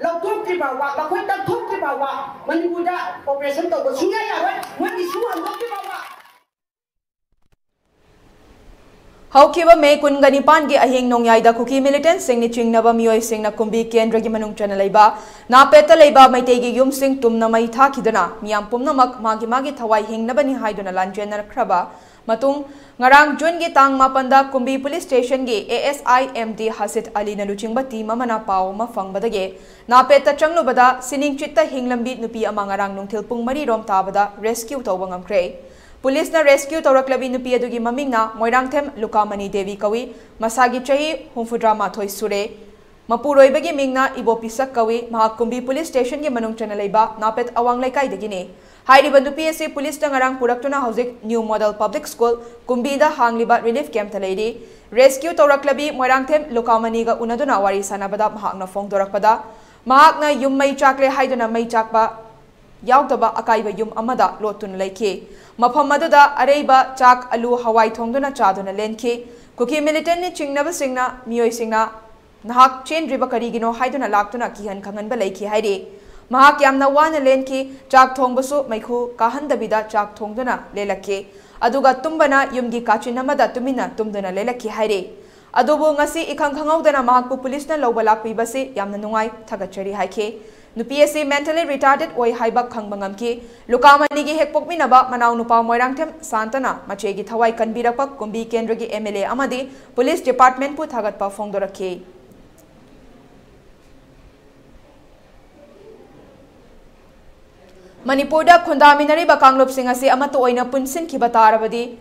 ꯂꯧꯊꯣꯛꯇ꯭ꯔꯤ ꯐꯥꯎꯕ, ꯃꯈꯣꯏ ꯀꯛꯊꯣꯛꯇ꯭ꯔꯤ ꯐꯥꯎꯕ ꯃꯅꯤꯄꯨꯔꯗ ꯑꯣꯄꯔꯦꯁꯟ ꯇꯧꯕ ꯁꯨꯡꯌꯥ ꯌꯥꯔꯣꯏ, ꯃꯣꯏꯒꯤ ꯁꯨ ꯍꯟꯗꯣꯛꯇ꯭ꯔꯤ ꯐꯥꯎꯕ꯫ ꯍꯧꯈꯤꯕ ꯃꯦ ꯀꯨꯟꯒ ꯅꯤꯄꯥꯟꯒꯤ ꯑꯍꯤꯡ ꯅꯣꯡꯌꯥꯏꯗ ꯀꯨꯀꯤ ꯃꯤꯂꯤꯇꯦꯟꯠꯁꯤꯡꯅ ꯆꯤꯡꯅꯕ ꯃꯤꯑꯣꯏꯁꯤꯡꯅ ꯀꯨꯝꯕꯤ ꯀꯦꯟꯗ꯭ꯔꯒꯤ ꯃꯅꯨꯡ ꯆꯟꯅ ꯂꯩꯕ ꯅꯥꯄꯦꯠꯇ ꯂꯩꯕ ꯃꯩꯇꯩꯒꯤ ꯌꯨꯝꯁꯤꯡ ꯇꯨꯝꯅ ꯃꯩ ꯊꯥꯈꯤꯗꯨꯅ ꯃꯤꯌꯥꯝ ꯄꯨꯝꯅꯃꯛ ꯃꯥꯒꯤ ꯃꯥꯒꯤ ꯊꯋꯥꯏ ꯍꯤꯡꯅꯕꯅꯤ ꯍꯥꯏꯗꯨꯅ ꯂꯥꯟꯖꯦꯟꯅꯈ꯭ꯔꯕ ꯃꯇꯨꯡ, ꯉꯔꯥꯡ ꯖꯨꯟꯒꯤ ꯇꯥꯡ ꯃꯥꯄꯟꯗ ꯀꯨꯝꯕꯤ police ꯁ꯭ꯇꯦꯁꯟꯒꯤ A S I M D ꯍꯁꯤꯠ ꯑꯂꯤꯅ ꯂꯨꯆꯤꯡꯕ ꯇꯤꯝ ꯑꯃꯅ ꯄꯥꯎ ꯑꯃ ꯐꯪꯕꯗꯒꯤ ꯅꯥꯄꯦꯠꯇ ꯆꯪꯂꯨꯕꯗ ꯁꯤꯅꯤꯡꯆꯤꯠꯇ ꯍꯤꯡꯂꯝꯕꯤ ꯅꯨꯄꯤ ꯑꯃ ꯉꯔꯥꯡ ꯅꯨꯡꯊꯤꯜ ꯄꯨꯡ ꯃꯔꯤ ꯔꯣꯝ ꯇꯥꯕꯗ ꯔꯦꯁꯀ꯭ꯌꯨ ꯇꯧꯕ ꯉꯝꯈ꯭ꯔꯦ꯫ ꯄꯨꯂꯤꯁꯅ ꯔꯦꯁꯀ꯭ꯌꯨ ꯇꯧꯔꯛꯂꯕꯤ ꯅꯨꯄꯤ ꯑꯗꯨꯒꯤ ꯃꯃꯤꯡꯅ ꯃꯣꯏꯔꯥꯡꯊꯦꯝ ꯂꯨꯀꯥꯃꯅꯤ ꯗꯦꯕꯤ ꯀꯧꯏ, ꯃꯁꯥꯒꯤ ꯆꯍꯤ ꯍꯨꯝꯐꯨꯇꯔꯥ ꯃꯥꯊꯣꯏ ꯁꯨꯔꯦ꯫ ꯃꯄꯨꯔꯣꯏꯕꯒꯤ ꯃꯤꯡꯅ ꯏꯕꯣꯄꯤꯁꯛ ꯀꯧꯏ, ꯃꯍꯥꯛ ꯀꯨꯝꯕꯤ ꯄꯨꯂꯤꯁ ꯁ꯭ꯇꯦꯁꯟꯒꯤ ꯃꯅꯨꯡ ꯆꯟꯅ ꯂꯩꯕ ꯅꯥꯄꯦꯠ ꯑꯋꯥꯡ ꯂꯩꯀꯥꯏꯗꯒꯤꯅꯤ꯫ ꯍꯥꯏꯔꯤꯕ ꯅꯨꯄꯤ ꯑꯁꯤ ꯄꯨꯂꯤꯁꯅ ꯉꯔꯥꯡ ꯄꯨꯔꯛꯇꯨꯅ ꯍꯧꯖꯤꯛ ꯅ꯭ꯌꯨ ꯃꯣꯗꯦꯜ ꯄꯕ꯭ꯂꯤꯛ ꯁ꯭ꯀꯨꯜ ꯀꯨꯝꯕꯤꯗ ꯍꯥꯡꯂꯤꯕ ꯔꯤꯂꯤꯐ ꯀꯦꯝꯞꯇ ꯂꯩꯔꯤ꯫ ꯔꯦꯁꯀ꯭ꯌꯨ ꯇꯧꯔꯛꯂꯕꯤ ꯃꯣꯏꯔꯥꯡꯊꯦꯝ ꯂꯨꯀꯥꯃꯅꯤꯒ ꯎꯅꯗꯨꯅ ꯋꯥꯔꯤ ꯁꯥꯟꯅꯕꯗ ꯃꯍꯥꯛꯅ ꯐꯣꯡꯗꯣꯔꯛꯄꯗ, ꯃꯍꯥꯛꯅ ꯌꯨꯝ ꯃꯩ ꯆꯥꯛꯂꯦ ꯍꯥꯏꯗꯨꯅ ꯃꯩ ꯆꯥꯛꯄ ꯌꯥꯎꯗꯕ ꯑꯀꯥꯏꯕ ꯌꯨꯝ ꯑꯃꯗ ꯂꯣꯠꯇꯨꯅ ꯂꯩꯈꯤ꯫ ꯃꯐꯝ ꯑꯗꯨꯗ ꯑꯔꯩꯕ ꯆꯥꯛ, ꯑꯂꯨ, ꯍꯋꯥꯏ ꯊꯣꯡꯗꯨꯅ ꯆꯥꯗꯨꯅ ꯂꯦꯟꯈꯤ꯫ ꯀꯨꯀꯤ ꯃꯤꯂꯤꯇꯦꯟꯠꯅ ꯆꯤꯡꯅꯕꯁꯤꯡꯅ ꯃꯤꯑꯣꯏꯁꯤꯡꯅ ꯅꯍꯥꯛ ꯆꯦꯟꯗ꯭ꯔꯤꯕ ꯀꯔꯤꯒꯤꯅꯣ ꯍꯥꯏꯗꯨꯅ ꯂꯥꯛꯇꯨꯅ ꯀꯤꯍꯟ ꯈꯪꯍꯟꯕ ꯂꯩꯈꯤ ꯍꯥꯏꯔꯤ꯫ ꯃꯍꯥꯛ ꯌꯥꯝꯅ ꯋꯥꯅ ꯂꯦꯟꯈꯤ, ꯆꯥꯛ ꯊꯣꯡꯕꯁꯨ ꯃꯩꯈꯨ ꯀꯥꯍꯟꯗꯕꯤꯗ ꯆꯥꯛ ꯊꯣꯡꯗꯨꯅ ꯂꯦꯜꯂꯛꯈꯤ꯫ ꯑꯗꯨꯒ ꯇꯨꯝꯕꯅ ꯌꯨꯝꯒꯤ ꯀꯥꯆꯤꯟ ꯑꯃꯗ ꯇꯨꯃꯤꯟꯅ ꯇꯨꯝꯗꯨꯅ ꯂꯦꯜꯂꯛꯈꯤ ꯍꯥꯏꯔꯤ꯫ ꯑꯗꯨꯕꯨ ꯉꯁꯤ ꯏꯈꯪ ꯈꯪꯍꯧꯗꯅ ꯃꯍꯥꯛꯄꯨ ꯄꯨꯂꯤꯁꯅ ꯂꯧꯕ ꯂꯥꯛꯄꯤꯕꯁꯤ ꯌꯥꯝꯅ ꯅꯨꯡꯉꯥꯏ, ꯊꯥꯒꯠꯆꯔꯤ ꯍꯥꯏꯈꯤ꯫ ꯅꯨꯄꯤ ꯑꯁꯤ mentally retarded ꯑꯣꯏ ꯍꯥꯏꯕ ꯈꯪꯕ ꯉꯝꯈꯤ꯫ ꯂꯨꯀꯥꯃꯅꯤꯒꯤ ꯍꯦꯛ ꯄꯣꯛꯃꯤꯟꯅꯕ ꯃꯅꯥꯎꯅꯨꯄꯥ ꯃꯣꯏꯔꯥꯡꯊꯦꯝ ꯁꯥꯟꯇꯅ ꯃꯆꯦꯒꯤ ꯊꯋꯥꯏ ꯀꯟꯕꯤꯔꯛꯄ ꯀꯨꯝꯕꯤ ꯀꯦꯟꯗ꯭ꯔꯒꯤ ꯑꯦꯝ ꯑꯦꯜ ꯑꯦ ꯑꯃꯗꯤ ꯄꯨꯂꯤꯁ ꯗꯤꯄꯥꯔꯠꯃꯦꯟꯠꯄꯨ ꯊꯥꯒꯠꯄ ꯐꯣꯡꯗꯣꯔꯛꯈꯤ꯫ ꯃꯅꯤꯄꯨꯔꯗ ꯈꯨꯟꯗꯥꯃꯤꯟꯅꯔꯤꯕ ꯀꯥꯡꯂꯨꯞꯁꯤꯡ ꯑꯁꯤ ꯑꯃꯠꯇ ꯑꯣꯏꯅ ꯄꯨꯟꯁꯤꯟꯈꯤꯕ ꯇꯥꯔꯕꯗꯤ,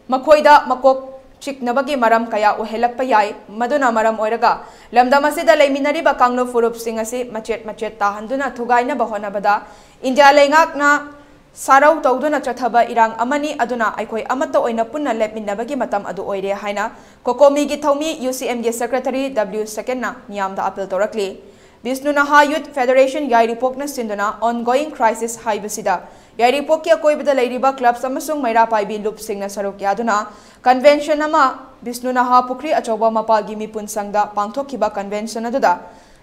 ꯃꯈꯣꯏꯗ ꯃꯀꯣꯛ ꯆꯤꯛꯅꯕꯒꯤ ꯃꯔꯝ ꯀꯌꯥ ꯑꯣꯏꯍꯜꯂꯛꯄ ꯌꯥꯏ꯫ ꯃꯗꯨꯅ ꯃꯔꯝ ꯑꯣꯏꯔꯒ ꯂꯝꯗꯝ ꯑꯁꯤꯗ ꯂꯩꯃꯤꯟꯅꯔꯤꯕ ꯀꯥꯡꯂꯨꯞ ꯐꯨꯔꯨꯞꯁꯤꯡ ꯑꯁꯤ ꯃꯆꯦꯠ ꯃꯆꯦꯠ ꯇꯥꯍꯟꯗꯨꯅ ꯊꯨꯒꯥꯏꯅꯕ ꯍꯣꯠꯅꯕꯗ ꯏꯟꯗꯤꯌꯥ ꯂꯩꯉꯥꯛꯅ ꯁꯥꯔꯧ ꯇꯧꯗꯨꯅ ꯆꯠꯊꯕ ꯏꯔꯥꯡ ꯑꯃꯅꯤ꯫ ꯑꯗꯨꯅ ꯑꯩꯈꯣꯏ ꯑꯃꯠꯇ ꯑꯣꯏꯅ ꯄꯨꯟꯅ ꯂꯦꯞꯃꯤꯟꯅꯕꯒꯤ ꯃꯇꯝ ꯑꯗꯨ ꯑꯣꯏꯔꯦ ꯍꯥꯏꯅ ꯀꯣꯀꯣꯃꯤꯒꯤ ꯊꯧꯃꯤ ꯌꯨ ꯁꯤ ꯑꯦꯝꯒꯤ ꯁꯦꯀ꯭ꯔꯦꯇꯔꯤ ꯗꯕ꯭ꯂꯤꯎ ꯁꯦꯀꯦꯟꯅ ꯃꯤꯌꯥꯝꯗ ꯑꯄꯤꯜ ꯇꯧꯔꯛꯂꯤ꯫ ꯕꯤꯁꯅꯨ ꯅꯍꯥ ꯌꯨꯊ ꯐꯦꯗꯔꯦꯁꯟ ꯌꯥꯏꯔꯤꯄꯣꯛꯅ ꯁꯤꯟꯗꯨꯅ ongoing crisis ꯍꯥꯏꯕꯁꯤꯗ ꯌꯥꯏꯔꯤꯄꯣꯛꯀꯤ ꯑꯀꯣꯏꯕꯗ ꯂꯩꯔꯤꯕ ꯀ꯭ꯂꯕꯁ ꯑꯃꯁꯨꯡ ꯃꯩꯔꯥ ꯄꯥꯏꯕꯤ ꯂꯨꯞꯁꯤꯡꯅ ꯁꯔꯨꯛ ꯌꯥꯗꯨꯅ ꯀꯟꯚꯦꯟꯁꯟ ꯑꯃ ꯕꯤꯁꯅꯨ ꯅꯍꯥ ꯄꯨꯈ꯭ꯔꯤ ꯑꯆꯧꯕ ꯃꯄꯥꯜꯒꯤ ꯃꯤꯄꯨꯟ ꯁꯪꯗ ꯄꯥꯡꯊꯣꯛꯈꯤꯕ ꯀꯟꯚꯦꯟꯁꯟ ꯑꯗꯨꯗ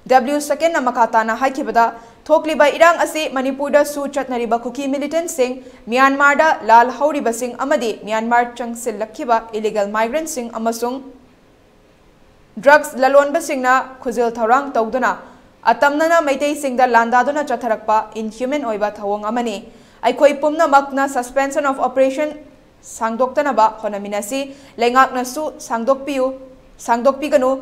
W Second ꯅ ꯃꯈꯥ ꯇꯥꯅ ꯍꯥꯏꯈꯤꯕꯗ, ꯊꯣꯛꯂꯤꯕ ꯏꯔꯥꯡ ꯑꯁꯤ ꯃꯅꯤꯄꯨꯔꯗꯁꯨ ꯆꯠꯅꯔꯤꯕ ꯀꯨꯀꯤ militant ꯁꯤꯡ, ꯃ꯭ꯌꯥꯟꯃꯥꯔꯗ ꯂꯥꯜ ꯍꯧꯔꯤꯕꯁꯤꯡ ꯑꯃꯗꯤ ꯃ꯭ꯌꯥꯟꯃꯥꯔ ꯆꯪꯁꯤꯜꯂꯛꯈꯤꯕ illegal migrant ꯁꯤꯡ ꯑꯃꯁꯨꯡ drugs ꯂꯂꯣꯟꯕꯁꯤꯡꯅ ꯈꯨꯖꯤꯜ ꯊꯧꯔꯥꯡ ꯇꯧꯗꯨꯅ ꯑꯇꯝꯅꯅ ꯃꯩꯇꯩꯁꯤꯡꯗ ꯂꯥꯟꯗꯥꯗꯨꯅ ꯆꯠꯊꯔꯛꯄ inhuman ꯑꯣꯏꯕ ꯊꯧꯑꯣꯡ ꯑꯃꯅꯤ꯫ ꯑꯩꯈꯣꯏ ꯄꯨꯝꯅꯃꯛꯅ suspension of operation ꯁꯥꯡꯗꯣꯛꯇꯅꯕ ꯍꯣꯠꯅꯃꯤꯟꯅꯁꯤ꯫ ꯂꯩꯉꯥꯛꯅꯁꯨ ꯁꯥꯡꯗꯣꯛꯄꯤꯌꯨ, ꯁꯥꯡꯗꯣꯛꯄꯤꯒꯅꯨ꯫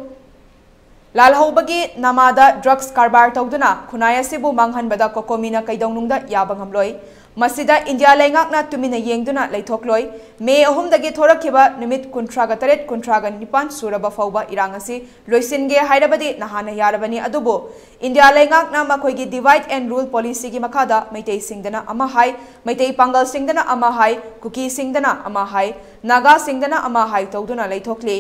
ꯂꯥꯜꯍꯧꯕꯒꯤ ꯅꯃꯥꯗ drugs ꯀꯔꯕꯥꯔ ꯇꯧꯗꯨꯅ ꯈꯨꯟꯅꯥꯏ ꯑꯁꯤꯕꯨ ꯃꯥꯡꯍꯟꯕꯗ ꯀꯣꯀꯣꯃꯤꯅ ꯀꯩꯗꯧꯅꯨꯡꯗ ꯌꯥꯕ ꯉꯝꯂꯣꯏ꯫ ꯃꯁꯤꯗ ꯏꯟꯗꯤꯌꯥ ꯂꯩꯉꯥꯛꯅ ꯇꯨꯃꯤꯟꯅ ꯌꯦꯡꯗꯨꯅ ꯂꯩꯊꯣꯛꯂꯣꯏ꯫ ꯃꯦ ꯑꯍꯨꯝꯗꯒꯤ ꯊꯣꯔꯛꯈꯤꯕ ꯅꯨꯃꯤꯠ ꯀꯨꯟꯊ꯭ꯔꯥꯒ ꯇꯔꯦꯠ, ꯀꯨꯟꯊ꯭ꯔꯥꯒ ꯅꯤꯄꯥꯟ ꯁꯨꯔꯕ ꯐꯥꯎꯕ ꯏꯔꯥꯡ ꯑꯁꯤ ꯂꯣꯏꯁꯤꯟꯒꯦ ꯍꯥꯏꯔꯕꯗꯤ ꯅꯍꯥꯟꯅ ꯌꯥꯔꯕꯅꯤ꯫ ꯑꯗꯨꯕꯨ ꯏꯟꯗꯤꯌꯥ ꯂꯩꯉꯥꯛꯅ ꯃꯈꯣꯏꯒꯤ divide and rule policy ꯒꯤ ꯃꯈꯥꯗ ꯃꯩꯇꯩꯁꯤꯡꯗꯅ ꯑꯃ ꯍꯥꯏ, ꯃꯩꯇꯩ ꯄꯥꯡꯒꯜꯁꯤꯡꯗꯅ ꯑꯃ ꯍꯥꯏ, ꯀꯨꯀꯤꯁꯤꯡꯗꯅ ꯑꯃ ꯍꯥꯏ, ꯅꯥꯒꯥꯁꯤꯡꯗꯅ ꯑꯃ ꯍꯥꯏ ꯇꯧꯗꯨꯅ ꯂꯩꯊꯣꯛꯂꯤ꯫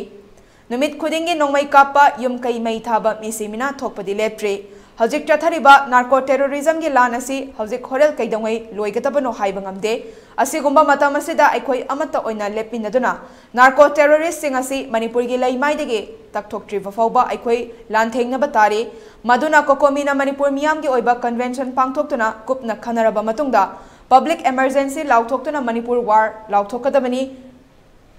ꯅꯨꯃꯤꯠ ꯈꯨꯗꯤꯡꯒꯤ ꯅꯣꯡꯃꯩ ꯀꯥꯞꯄ, ꯌꯨꯝ ꯀꯩ ꯃꯩ ꯊꯥꯕ, ꯃꯤꯁꯤ ꯃꯤꯅꯥ ꯊꯣꯛꯄꯗꯤ ꯂꯦꯞꯇ꯭ꯔꯤ꯫ ꯍꯧꯖꯤꯛ ꯆꯠꯊꯔꯤꯕ narco terrorism ꯒꯤ ꯂꯥꯟ ꯑꯁꯤ ꯍꯧꯖꯤꯛ ꯍꯣꯔꯦꯜ ꯀꯩꯗꯧꯉꯩ ꯂꯣꯏꯒꯗꯕꯅꯣ ꯍꯥꯏꯕ ꯉꯝꯗꯦ꯫ ꯑꯁꯤꯒꯨꯝꯕ ꯃꯇꯝ ꯑꯁꯤꯗ ꯑꯩꯈꯣꯏ ꯑꯃꯠꯇ ꯑꯣꯏꯅ ꯂꯦꯞꯃꯤꯟꯅꯗꯨꯅ narco terrorist ꯁꯤꯡ ꯑꯁꯤ ꯃꯅꯤꯄꯨꯔꯒꯤ ꯂꯩꯃꯥꯏꯗꯒꯤ ꯇꯛꯊꯣꯛꯇ꯭ꯔꯤꯕ ꯐꯥꯎꯕ ꯑꯩꯈꯣꯏ ꯂꯥꯟꯊꯦꯡꯅꯕ ꯇꯥꯔꯤ꯫ ꯃꯗꯨꯅ ꯀꯣꯀꯣꯃꯤꯅ ꯃꯅꯤꯄꯨꯔ ꯃꯤꯌꯥꯝꯒꯤ ꯑꯣꯏꯕ convention ꯄꯥꯡꯊꯣꯛꯇꯨꯅ ꯀꯨꯞꯅ ꯈꯟꯅꯔꯕ ꯃꯇꯨꯡꯗ public emergency ꯂꯥꯎꯊꯣꯛꯇꯨꯅ ꯃꯅꯤꯄꯨꯔ war ꯂꯥꯎꯊꯣꯛꯀꯗꯕꯅꯤ꯫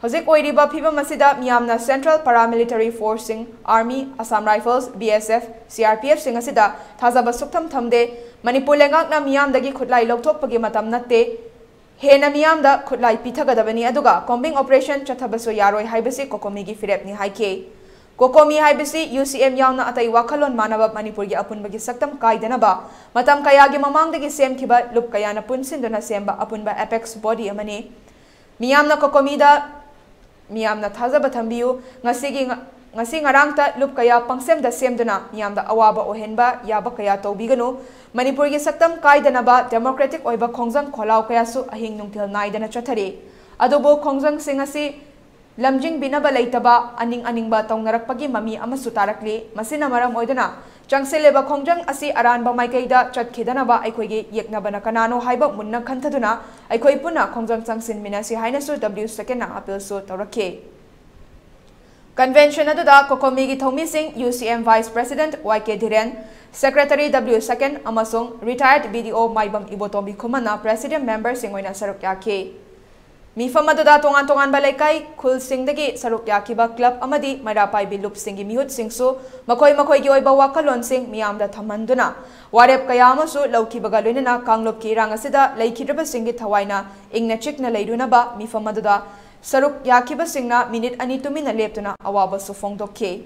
ꯍꯧꯖꯤꯛ ꯑꯣꯏꯔꯤꯕ ꯐꯤꯕꯝ ꯑꯁꯤꯗ ꯃꯤꯌꯥꯝꯅ central paramilitary force ꯁꯤꯡ, Army, Assam Rifles, B S F, C R P F ꯁꯤꯡ ꯑꯁꯤꯗ ꯊꯥꯖꯕ ꯁꯨꯛꯊꯝ ꯊꯝꯗꯦ꯫ ꯃꯅꯤꯄꯨꯔ ꯂꯩꯉꯥꯛꯅ ꯃꯤꯌꯥꯝꯗꯒꯤ ꯈꯨꯠꯂꯥꯏ ꯂꯧꯊꯣꯛꯄꯒꯤ ꯃꯇꯝ ꯅꯠꯇꯦ꯫ ꯍꯦꯟꯅ ꯃꯤꯌꯥꯝꯗ ꯈꯨꯠꯂꯥꯏ ꯄꯤꯊꯒꯗꯕꯅꯤ, ꯑꯗꯨꯒ combing operation ꯆꯠꯊꯕꯁꯨ ꯌꯥꯔꯣꯏ ꯍꯥꯏꯕꯁꯤ ꯀꯣꯀꯣꯃꯤꯒꯤ ꯐꯤꯔꯦꯞꯅꯤ ꯍꯥꯏꯈꯤ꯫ ꯀꯣꯀꯣꯃꯤ ꯍꯥꯏꯕꯁꯤ U C M ꯌꯥꯎꯅ ꯑꯇꯩ ꯋꯥꯈꯜꯂꯣꯟ ꯃꯥꯟꯅꯕ ꯃꯅꯤꯄꯨꯔꯒꯤ ꯑꯄꯨꯟꯕꯒꯤ ꯁꯛꯇꯝ ꯀꯥꯏꯗꯅꯕ ꯃꯇꯝ ꯀꯌꯥꯒꯤ ꯃꯃꯥꯡꯗꯒꯤ ꯁꯦꯝꯈꯤꯕ ꯂꯨꯞ ꯀꯌꯥꯅ ꯄꯨꯟꯁꯤꯟꯗꯨꯅ ꯁꯦꯝꯕ ꯑꯄꯨꯟꯕ apex body ꯑꯃꯅꯤ꯫ ꯃꯤꯌꯥꯝꯅ ꯀꯣꯀꯣꯃꯤꯗ ꯃꯤꯌꯥꯝꯅ ꯊꯥꯖꯕ ꯊꯝꯕꯤꯌꯨ꯫ ꯉꯁꯤꯒꯤ ꯉ-, ꯉꯁꯤ ꯉꯔꯥꯡꯇ ꯂꯨꯞ ꯀꯌꯥ ꯄꯪꯁꯦꯝꯗ ꯁꯦꯝꯗꯨꯅ ꯃꯤꯌꯥꯝꯗ ꯑꯋꯥꯕ ꯑꯣꯏꯍꯟꯕ ꯌꯥꯕ ꯀꯌꯥ ꯇꯧꯕꯤꯒꯅꯨ꯫ ꯃꯅꯤꯄꯨꯔꯒꯤ ꯁꯛꯇꯝ ꯀꯥꯏꯗꯅꯕ democratic ꯑꯣꯏꯕ ꯈꯣꯡꯖꯪ ꯈꯣꯜꯂꯥꯎ ꯀꯌꯥꯁꯨ ꯑꯍꯤꯡ ꯅꯨꯡꯊꯤꯜ ꯅꯥꯏꯗꯅ ꯆꯠꯊꯔꯤ꯫ ꯑꯗꯨꯕꯨ ꯈꯣꯡꯖꯪꯁꯤꯡ ꯑꯁꯤ ꯂꯝꯖꯤꯡꯕꯤꯅꯕ ꯂꯩꯇꯕ, ꯑꯅꯤꯡ ꯑꯅꯤꯡꯕ ꯇꯧꯅꯔꯛꯄꯒꯤ ꯃꯃꯤ ꯑꯃꯁꯨ ꯇꯥꯔꯛꯂꯤ꯫ ꯃꯁꯤꯅ ꯃꯔꯝ ꯑꯣꯏꯗꯨꯅ ꯆꯪꯁꯤꯜꯂꯤꯕ ꯈꯣꯡꯖꯪ ꯑꯁꯤ ꯑꯔꯥꯟꯕ ꯃꯥꯏꯀꯩꯗ ꯆꯠꯈꯤꯗꯅꯕ ꯑꯩꯈꯣꯏꯒꯤ ꯌꯦꯛꯅꯕꯅ ꯀꯅꯥꯅꯣ ꯍꯥꯏꯕ ꯃꯨꯟꯅ ꯈꯟꯊꯗꯨꯅ ꯑꯩꯈꯣꯏ ꯄꯨꯟꯅ ꯈꯣꯡꯖꯪ ꯆꯪꯁꯤꯟꯃꯤꯟꯅꯁꯤ ꯍꯥꯏꯅꯁꯨ W Second ꯅ appeal ꯁꯨ ꯇꯧꯔꯛꯈꯤ꯫ Convention ꯑꯗꯨꯗ COCOMIꯒꯤ ꯊꯧꯃꯤꯁꯤꯡ, UCM Vice President YK Dhiren, Secretary W Saken ꯑꯃꯁꯨꯡ Retired BDO ꯃꯥꯏꯕꯝ ꯏꯕꯣꯇꯣꯝꯕꯤ ꯈꯨꯃꯟꯅ President memberꯁꯤꯡ ꯑꯣꯏꯅ ꯁꯔꯨꯛ ꯌꯥꯈꯤ꯫ ꯃꯤꯐꯝ ꯑꯗꯨꯗ ꯇꯣꯉꯥꯟ ꯇꯣꯉꯥꯟꯕ ꯂꯩꯀꯥꯏ, ꯈꯨꯜꯁꯤꯡꯗꯒꯤ ꯁꯔꯨꯛ ꯌꯥꯈꯤꯕ club ꯑꯃꯗꯤ ꯃꯩꯔꯥ ꯄꯥꯏꯕꯤ ꯂꯨꯞꯁꯤꯡꯒꯤ ꯃꯤꯍꯨꯠꯁꯤꯡꯁꯨ ꯃꯈꯣꯏ ꯃꯈꯣꯏꯒꯤ ꯑꯣꯏꯕ ꯋꯥꯈꯜꯂꯣꯟꯁꯤꯡ ꯃꯤꯌꯥꯝꯗ ꯊꯝꯍꯟꯗꯨꯅ ꯋꯥꯔꯦꯞ ꯀꯌꯥ ꯑꯃꯁꯨ ꯂꯧꯈꯤꯕꯒ ꯂꯣꯏꯅꯅ ꯀꯥꯡꯂꯨꯞꯀꯤ ꯏꯔꯥꯡ ꯑꯁꯤꯗ ꯂꯩꯈꯤꯗ꯭ꯔꯕꯁꯤꯡꯒꯤ ꯊꯋꯥꯏꯅ ꯏꯪꯅ ꯆꯤꯛꯅ ꯂꯩꯔꯨꯅꯕ ꯃꯤꯐꯝ ꯑꯗꯨꯗ ꯁꯔꯨꯛ ꯌꯥꯈꯤꯕꯁꯤꯡꯅ minute ꯑꯅꯤ ꯇꯨꯃꯤꯟꯅ ꯂꯦꯞꯇꯨꯅ ꯑꯋꯥꯕꯁꯨ ꯐꯣꯡꯗꯣꯛꯈꯤ꯫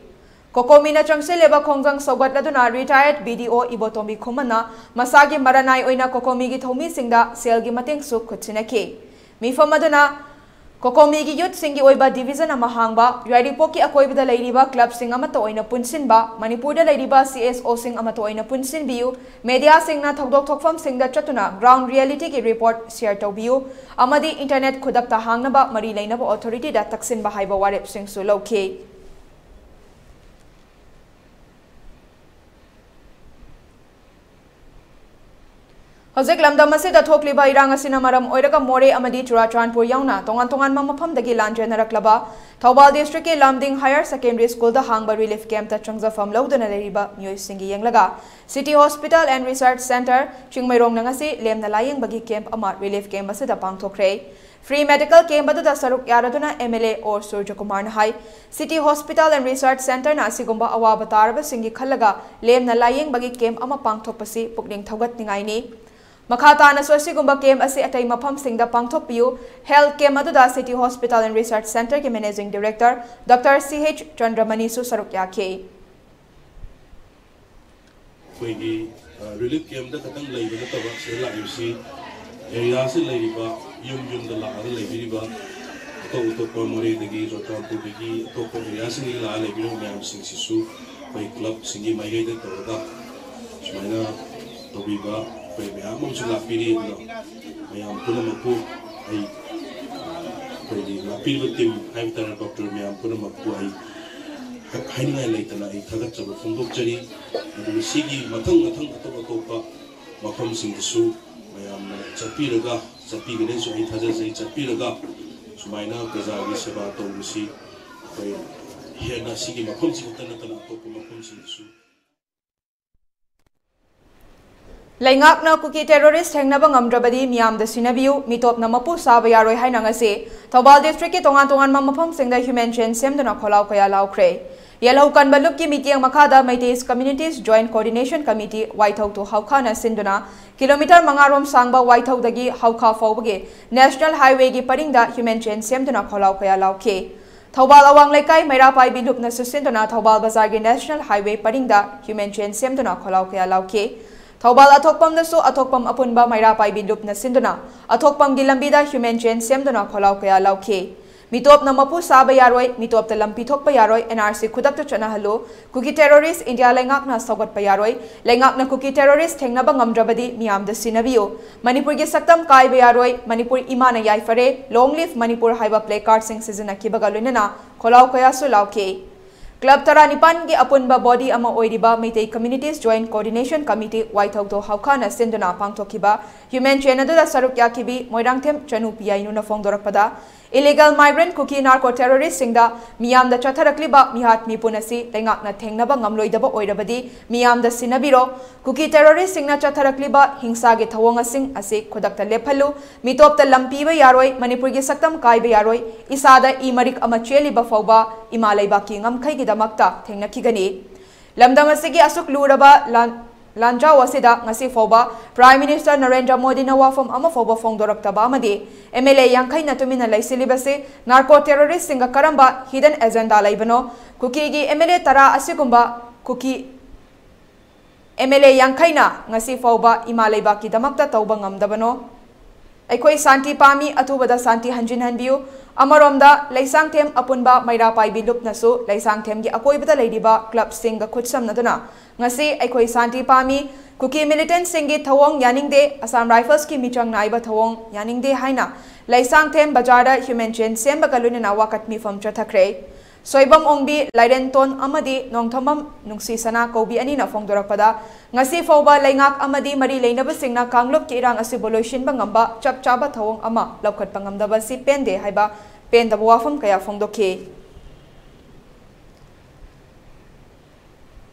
COCOMIꯅ ꯆꯪꯁꯤꯜꯂꯤꯕ ꯈꯣꯡꯖꯪ ꯁꯧꯒꯠꯂꯗꯨꯅ Retired BDO ꯏꯕꯣꯇꯣꯝꯕꯤ ꯈꯨꯃꯟꯅ ꯃꯁꯥꯒꯤ ꯃꯔꯅꯥꯏ ꯑꯣꯏꯅ COCOMIꯒꯤ ꯊꯧꯃꯤꯁꯤꯡꯗ ꯁꯦꯜꯒꯤ ꯃꯇꯦꯡꯁꯨ ꯈꯨꯠꯁꯤꯟꯅꯈꯤ꯫ ꯃꯤꯐꯝ ꯑꯗꯨꯅ COCOMIꯒꯤ youthꯁꯤꯡꯒꯤ ꯑꯣꯏꯕ division ꯑꯃ ꯍꯥꯡꯕ, ꯌꯥꯏꯔꯤꯄꯣꯛꯀꯤ ꯑꯀꯣꯏꯕꯗ ꯂꯩꯔꯤꯕ clubꯁꯤꯡ ꯑꯃꯠꯇ ꯑꯣꯏꯅ ꯄꯨꯟꯁꯤꯟꯕ, ꯃꯅꯤꯄꯨꯔꯗ ꯂꯩꯔꯤꯕ CSOꯁꯤꯡ ꯑꯃꯠꯇ ꯑꯣꯏꯅ ꯄꯨꯟꯁꯤꯟꯕꯤꯌꯨ, mediaꯁꯤꯡꯅ ꯊꯧꯗꯣꯛ ꯊꯣꯛꯐꯝꯁꯤꯡꯗ ꯆꯠꯇꯨꯅ ground realityꯒꯤ report share ꯇꯧꯕꯤꯌꯨ ꯑꯃꯗꯤ internet ꯈꯨꯗꯛꯇ ꯍꯥꯡꯅꯕ ꯃꯔꯤ ꯂꯩꯅꯕ authorityꯗ ꯇꯛꯁꯤꯟꯕ ꯍꯥꯏꯕ ꯋꯥꯔꯦꯞꯁꯤꯡꯁꯨ ꯂꯧꯈꯤ꯫ ꯍꯧꯖꯤꯛ ꯂꯝꯗꯝ ꯑꯁꯤꯗ ꯊꯣꯛꯂꯤꯕ ꯏꯔꯥꯡ ꯑꯁꯤꯅ ꯃꯔꯝ ꯑꯣꯏꯔꯒ ꯃꯣꯔꯦ ꯑꯃꯗꯤ ꯆꯨꯔꯥꯆꯥꯟꯄꯨꯔ ꯌꯥꯎꯅ ꯇꯣꯉꯥꯟ ꯇꯣꯉꯥꯟꯕ ꯃꯐꯝꯗꯒꯤ ꯂꯥꯟꯖꯦꯟꯅꯔꯛꯂꯕ ꯊꯧꯕꯥꯜ districtꯀꯤ ꯂꯥꯝꯗꯤꯡ Higher Secondary Schoolꯗ ꯍꯥꯡꯕ relief campꯇ ꯆꯪꯖꯐꯝ ꯂꯧꯗꯨꯅ ꯂꯩꯔꯤꯕ ꯃꯤꯑꯣꯏꯁꯤꯡꯒꯤ ꯌꯦꯡꯂꯒ City Hospital and Research Centre ꯆꯤꯡꯃꯩꯔꯣꯡꯅ ꯉꯁꯤ ꯂꯦꯝꯅ ꯂꯥꯌꯦꯡꯕꯒꯤ camp ꯑꯃ relief camp ꯑꯁꯤꯗ ꯄꯥꯡꯊꯣꯛꯈ꯭ꯔꯦ꯫ Free medical camp ꯑꯗꯨꯗ ꯁꯔꯨꯛ ꯌꯥꯔꯗꯨꯅ MLA ꯑꯣ ꯁꯨꯔꯖꯀꯨꯃꯥꯔꯅ ꯍꯥꯏ, City Hospital and Research Centreꯅ ꯑꯁꯤꯒꯨꯝꯕ ꯑꯋꯥꯕ ꯇꯥꯔꯕꯁꯤꯡꯒꯤ ꯈꯜꯂꯒ ꯂꯦꯝꯅ ꯂꯥꯌꯦꯡꯕꯒꯤ camp ꯑꯃ ꯄꯥꯡꯊꯣꯛꯄꯁꯤ ꯄꯨꯛꯅꯤꯡ ꯊꯧꯒꯠꯅꯤꯡꯉꯥꯏꯅꯤ꯫ ꯃꯈꯥ ꯇꯥꯅꯁꯨ ꯑꯁꯤꯒꯨꯝꯕ camp ꯑꯁꯤ ꯑꯇꯩ ꯃꯐꯝꯁꯤꯡꯗ ꯄꯥꯡꯊꯣꯛꯄꯤꯌꯨ꯫ Health camp ꯑꯗꯨꯗ City Hospital and Research Centreꯒꯤ Managing Director Doctor C H ꯆꯟꯗ꯭ꯔꯃꯅꯤꯁꯨ ꯁꯔꯨꯛ ꯌꯥꯈꯤ꯫ ꯑꯩꯈꯣꯏꯒꯤ relief campꯇ ꯈꯛꯇꯪ ꯂꯩꯕ ꯅꯠꯇꯕ, ꯁꯤꯗ ꯂꯥꯛꯏꯕꯁꯤ areaꯁꯤꯗ ꯂꯩꯔꯤꯕ, ꯌꯨꯝ ꯌꯨꯝꯗ ꯂꯥꯛꯑꯒ ꯂꯩꯕꯤꯔꯤꯕ, ꯑꯇꯣꯞ ꯑꯇꯣꯞꯄ ꯃꯣꯔꯦꯗꯒꯤ, ꯆꯨꯔꯆꯥꯟꯄꯨꯔꯗꯒꯤ, ꯑꯇꯣꯞꯄ areaꯁꯤꯡꯗꯒꯤ ꯂꯥꯛꯑꯒ ꯂꯩꯕꯤꯔꯤꯕ ꯃꯌꯥꯝꯁꯤꯡꯁꯤꯁꯨ ꯑꯩꯈꯣꯏ clubꯁꯤꯡꯒꯤ ꯃꯥꯏꯀꯩꯗ ꯇꯧꯔꯒ ꯁꯨꯃꯥꯏꯅ ꯇꯧꯕꯤꯕ ꯑꯩꯈꯣꯏ ꯃꯌꯥꯝ ꯑꯃꯁꯨ ꯂꯥꯛꯄꯤꯔꯤ꯫ ꯑꯗꯨꯅ ꯃꯌꯥꯝ ꯄꯨꯝꯅꯃꯛꯄꯨ ꯑꯩ, ꯑꯩꯈꯣꯏꯒꯤ ꯂꯥꯛꯄꯤꯔꯤꯕ team ꯍꯥꯏꯕ ꯇꯥꯔꯦ, doctor ꯃꯌꯥꯝ ꯄꯨꯝꯅꯃꯛꯄꯨ ꯑꯩ ꯍꯥꯏꯅꯤꯡꯉꯥꯏ ꯂꯩꯇꯅ ꯑꯩ ꯊꯥꯒꯠꯆꯕ ꯐꯣꯡꯗꯣꯛꯆꯔꯤ꯫ ꯑꯗꯨꯒ ꯁꯤꯒꯤ ꯃꯊꯪ ꯃꯊꯪ ꯑꯇꯣꯞ ꯑꯇꯣꯞꯄ ꯃꯐꯝꯁꯤꯡꯗꯁꯨ ꯃꯌꯥꯝꯅ ꯆꯠꯄꯤꯔꯒ, ꯆꯠꯄꯤꯒꯅꯤꯁꯨ ꯑꯩ ꯊꯥꯖꯖꯩ꯫ ꯆꯠꯄꯤꯔꯒ ꯁꯨꯃꯥꯏꯅ ꯄ꯭ꯔꯖꯥꯒꯤ ꯁꯦꯕꯥ ꯇꯧꯕꯁꯤ ꯑꯩꯈꯣꯏ ꯍꯦꯟꯅ ꯁꯤꯒꯤ ꯃꯐꯝꯁꯤ ꯈꯛꯇ ꯅꯠꯇꯅ ꯑꯇꯣꯞꯄ ꯃꯐꯝꯁꯤꯡꯗꯁꯨ꯫ ꯂꯩꯉꯥꯛꯅ ꯀꯨꯀꯤ terrorist ꯊꯦꯡꯅꯕ ꯉꯝꯗ꯭ꯔꯕꯗꯤ ꯃꯤꯌꯥꯝꯗ ꯁꯤꯟꯅꯕꯤꯌꯨ, ꯃꯤꯇꯣꯞꯅ ꯃꯄꯨ ꯁꯥꯕ ꯌꯥꯔꯣꯏ ꯍꯥꯏꯅ ꯉꯁꯤ ꯊꯧꯕꯥꯜ district ꯀꯤ ꯇꯣꯉꯥꯟ ꯇꯣꯉꯥꯟꯕ ꯃꯐꯝꯁꯤꯡꯗ human chain ꯁꯦꯝꯗꯨꯅ ꯈꯣꯜꯂꯥꯎ ꯀꯌꯥ ꯂꯥꯎꯈ꯭ꯔꯦ꯫ ꯌꯦꯜꯍꯧ ꯀꯟꯕ ꯂꯨꯞꯀꯤ ꯃꯤꯠꯌꯦꯡ ꯃꯈꯥꯗ Meiteis Communities Joint Coordination Committee, ꯋꯥꯏꯊꯧ to ꯍꯧꯈꯥꯅ ꯁꯤꯟꯗꯨꯅ kilometre ꯃꯉꯥ ꯔꯣꯝ ꯁꯥꯡꯕ ꯋꯥꯏꯊꯧꯗꯒꯤ ꯍꯧꯈꯥ ꯐꯥꯎꯕꯒꯤ National Highway ꯒꯤ ꯄꯔꯤꯡꯗ human chain ꯁꯦꯝꯗꯨꯅ ꯈꯣꯜꯂꯥꯎ ꯀꯌꯥ ꯂꯥꯎꯈꯤ꯫ ꯊꯧꯕꯥꯜ ꯑꯋꯥꯡ ꯂꯩꯀꯥꯏ ꯃꯩꯔꯥ ꯄꯥꯏꯕꯤ ꯂꯨꯞꯅ ꯁꯤꯟꯗꯨꯅ ꯊꯧꯕꯥꯜ ꯕꯖꯥꯔꯒꯤ National Highway ꯄꯔꯤꯡꯗ human chain ꯁꯦꯝꯗꯨꯅ ꯈꯣꯜꯂꯥꯎ ꯀꯌꯥ ꯂꯥꯎꯈꯤ꯫ ꯊꯧꯕꯥꯜ ꯑꯊꯣꯛꯄꯝꯗꯁꯨ ꯑꯊꯣꯛꯄꯝ ꯑꯄꯨꯟꯕ ꯃꯩꯔꯥ ꯄꯥꯏꯕꯤ ꯂꯨꯞꯅ ꯁꯤꯟꯗꯨꯅ ꯑꯊꯣꯛꯄꯝꯒꯤ ꯂꯝꯕꯤꯗ human chain ꯁꯦꯝꯗꯨꯅ ꯈꯣꯜꯂꯥꯎ ꯀꯌꯥ ꯂꯥꯎꯈꯤ꯫ ꯃꯤꯇꯣꯞꯅ ꯃꯄꯨ ꯁꯥꯕ ꯌꯥꯔꯣꯏ, ꯃꯤꯇꯣꯞꯇ ꯂꯝ ꯄꯤꯊꯣꯛꯄ ꯌꯥꯔꯣꯏ, N R C ꯈꯨꯗꯛꯇ ꯆꯠꯅꯍꯜꯂꯨ, ꯀꯨꯀꯤ terrorist India ꯂꯩꯉꯥꯛꯅ ꯁꯧꯒꯠꯄ ꯌꯥꯔꯣꯏ, ꯂꯩꯉꯥꯛꯅ ꯀꯨꯀꯤ terrorist ꯊꯦꯡꯅꯕ ꯉꯝꯗ꯭ꯔꯕꯗꯤ ꯃꯤꯌꯥꯝꯗ ꯁꯤꯟꯅꯕꯤꯌꯨ, ꯃꯅꯤꯄꯨꯔꯒꯤ ꯁꯛꯇꯝ ꯀꯥꯏꯕ ꯌꯥꯔꯣꯏ, ꯃꯅꯤꯄꯨꯔ ꯏꯃꯥꯅ ꯌꯥꯏꯐꯔꯦ, Long Live Manipur ꯍꯥꯏꯕ placard ꯁꯤꯡ ꯁꯤꯖꯤꯟꯅꯈꯤꯕꯒ ꯂꯣꯏꯅꯅ ꯈꯣꯜꯂꯥꯎ ꯀꯌꯥꯁꯨ ꯂꯥꯎꯈꯤ꯫ Club ꯇꯔꯥꯅꯤꯄꯥꯟꯒꯤ ꯑꯄꯨꯟꯕ body ꯑꯃ ꯑꯣꯏꯔꯤꯕ Meitei Communities Joint Coordination Committee, ꯋꯥꯏꯊꯧ to ꯍꯧꯈꯥꯅ ꯁꯤꯟꯗꯨꯅ ꯄꯥꯡꯊꯣꯛꯈꯤꯕ human chain ꯑꯗꯨꯗ ꯁꯔꯨꯛ ꯌꯥꯈꯤꯕꯤ ꯃꯣꯏꯔꯥꯡꯊꯦꯝ ꯆꯅꯨ ꯄꯤꯌꯥꯏꯅꯨꯅ ꯐꯣꯡꯗꯣꯔꯛꯄꯗ, illegal migrant ꯀꯨꯀꯤ narco terrorist ꯁꯤꯡꯗ ꯃꯤꯌꯥꯝꯗ ꯆꯠꯊꯔꯛꯂꯤꯕ ꯃꯤꯍꯥꯠ ꯃꯤꯄꯨꯟ ꯑꯁꯤ ꯂꯩꯉꯥꯛꯅ ꯊꯦꯡꯅꯕ ꯉꯝꯂꯣꯏꯗꯕ ꯑꯣꯏꯔꯕꯗꯤ ꯃꯤꯌꯥꯝꯗ ꯁꯤꯟꯅꯕꯤꯔꯣ, ꯀꯨꯀꯤ terrorist ꯁꯤꯡꯅ ꯆꯠꯊꯔꯛꯂꯤꯕ ꯍꯤꯡꯁꯥꯒꯤ ꯊꯧꯑꯣꯡꯁꯤꯡ ꯑꯁꯤ ꯈꯨꯗꯛꯇ ꯂꯦꯞꯍꯜꯂꯨ, ꯃꯤꯇꯣꯞꯇ ꯂꯝ ꯄꯤꯕ ꯌꯥꯔꯣꯏ, ꯃꯅꯤꯄꯨꯔꯒꯤ ꯁꯛꯇꯝ ꯀꯥꯏꯕ ꯌꯥꯔꯣꯏ, ꯏꯁꯥꯗ ꯏ ꯃꯔꯤꯛ ꯑꯃ ꯆꯦꯜꯂꯤꯕ ꯐꯥꯎꯕ ꯏꯃꯥ ꯂꯩꯕꯥꯛꯀꯤ ꯉꯝꯈꯩꯒꯤꯗꯃꯛꯇ ꯊꯦꯡꯅꯈꯤꯒꯅꯤ꯫ ꯂꯝꯗꯝ ꯑꯁꯤꯒꯤ ꯑꯁꯨꯛ ꯂꯨꯔꯕ ꯂꯥꯟ-, ꯂꯥꯟꯖꯥꯎ ꯑꯁꯤꯗ ꯉꯁꯤ ꯐꯥꯎꯕ Prime Minister ꯅꯔꯦꯟꯗ꯭ꯔ ꯃꯣꯗꯤꯅ ꯋꯥꯐꯝ ꯑꯃ ꯐꯥꯎꯕ ꯐꯣꯡꯗꯣꯔꯛꯇꯕ ꯑꯃꯗꯤ M L A ꯌꯥꯡꯈꯩꯅ ꯇꯨꯃꯤꯟꯅ ꯂꯩꯁꯤꯜꯂꯤꯕꯁꯤ narco terrorist ꯁꯤꯡꯒ ꯀꯔꯝꯕ hidden agenda ꯂꯩꯕꯅꯣ? ꯀꯨꯀꯤꯒꯤ M L A ꯇꯔꯥ ꯑꯁꯤꯒꯨꯝꯕ ꯀꯨꯀꯤ M L A ꯌꯥꯡꯈꯩꯅ ꯉꯁꯤ ꯐꯥꯎꯕ ꯏꯃꯥ ꯂꯩꯕꯥꯛꯀꯤꯗꯃꯛꯇ ꯇꯧꯕ ꯉꯝꯗꯕꯅꯣ? ꯑꯩꯈꯣꯏ ꯁꯥꯟꯇꯤ ꯄꯥꯝꯃꯤ, ꯑꯊꯨꯕꯗ ꯁꯥꯟꯇꯤ ꯍꯟꯖꯤꯟꯍꯟꯕꯤꯌꯨ꯫ ꯑꯃꯔꯣꯝꯗ, ꯂꯩꯁꯥꯡꯊꯦꯝ ꯑꯄꯨꯟꯕ ꯃꯩꯔꯥ ꯄꯥꯏꯕꯤ ꯂꯨꯞꯅꯁꯨ ꯂꯩꯁꯥꯡꯊꯦꯝꯒꯤ ꯑꯀꯣꯏꯕꯗ ꯂꯩꯔꯤꯕ club ꯁꯤꯡꯒ ꯈꯨꯠꯁꯝꯅꯗꯨꯅ ꯉꯁꯤ ꯑꯩꯈꯣꯏ ꯁꯥꯟꯇꯤ ꯄꯥꯝꯃꯤ, ꯀꯨꯀꯤ militant ꯁꯤꯡꯒꯤ ꯊꯧꯑꯣꯡ ꯌꯥꯅꯤꯡꯗꯦ, Assam Rifles ꯀꯤ ꯃꯤꯆꯪ ꯅꯥꯏꯕ ꯊꯧꯑꯣꯡ ꯌꯥꯅꯤꯡꯗꯦ ꯍꯥꯏꯅ ꯂꯩꯁꯥꯡꯊꯦꯝ ꯕꯖꯥꯔꯗ human chain ꯁꯦꯝꯕꯒ ꯂꯣꯏꯅꯅ ꯋꯥꯀꯠ ꯃꯤꯐꯝ ꯆꯠꯊꯈ꯭ꯔꯦ꯫ ꯁꯣꯏꯕꯝ ꯑꯣꯡꯕꯤ ꯂꯥꯏꯔꯦꯟꯇꯣꯟ ꯑꯃꯗꯤ ꯅꯣꯡꯊꯣꯝꯕꯝ ꯅꯨꯡꯁꯤꯁꯅꯥ ꯀꯧꯕꯤ ꯑꯅꯤꯅ ꯐꯣꯡꯗꯣꯔꯛꯄꯗ, ꯉꯁꯤ ꯐꯥꯎꯕ ꯂꯩꯉꯥꯛ ꯑꯃꯗꯤ ꯃꯔꯤ ꯂꯩꯅꯕꯁꯤꯡꯅ ꯀꯥꯡꯂꯨꯞꯀꯤ ꯏꯔꯥꯡ ꯑꯁꯤꯕꯨ ꯂꯣꯏꯁꯤꯟꯕ ꯉꯝꯕ ꯆꯞ ꯆꯥꯕ ꯊꯧꯑꯣꯡ ꯑꯃ ꯂꯧꯈꯠꯄ ꯉꯝꯗꯕ ꯑꯁꯤ ꯄꯦꯟꯗꯦ ꯍꯥꯏꯕ ꯄꯦꯟꯗꯕ ꯋꯥꯐꯝ ꯀꯌꯥ ꯐꯣꯡꯗꯣꯛꯈꯤ꯫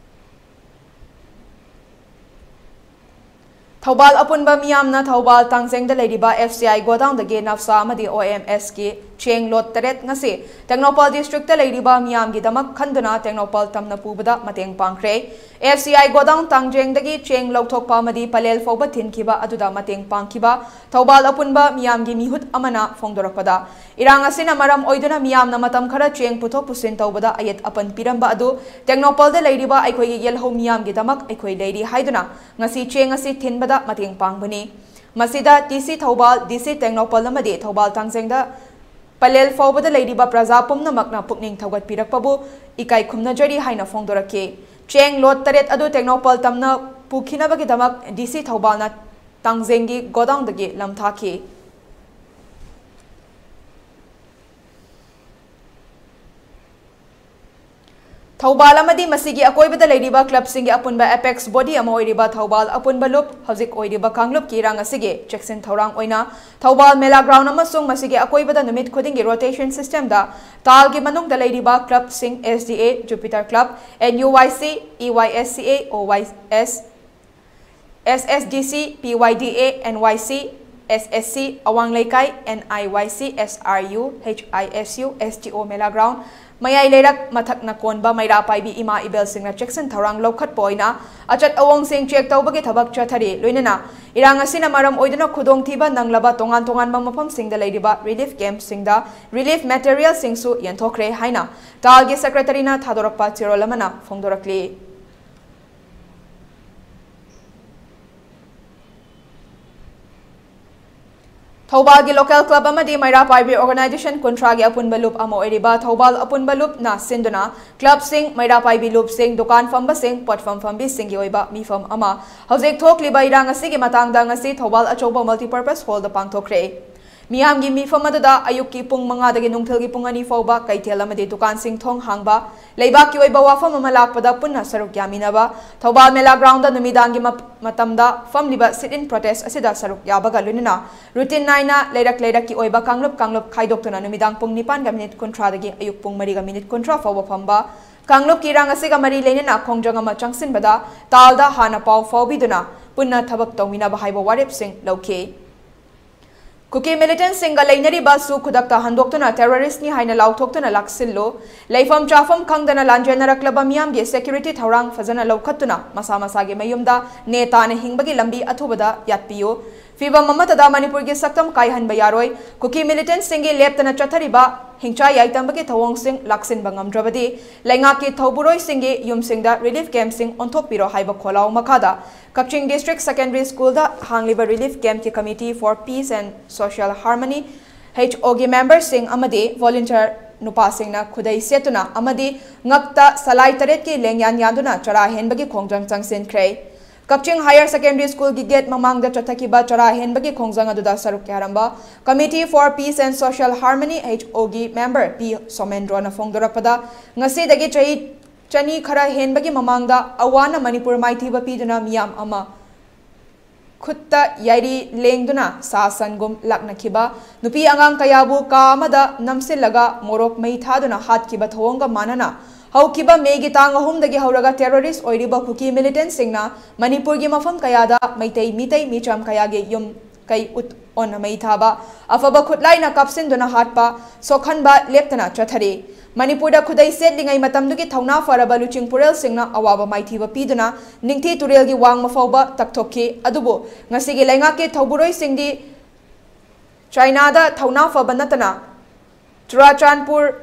ꯊꯧꯕꯥꯜ ꯑꯄꯨꯟꯕ ꯃꯤꯌꯥꯝꯅ ꯊꯧꯕꯥꯜ ꯇꯥꯡꯖꯦꯡꯗ ꯂꯩꯔꯤꯕ F C I ꯒꯣꯗꯥꯎꯟꯗꯒꯤ ꯅꯞꯁꯥ ꯑꯃꯗꯤ O M S ꯀꯤ ꯆꯦꯡ ꯂꯣꯠ ꯇꯔꯦꯠ ꯉꯁꯤ ꯇꯦꯡꯅꯧꯄꯜ ꯗꯤꯁꯇ꯭ꯔꯤꯛꯇ ꯂꯩꯔꯤꯕ ꯃꯤꯌꯥꯝꯒꯤꯗꯃꯛ ꯈꯟꯗꯨꯅ ꯇꯦꯡꯅꯧꯄꯜ ꯇꯝꯅ ꯄꯨꯕꯗ ꯃꯇꯦꯡ ꯄꯥꯡꯈ꯭ꯔꯦ꯫ F C I ꯒꯣꯗꯥꯎꯟ ꯇꯥꯡꯖꯦꯡꯗꯒꯤ ꯆꯦꯡ ꯂꯧꯊꯣꯛꯄ ꯑꯃꯗꯤ ꯄꯂꯦꯜ ꯐꯥꯎꯕ ꯊꯤꯟꯈꯤꯕ ꯑꯗꯨꯗ ꯃꯇꯦꯡ ꯄꯥꯡꯈꯤꯕ ꯊꯧꯕꯥꯜ ꯑꯄꯨꯟꯕ ꯃꯤꯌꯥꯝꯒꯤ ꯃꯤꯍꯨꯠ ꯑꯃꯅ ꯐꯣꯡꯗꯣꯔꯛꯄꯗ, ꯏꯔꯥꯡ ꯑꯁꯤꯅ ꯃꯔꯝ ꯑꯣꯏꯗꯨꯅ ꯃꯤꯌꯥꯝꯅ ꯃꯇꯝ ꯈꯔ ꯆꯦꯡ ꯄꯨꯊꯣꯛ ꯄꯨꯁꯤꯟ ꯇꯧꯕꯗ ꯑꯌꯦꯠ ꯑꯄꯟ ꯄꯤꯔꯝꯕ ꯑꯗꯨ ꯇꯦꯡꯅꯧꯄꯜꯗ ꯂꯩꯔꯤꯕ ꯑꯩꯈꯣꯏꯒꯤ ꯌꯦꯜꯍꯧ ꯃꯤꯌꯥꯝꯒꯤꯗꯃꯛ ꯑꯩꯈꯣꯏ ꯂꯩꯔꯤ ꯍꯥꯏꯗꯨꯅ ꯉꯁꯤ ꯆꯦꯡ ꯑꯁꯤ ꯊꯤꯟꯕꯗ ꯃꯇꯦꯡ ꯄꯥꯡꯕꯅꯤ꯫ ꯃꯁꯤꯗ T C Thoubal, D C Tengnoupal ꯑꯃꯗꯤ ꯊꯧꯕꯥꯜ ꯇꯥꯡꯖꯦꯡꯗ ꯄꯂꯦꯜ ꯐꯥꯎꯕꯗ ꯂꯩꯔꯤꯕ ꯄ꯭ꯔꯖꯥ ꯄꯨꯝꯅꯃꯛꯅ ꯄꯨꯛꯅꯤꯡ ꯊꯧꯒꯠꯄꯤꯔꯛꯄꯕꯨ ꯏꯀꯥꯏ ꯈꯨꯝꯅꯖꯔꯤ ꯍꯥꯏꯅ ꯐꯣꯡꯗꯣꯔꯛꯈꯤ꯫ ꯆꯦꯡ ꯂꯣꯠ ꯇꯔꯦꯠ ꯑꯗꯨ ꯇꯦꯡꯅꯧꯄꯜ ꯇꯝꯅ ꯄꯨꯈꯤꯅꯕꯒꯤꯗꯃꯛ D C ꯊꯧꯕꯥꯜꯅ ꯇꯥꯡꯖꯦꯡꯒꯤ ꯒꯣꯗꯥꯎꯟꯗꯒꯤ ꯂꯝꯊꯥꯈꯤ꯫ ꯊꯧꯕꯥꯜ ꯑꯃꯗꯤ ꯃꯁꯤꯒꯤ ꯑꯀꯣꯏꯕꯗ ꯂꯩꯔꯤꯕ ꯀ꯭ꯂꯕꯁꯤꯡꯒꯤ ꯑꯄꯨꯟꯕ ꯑꯦꯄꯦꯛꯁ ꯕꯣꯗꯤ ꯑꯃ ꯑꯣꯏꯔꯤꯕ ꯊꯧꯕꯥꯜ ꯑꯄꯨꯟꯕ ꯂꯨꯞ, ꯍꯧꯖꯤꯛ ꯑꯣꯏꯔꯤꯕ ꯀꯥꯡꯂꯨꯞꯀꯤ ꯏꯔꯥꯡ ꯑꯁꯤꯒꯤ ꯆꯦꯛꯁꯤꯟ ꯊꯧꯔꯥꯡ ꯑꯣꯏꯅ ꯊꯧꯕꯥꯜ ꯃꯦꯂꯥ ꯒ꯭ꯔꯥꯎꯟ ꯑꯃꯁꯨꯡ ꯃꯁꯤꯒꯤ ꯑꯀꯣꯏꯕꯗ ꯅꯨꯃꯤꯠ ꯈꯨꯗꯤꯡꯒꯤ ꯔꯣꯇꯦꯁꯟ ꯁꯤꯁꯇꯦꯝꯗ ꯇꯥꯜꯒꯤ ꯃꯅꯨꯡꯗ ꯂꯩꯔꯤꯕ ꯀ꯭ꯂꯕꯁꯤꯡ S D A, Jupiter Club, N U Y C, E Y S C A, O Y S, S S D C, P Y D A, N Y C, S S C, ꯑꯋꯥꯡ ꯂꯩꯀꯥꯏ, N I Y C, S R U, H I S U, S T O ꯃꯦꯂꯥ ground, ꯃꯌꯥꯏ ꯂꯩꯔꯛ, ꯃꯊꯛꯅ ꯀꯣꯟꯕ ꯃꯩꯔꯥ ꯄꯥꯏꯕꯤ ꯏꯃꯥ ꯏꯕꯦꯜꯁꯤꯡꯅ ꯆꯦꯛꯁꯤꯟ ꯊꯧꯔꯥꯡ ꯂꯧꯈꯠꯄ ꯑꯣꯏꯅ ꯑꯆꯠ ꯑꯑꯣꯡꯁꯤꯡ ꯆꯦꯛ ꯇꯧꯕꯒꯤ ꯊꯕꯛ ꯆꯠꯊꯔꯤ꯫ ꯂꯣꯏꯅꯅ ꯏꯔꯥꯡ ꯑꯁꯤꯅ ꯃꯔꯝ ꯑꯣꯏꯗꯨꯅ ꯈꯨꯗꯣꯡꯊꯤꯕ ꯅꯪꯂꯕ ꯇꯣꯉꯥꯟ ꯇꯣꯉꯥꯟꯕ ꯃꯐꯝꯁꯤꯡꯗ ꯂꯩꯔꯤꯕ ꯔꯤꯂꯤꯐ ꯀꯦꯝꯞꯁꯤꯡꯗ ꯔꯤꯂꯤꯐ ꯃꯦꯇꯔꯤꯌꯦꯜꯁꯤꯡꯁꯨ ꯌꯦꯟꯊꯣꯛꯈ꯭ꯔꯦ ꯍꯥꯏꯅ ꯇꯥꯜꯒꯤ ꯁꯦꯀ꯭ꯔꯦꯇꯔꯤꯅ ꯊꯥꯗꯣꯔꯛꯄ ꯆꯦꯔꯣꯜ ꯑꯃꯅ ꯐꯣꯡꯗꯣꯔꯛꯂꯤ꯫ ꯊꯧꯕꯥꯜꯒꯤ ꯂꯣꯀꯦꯜ ꯀ꯭ꯂꯕ ꯑꯃꯗꯤ ꯃꯩꯔꯥ ꯄꯥꯏꯕꯤ ꯑꯣꯔꯒꯅꯥꯏꯖꯦꯁꯟ ꯀꯨꯟꯊ꯭ꯔꯥꯒꯤ ꯑꯄꯨꯟꯕ ꯂꯨꯞ ꯑꯃ ꯑꯣꯏꯔꯤꯕ ꯊꯧꯕꯥꯜ ꯑꯄꯨꯟꯕ ꯂꯨꯞꯅ ꯁꯤꯟꯗꯨꯅ ꯀ꯭ꯂꯕꯁꯤꯡ, ꯃꯩꯔꯥ ꯄꯥꯏꯕꯤ ꯂꯨꯞꯁꯤꯡ, ꯗꯨꯀꯥꯟ ꯐꯝꯕꯁꯤꯡ, ꯄꯣꯠꯐꯝ ꯐꯝꯕꯤꯁꯤꯡꯒꯤ ꯑꯣꯏꯕ ꯃꯤꯐꯝ ꯑꯃ ꯍꯧꯖꯤꯛ ꯊꯣꯛꯂꯤꯕ ꯏꯔꯥꯡ ꯑꯁꯤꯒꯤ ꯃꯇꯥꯡꯗ ꯉꯁꯤ ꯊꯧꯕꯥꯜ ꯑꯆꯧꯕ ꯃꯜꯇꯤꯄꯔꯄꯁ ꯍꯣꯜꯗ ꯄꯥꯡꯊꯣꯛꯈ꯭ꯔꯦ꯫ ꯃꯤꯌꯥꯝꯒꯤ ꯃꯤꯐꯝ ꯑꯗꯨꯗ ꯑꯌꯨꯛꯀꯤ ꯄꯨꯡ ꯃꯉꯥꯗꯒꯤ ꯅꯨꯡꯊꯤꯜꯒꯤ ꯄꯨꯡ ꯑꯅꯤ ꯐꯥꯎꯕ ꯀꯩꯊꯦꯜ ꯑꯃꯗꯤ ꯗꯨꯀꯥꯟꯁꯤꯡ ꯊꯣꯡ ꯍꯥꯡꯕ, ꯂꯩꯕꯥꯛꯀꯤ ꯑꯣꯏꯕ ꯋꯥꯐꯝ ꯑꯃ ꯂꯥꯛꯄꯗ ꯄꯨꯟꯅ ꯁꯔꯨꯛ ꯌꯥꯃꯤꯟꯅꯕ, ꯊꯧꯕꯥꯜ ꯃꯦꯂꯥ ꯒ꯭ꯔꯥꯎꯟꯗ ꯅꯨꯃꯤꯗꯥꯡꯒꯤ ꯃꯞ-, ꯃꯇꯝꯗ ꯐꯝꯂꯤꯕ sit-in protest ꯑꯁꯤꯗ ꯁꯔꯨꯛ ꯌꯥꯕꯒ ꯂꯣꯏꯅꯅ ꯔꯨꯇꯤꯟ ꯅꯥꯏꯅ ꯂꯩꯔꯛ ꯂꯩꯔꯛꯀꯤ ꯑꯣꯏꯕ ꯀꯥꯡꯂꯨꯞ ꯀꯥꯡꯂꯨꯞ ꯈꯥꯏꯗꯣꯛꯇꯨꯅ ꯅꯨꯃꯤꯗꯥꯡ ꯄꯨꯡ ꯅꯤꯄꯥꯟꯒ ꯃꯤꯅꯤꯠ ꯀꯨꯟꯊ꯭ꯔꯥꯗꯒꯤ ꯑꯌꯨꯛ ꯄꯨꯡ ꯃꯔꯤꯒ ꯃꯤꯅꯤꯠ ꯀꯨꯟꯊ꯭ꯔꯥ ꯐꯥꯎꯕ ꯐꯝꯕ, ꯀꯥꯡꯂꯨꯞꯀꯤ ꯏꯔꯥꯡ ꯑꯁꯤꯒ ꯃꯔꯤ ꯂꯩꯅꯅ ꯈꯣꯡꯖꯪ ꯑꯃ ꯆꯪꯁꯤꯟꯕꯗ ꯇꯥꯜꯗ ꯍꯥꯟꯅ ꯄꯥꯎ ꯐꯥꯎꯕꯤꯗꯨꯅ ꯄꯨꯟꯅ ꯊꯕꯛ ꯇꯧꯃꯤꯟꯅꯕ ꯍꯥꯏꯕ ꯋꯥꯔꯦꯞꯁꯤꯡ ꯂꯧꯈꯤ꯫ ꯀꯨꯀꯤ ꯃꯤꯂꯤꯇꯦꯟꯠꯁꯤꯡꯒ ꯂꯩꯅꯔꯤꯕ ꯑꯁꯨ ꯈꯨꯗꯛꯇ ꯍꯟꯗꯣꯛꯇꯨꯅ ꯇꯦꯔꯣꯔꯤꯁ꯭ꯠꯅꯤ ꯍꯥꯏꯅ ꯂꯥꯎꯊꯣꯛꯇꯨꯅ ꯂꯥꯛꯁꯤꯜꯂꯨ꯫ ꯂꯩꯐꯝ ꯆꯥꯐꯝ ꯈꯪꯗꯅ ꯂꯥꯟꯖꯦꯟꯅꯔꯛꯂꯕ ꯃꯤꯌꯥꯝꯒꯤ ꯁꯦꯀ꯭ꯌꯨꯔꯤꯇꯤ ꯊꯧꯔꯥꯡ ꯐꯖꯅ ꯂꯧꯈꯠꯇꯨꯅ ꯃꯁꯥ ꯃꯁꯥꯒꯤ ꯃꯌꯨꯝꯗ ꯅꯦꯇꯥꯅ ꯍꯤꯡꯕꯒꯤ ꯂꯝꯕꯤ ꯑꯊꯨꯕꯗ ꯌꯥꯠꯄꯤꯌꯨ꯫ ꯐꯤꯚꯝ ꯑꯃꯠꯇꯗ ꯃꯅꯤꯄꯨꯔꯒꯤ ꯁꯛꯇꯝ ꯀꯥꯏꯍꯟꯕ ꯌꯥꯔꯣꯏ꯫ ꯀꯨꯀꯤ ꯃꯤꯂꯤꯇꯦꯟꯠꯁꯤꯡꯒꯤ ꯂꯦꯞꯇꯅ ꯆꯠꯊꯔꯤꯕ ꯍꯤꯡꯆꯥ ꯌꯥꯏꯇꯝꯕꯒꯤ ꯊꯧꯑꯣꯡꯁꯤꯡ ꯂꯥꯛꯁꯤꯟꯕ ꯉꯝꯗ꯭ꯔꯕꯗꯤ ꯂꯩꯉꯥꯛꯀꯤ ꯊꯧꯕꯨꯔꯣꯏꯁꯤꯡꯒꯤ ꯌꯨꯝꯁꯤꯡꯗ ꯔꯤꯂꯤꯐ ꯀꯦꯝꯞꯁꯤꯡ ꯑꯣꯟꯊꯣꯛꯄꯤꯔꯣ ꯍꯥꯏꯕ ꯈꯣꯜꯂꯥꯎ ꯃꯈꯥꯗ ꯀꯛꯆꯤꯡ ꯗꯤꯁꯇ꯭ꯔꯤꯛ ꯁꯦꯀꯦꯟꯗꯔꯤ ꯁ꯭ꯀꯨꯜꯗ ꯍꯥꯡꯂꯤꯕ ꯔꯤꯂꯤꯐ ꯀꯦꯝꯞꯀꯤ committee for peace and social harmony, ꯍꯩꯆ ꯑꯣꯒꯤ ꯃꯦꯝꯕꯔꯁꯤꯡ ꯑꯃꯗꯤ ꯚꯣꯂꯨꯟꯇꯤꯌꯔ ꯅꯨꯄꯥꯁꯤꯡꯅ ꯈꯨꯗꯩ ꯁꯦꯠꯇꯨꯅ ꯑꯃꯗꯤ ꯉꯛꯇ ꯁꯂꯥꯏ ꯇꯔꯦꯠꯀꯤ ꯂꯦꯡꯌꯥꯟ ꯌꯥꯟꯗꯨꯅ ꯆꯔꯥ ꯍꯦꯟꯕꯒꯤ ꯈꯣꯡꯖꯪ ꯆꯪꯁꯤꯟꯈ꯭ꯔꯦ꯫ ꯀꯛꯆꯤꯡ ꯍꯥꯌꯔ ꯁꯦꯀꯦꯟꯗꯔꯤ ꯁ꯭ꯀꯨꯜꯒꯤ ꯒꯦꯠ ꯃꯃꯥꯡꯗ ꯆꯠꯊꯈꯤꯕ ꯆꯔꯥ ꯍꯦꯟꯕꯒꯤ ꯈꯣꯡꯖꯪ ꯑꯗꯨꯗ ꯁꯔꯨꯛ ꯌꯥꯔꯝꯕ committee for peace and social harmony, ꯍꯩꯆ ꯑꯣꯒꯤ ꯃꯦꯝꯕꯔ ꯄꯤ ꯁꯣꯃꯦꯟꯗ꯭ꯔꯣꯅ ꯐꯣꯡꯗꯣꯔꯛꯄꯗ, ꯉꯁꯤꯗꯒꯤ ꯆꯍꯤ ꯆꯅꯤ ꯈꯔ ꯍꯦꯟꯕꯒꯤ ꯃꯃꯥꯡꯗ ꯑꯋꯥꯅ ꯃꯅꯤꯄꯨꯔ ꯃꯥꯏꯊꯤꯕ ꯄꯤꯗꯨꯅ ꯃꯤꯌꯥꯝ ꯑꯃ ꯈꯨꯠꯇ ꯌꯥꯏꯔꯤ ꯂꯦꯡꯗꯨꯅ ꯁꯥ ꯁꯟꯒꯨꯝ ꯂꯥꯛꯅꯈꯤꯕ, ꯅꯨꯄꯤ ꯑꯉꯥꯡ ꯀꯌꯥꯕꯨ ꯀꯥ ꯑꯃꯗ ꯅꯝꯁꯤꯜꯂꯒ ꯃꯣꯔꯣꯛ ꯃꯩ ꯊꯥꯗꯨꯅ ꯍꯥꯠꯈꯤꯕ ꯊꯧꯑꯣꯡꯒ ꯃꯥꯟꯅꯅ, ꯍꯧꯈꯤꯕ ꯃꯦꯒꯤ ꯇꯥꯡ ꯑꯍꯨꯝꯗꯒꯤ ꯍꯧꯔꯒ ꯇꯦꯔꯣꯔꯤꯁ꯭ꯠ ꯑꯣꯏꯔꯤꯕ ꯀꯨꯀꯤ ꯃꯤꯂꯤꯇꯦꯟꯠꯁꯤꯡꯅ ꯃꯅꯤꯄꯨꯔꯒꯤ ꯃꯐꯝ ꯀꯌꯥꯗ ꯃꯩꯇꯩ ꯃꯤꯇꯩ ꯃꯤꯆꯝ ꯀꯌꯥꯒꯤ ꯌꯨꯝ ꯀꯩ ꯎꯠ ꯑꯣꯟꯅ ꯃꯩ ꯊꯥꯕ, ꯑꯐꯕ ꯈꯨꯠꯂꯥꯏꯅ ꯀꯥꯞꯁꯤꯟꯗꯨꯅ ꯍꯥꯠꯄ, ꯁꯣꯛꯍꯟꯕ ꯂꯦꯞꯇꯅ ꯆꯠꯊꯔꯤ꯫ ꯃꯅꯤꯄꯨꯔꯗ ꯈꯨꯗꯩ ꯁꯦꯠꯂꯤꯉꯩ ꯃꯇꯝꯗꯨꯒꯤ ꯊꯧꯅꯥ ꯐꯔꯕ ꯂꯨꯆꯤꯡ ꯄꯨꯔꯦꯜꯁꯤꯡꯅ ꯑꯋꯥꯕ ꯃꯥꯏꯊꯤꯕ ꯄꯤꯗꯨꯅ ꯅꯤꯡꯊꯤ ꯇꯨꯔꯦꯜꯒꯤ ꯋꯥꯡꯃ ꯐꯥꯎꯕ ꯇꯛꯊꯣꯛꯈꯤ꯫ ꯑꯗꯨꯕꯨ ꯉꯁꯤꯒꯤ ꯂꯩꯉꯥꯛꯀꯤ ꯊꯧꯕꯨꯔꯣꯏꯁꯤꯡꯗꯤ ꯆꯥꯏꯅꯥꯗ ꯊꯧꯅꯥ ꯐꯕ ꯅꯠꯇꯅ ꯆꯨꯔꯥꯆꯥꯟꯄꯨꯔ,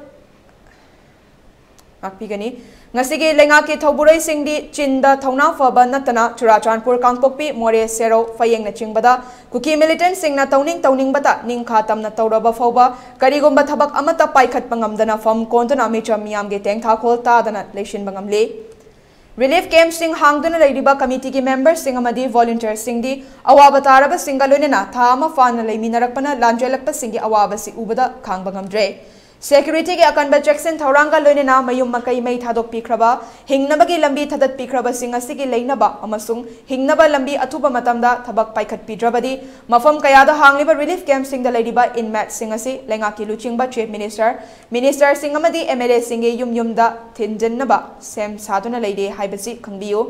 ꯉꯥꯛꯄꯤꯒꯅꯤ꯫ ꯉꯁꯤꯒꯤ ꯂꯩꯉꯥꯛꯀꯤ ꯊꯧꯕꯨꯔꯣꯏꯁꯤꯡꯗꯤ ꯆꯤꯟꯗ ꯊꯧꯅꯥ ꯐꯕ ꯅꯠꯇꯅ ꯆꯨꯔꯥꯆꯥꯟꯄꯨꯔ, ꯀꯥꯡꯄꯣꯛꯄꯤ, ꯃꯣꯔꯦ, ꯁꯦꯔꯧ, ꯐꯌꯦꯡꯅꯆꯤꯡꯕꯗ ꯀꯨꯀꯤ ꯃꯤꯂꯤꯇꯦꯟꯠꯁꯤꯡꯅ ꯇꯧꯅꯤꯡ ꯇꯧꯅꯤꯡꯕꯇ ꯅꯤꯡꯈꯥ ꯇꯝꯅ ꯇꯧꯔꯕ ꯐꯥꯎꯕ ꯀꯔꯤꯒꯨꯝꯕ ꯊꯕꯛ ꯑꯃꯠꯇ ꯄꯥꯏꯈꯠꯄ ꯉꯝꯗꯅ ꯐꯝ ꯀꯣꯟꯗꯨꯅ ꯃꯤꯆꯝ ꯃꯤꯌꯥꯝꯒꯤ ꯇꯦꯡꯊꯥꯈꯣꯜ ꯇꯥꯗꯅ ꯂꯩꯁꯤꯟꯕ ꯉꯝꯂꯤ꯫ ꯔꯤꯂꯤꯐ ꯀꯦꯝꯞꯁꯤꯡ ꯍꯥꯡꯗꯨꯅ ꯂꯩꯔꯤꯕ ꯀꯃꯤꯇꯤꯒꯤ ꯃꯦꯝꯕꯔꯁꯤꯡ ꯑꯃꯗꯤ ꯚꯣꯂꯨꯟꯇꯤꯌꯔꯁꯤꯡꯗꯤ ꯑꯋꯥꯕ ꯇꯥꯔꯕꯁꯤꯡꯒ ꯂꯣꯏꯅꯅ ꯊꯥ ꯑꯃ ꯐꯥꯅ ꯂꯩꯃꯤꯟꯅꯔꯛꯄꯅ ꯂꯥꯟꯖꯦꯜꯂꯛꯄꯁꯤꯡꯒꯤ ꯑꯋꯥꯕꯁꯤ ꯎꯕꯗ ꯈꯥꯡꯕ ꯉꯝꯗ꯭ꯔꯦ꯫ Security ꯒꯤ ꯑꯀꯟꯕ ꯆꯦꯛꯁꯤꯟ ꯊꯧꯔꯥꯡꯒ ꯂꯣꯏꯅꯅ ꯃꯌꯨꯝ ꯃꯀꯩ ꯃꯩ ꯊꯥꯗꯣꯛꯄꯤꯈ꯭ꯔꯕ, ꯍꯤꯡꯅꯕꯒꯤ ꯂꯝꯕꯤ ꯊꯥꯗꯠꯄꯤꯈ꯭ꯔꯕꯁꯤꯡ ꯑꯁꯤꯒꯤ ꯂꯩꯅꯕ ꯑꯃꯁꯨꯡ ꯍꯤꯡꯅꯕ ꯂꯝꯕꯤ ꯑꯊꯨꯕ ꯃꯇꯝꯗ ꯊꯕꯛ ꯄꯥꯏꯈꯠꯄꯤꯗ꯭ꯔꯕꯗꯤ ꯃꯐꯝ ꯀꯌꯥꯗ ꯍꯥꯡꯂꯤꯕ relief camp ꯁꯤꯡꯗ ꯂꯩꯔꯤꯕ inmate ꯁꯤꯡ ꯑꯁꯤ ꯂꯩꯉꯥꯛꯀꯤ ꯂꯨꯆꯤꯡꯕ Chief Minister, Minister ꯁꯤꯡ ꯑꯃꯗꯤ M L A ꯁꯤꯡꯒꯤ ꯌꯨꯝ ꯌꯨꯝꯗ ꯊꯤꯟꯖꯤꯟꯅꯕ ꯁꯦꯝ ꯁꯥꯗꯨꯅ ꯂꯩꯔꯦ ꯍꯥꯏꯕꯁꯤ ꯈꯪꯕꯤꯌꯨ꯫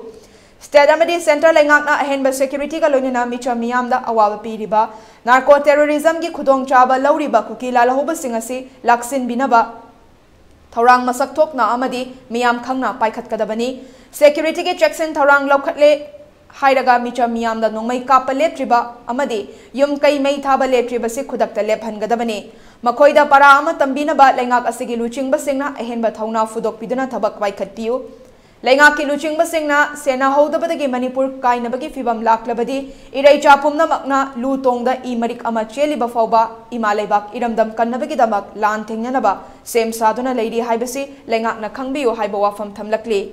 State ꯑꯃꯗꯤ Centre ꯂꯩꯉꯥꯛꯅ ꯑꯍꯦꯟꯕ security ꯒ ꯂꯣꯏꯅꯅ ꯃꯤꯆꯝ ꯃꯤꯌꯥꯝꯗ ꯑꯋꯥꯕ ꯄꯤꯔꯤꯕ narco terrorism ꯒꯤ ꯈꯨꯗꯣꯡꯆꯥꯕ ꯂꯧꯔꯤꯕ ꯀꯨꯀꯤ ꯂꯥꯜꯍꯧꯕꯁꯤꯡ ꯑꯁꯤ ꯂꯥꯛꯁꯤꯟꯕꯤꯅꯕ ꯊꯧꯔꯥꯡ ꯃꯁꯛ ꯊꯣꯛꯅ ꯑꯃꯗꯤ ꯃꯤꯌꯥꯝ ꯈꯪꯅ ꯄꯥꯏꯈꯠꯀꯗꯕꯅꯤ꯫ Security ꯒꯤ ꯆꯦꯛꯁꯤꯟ ꯊꯧꯔꯥꯡ ꯂꯧꯈꯠꯂꯦ ꯍꯥꯏꯔꯒ ꯃꯤꯆꯝ ꯃꯤꯌꯥꯝꯗ ꯅꯣꯡꯃꯩ ꯀꯥꯞꯄ ꯂꯦꯞꯇ꯭ꯔꯤꯕ ꯑꯃꯗꯤ ꯌꯨꯝ ꯀꯩ ꯃꯩ ꯊꯥꯕ ꯂꯦꯞꯇ꯭ꯔꯤꯕꯁꯤ ꯈꯨꯗꯛꯇ ꯂꯦꯞꯍꯟꯒꯗꯕꯅꯤ꯫ ꯃꯈꯣꯏꯗ ꯄꯔꯥ ꯑꯃ ꯇꯝꯕꯤꯅꯕ ꯂꯩꯉꯥꯛ ꯑꯁꯤꯒꯤ ꯂꯨꯆꯤꯡꯕꯁꯤꯡꯅ ꯑꯍꯦꯟꯕ ꯊꯧꯅꯥ ꯐꯨꯗꯣꯛꯄꯤꯗꯨꯅ ꯊꯕꯛ ꯄꯥꯏꯈꯠꯄꯤꯌꯨ꯫ ꯂꯩꯉꯥꯛꯀꯤ ꯂꯨꯆꯤꯡꯕꯁꯤꯡꯅ ꯁꯦꯟꯅꯍꯧꯗꯕꯗꯒꯤ ꯃꯅꯤꯄꯨꯔ ꯀꯥꯏꯅꯕꯒꯤ ꯐꯤꯚꯝ ꯂꯥꯛꯂꯕꯗꯤ ꯏꯔꯩꯆꯥ ꯄꯨꯝꯅꯃꯛꯅ ꯂꯨ ꯇꯣꯡꯗ ꯏ ꯃꯔꯤꯛ ꯑꯃ ꯆꯦꯜꯂꯤꯕ ꯐꯥꯎꯕ ꯏꯃꯥ ꯂꯩꯕꯥꯛ ꯏꯔꯝꯗꯝ ꯀꯟꯅꯕꯒꯤꯗꯃꯛ ꯂꯥꯟ ꯊꯦꯡꯅꯅꯕ ꯁꯦꯝ ꯁꯥꯗꯨꯅ ꯂꯩꯔꯤ ꯍꯥꯏꯕꯁꯤ ꯂꯩꯉꯥꯛꯅ ꯈꯪꯕꯤꯌꯨ ꯍꯥꯏꯕ ꯋꯥꯐꯝ ꯊꯝꯂꯛꯂꯤ꯫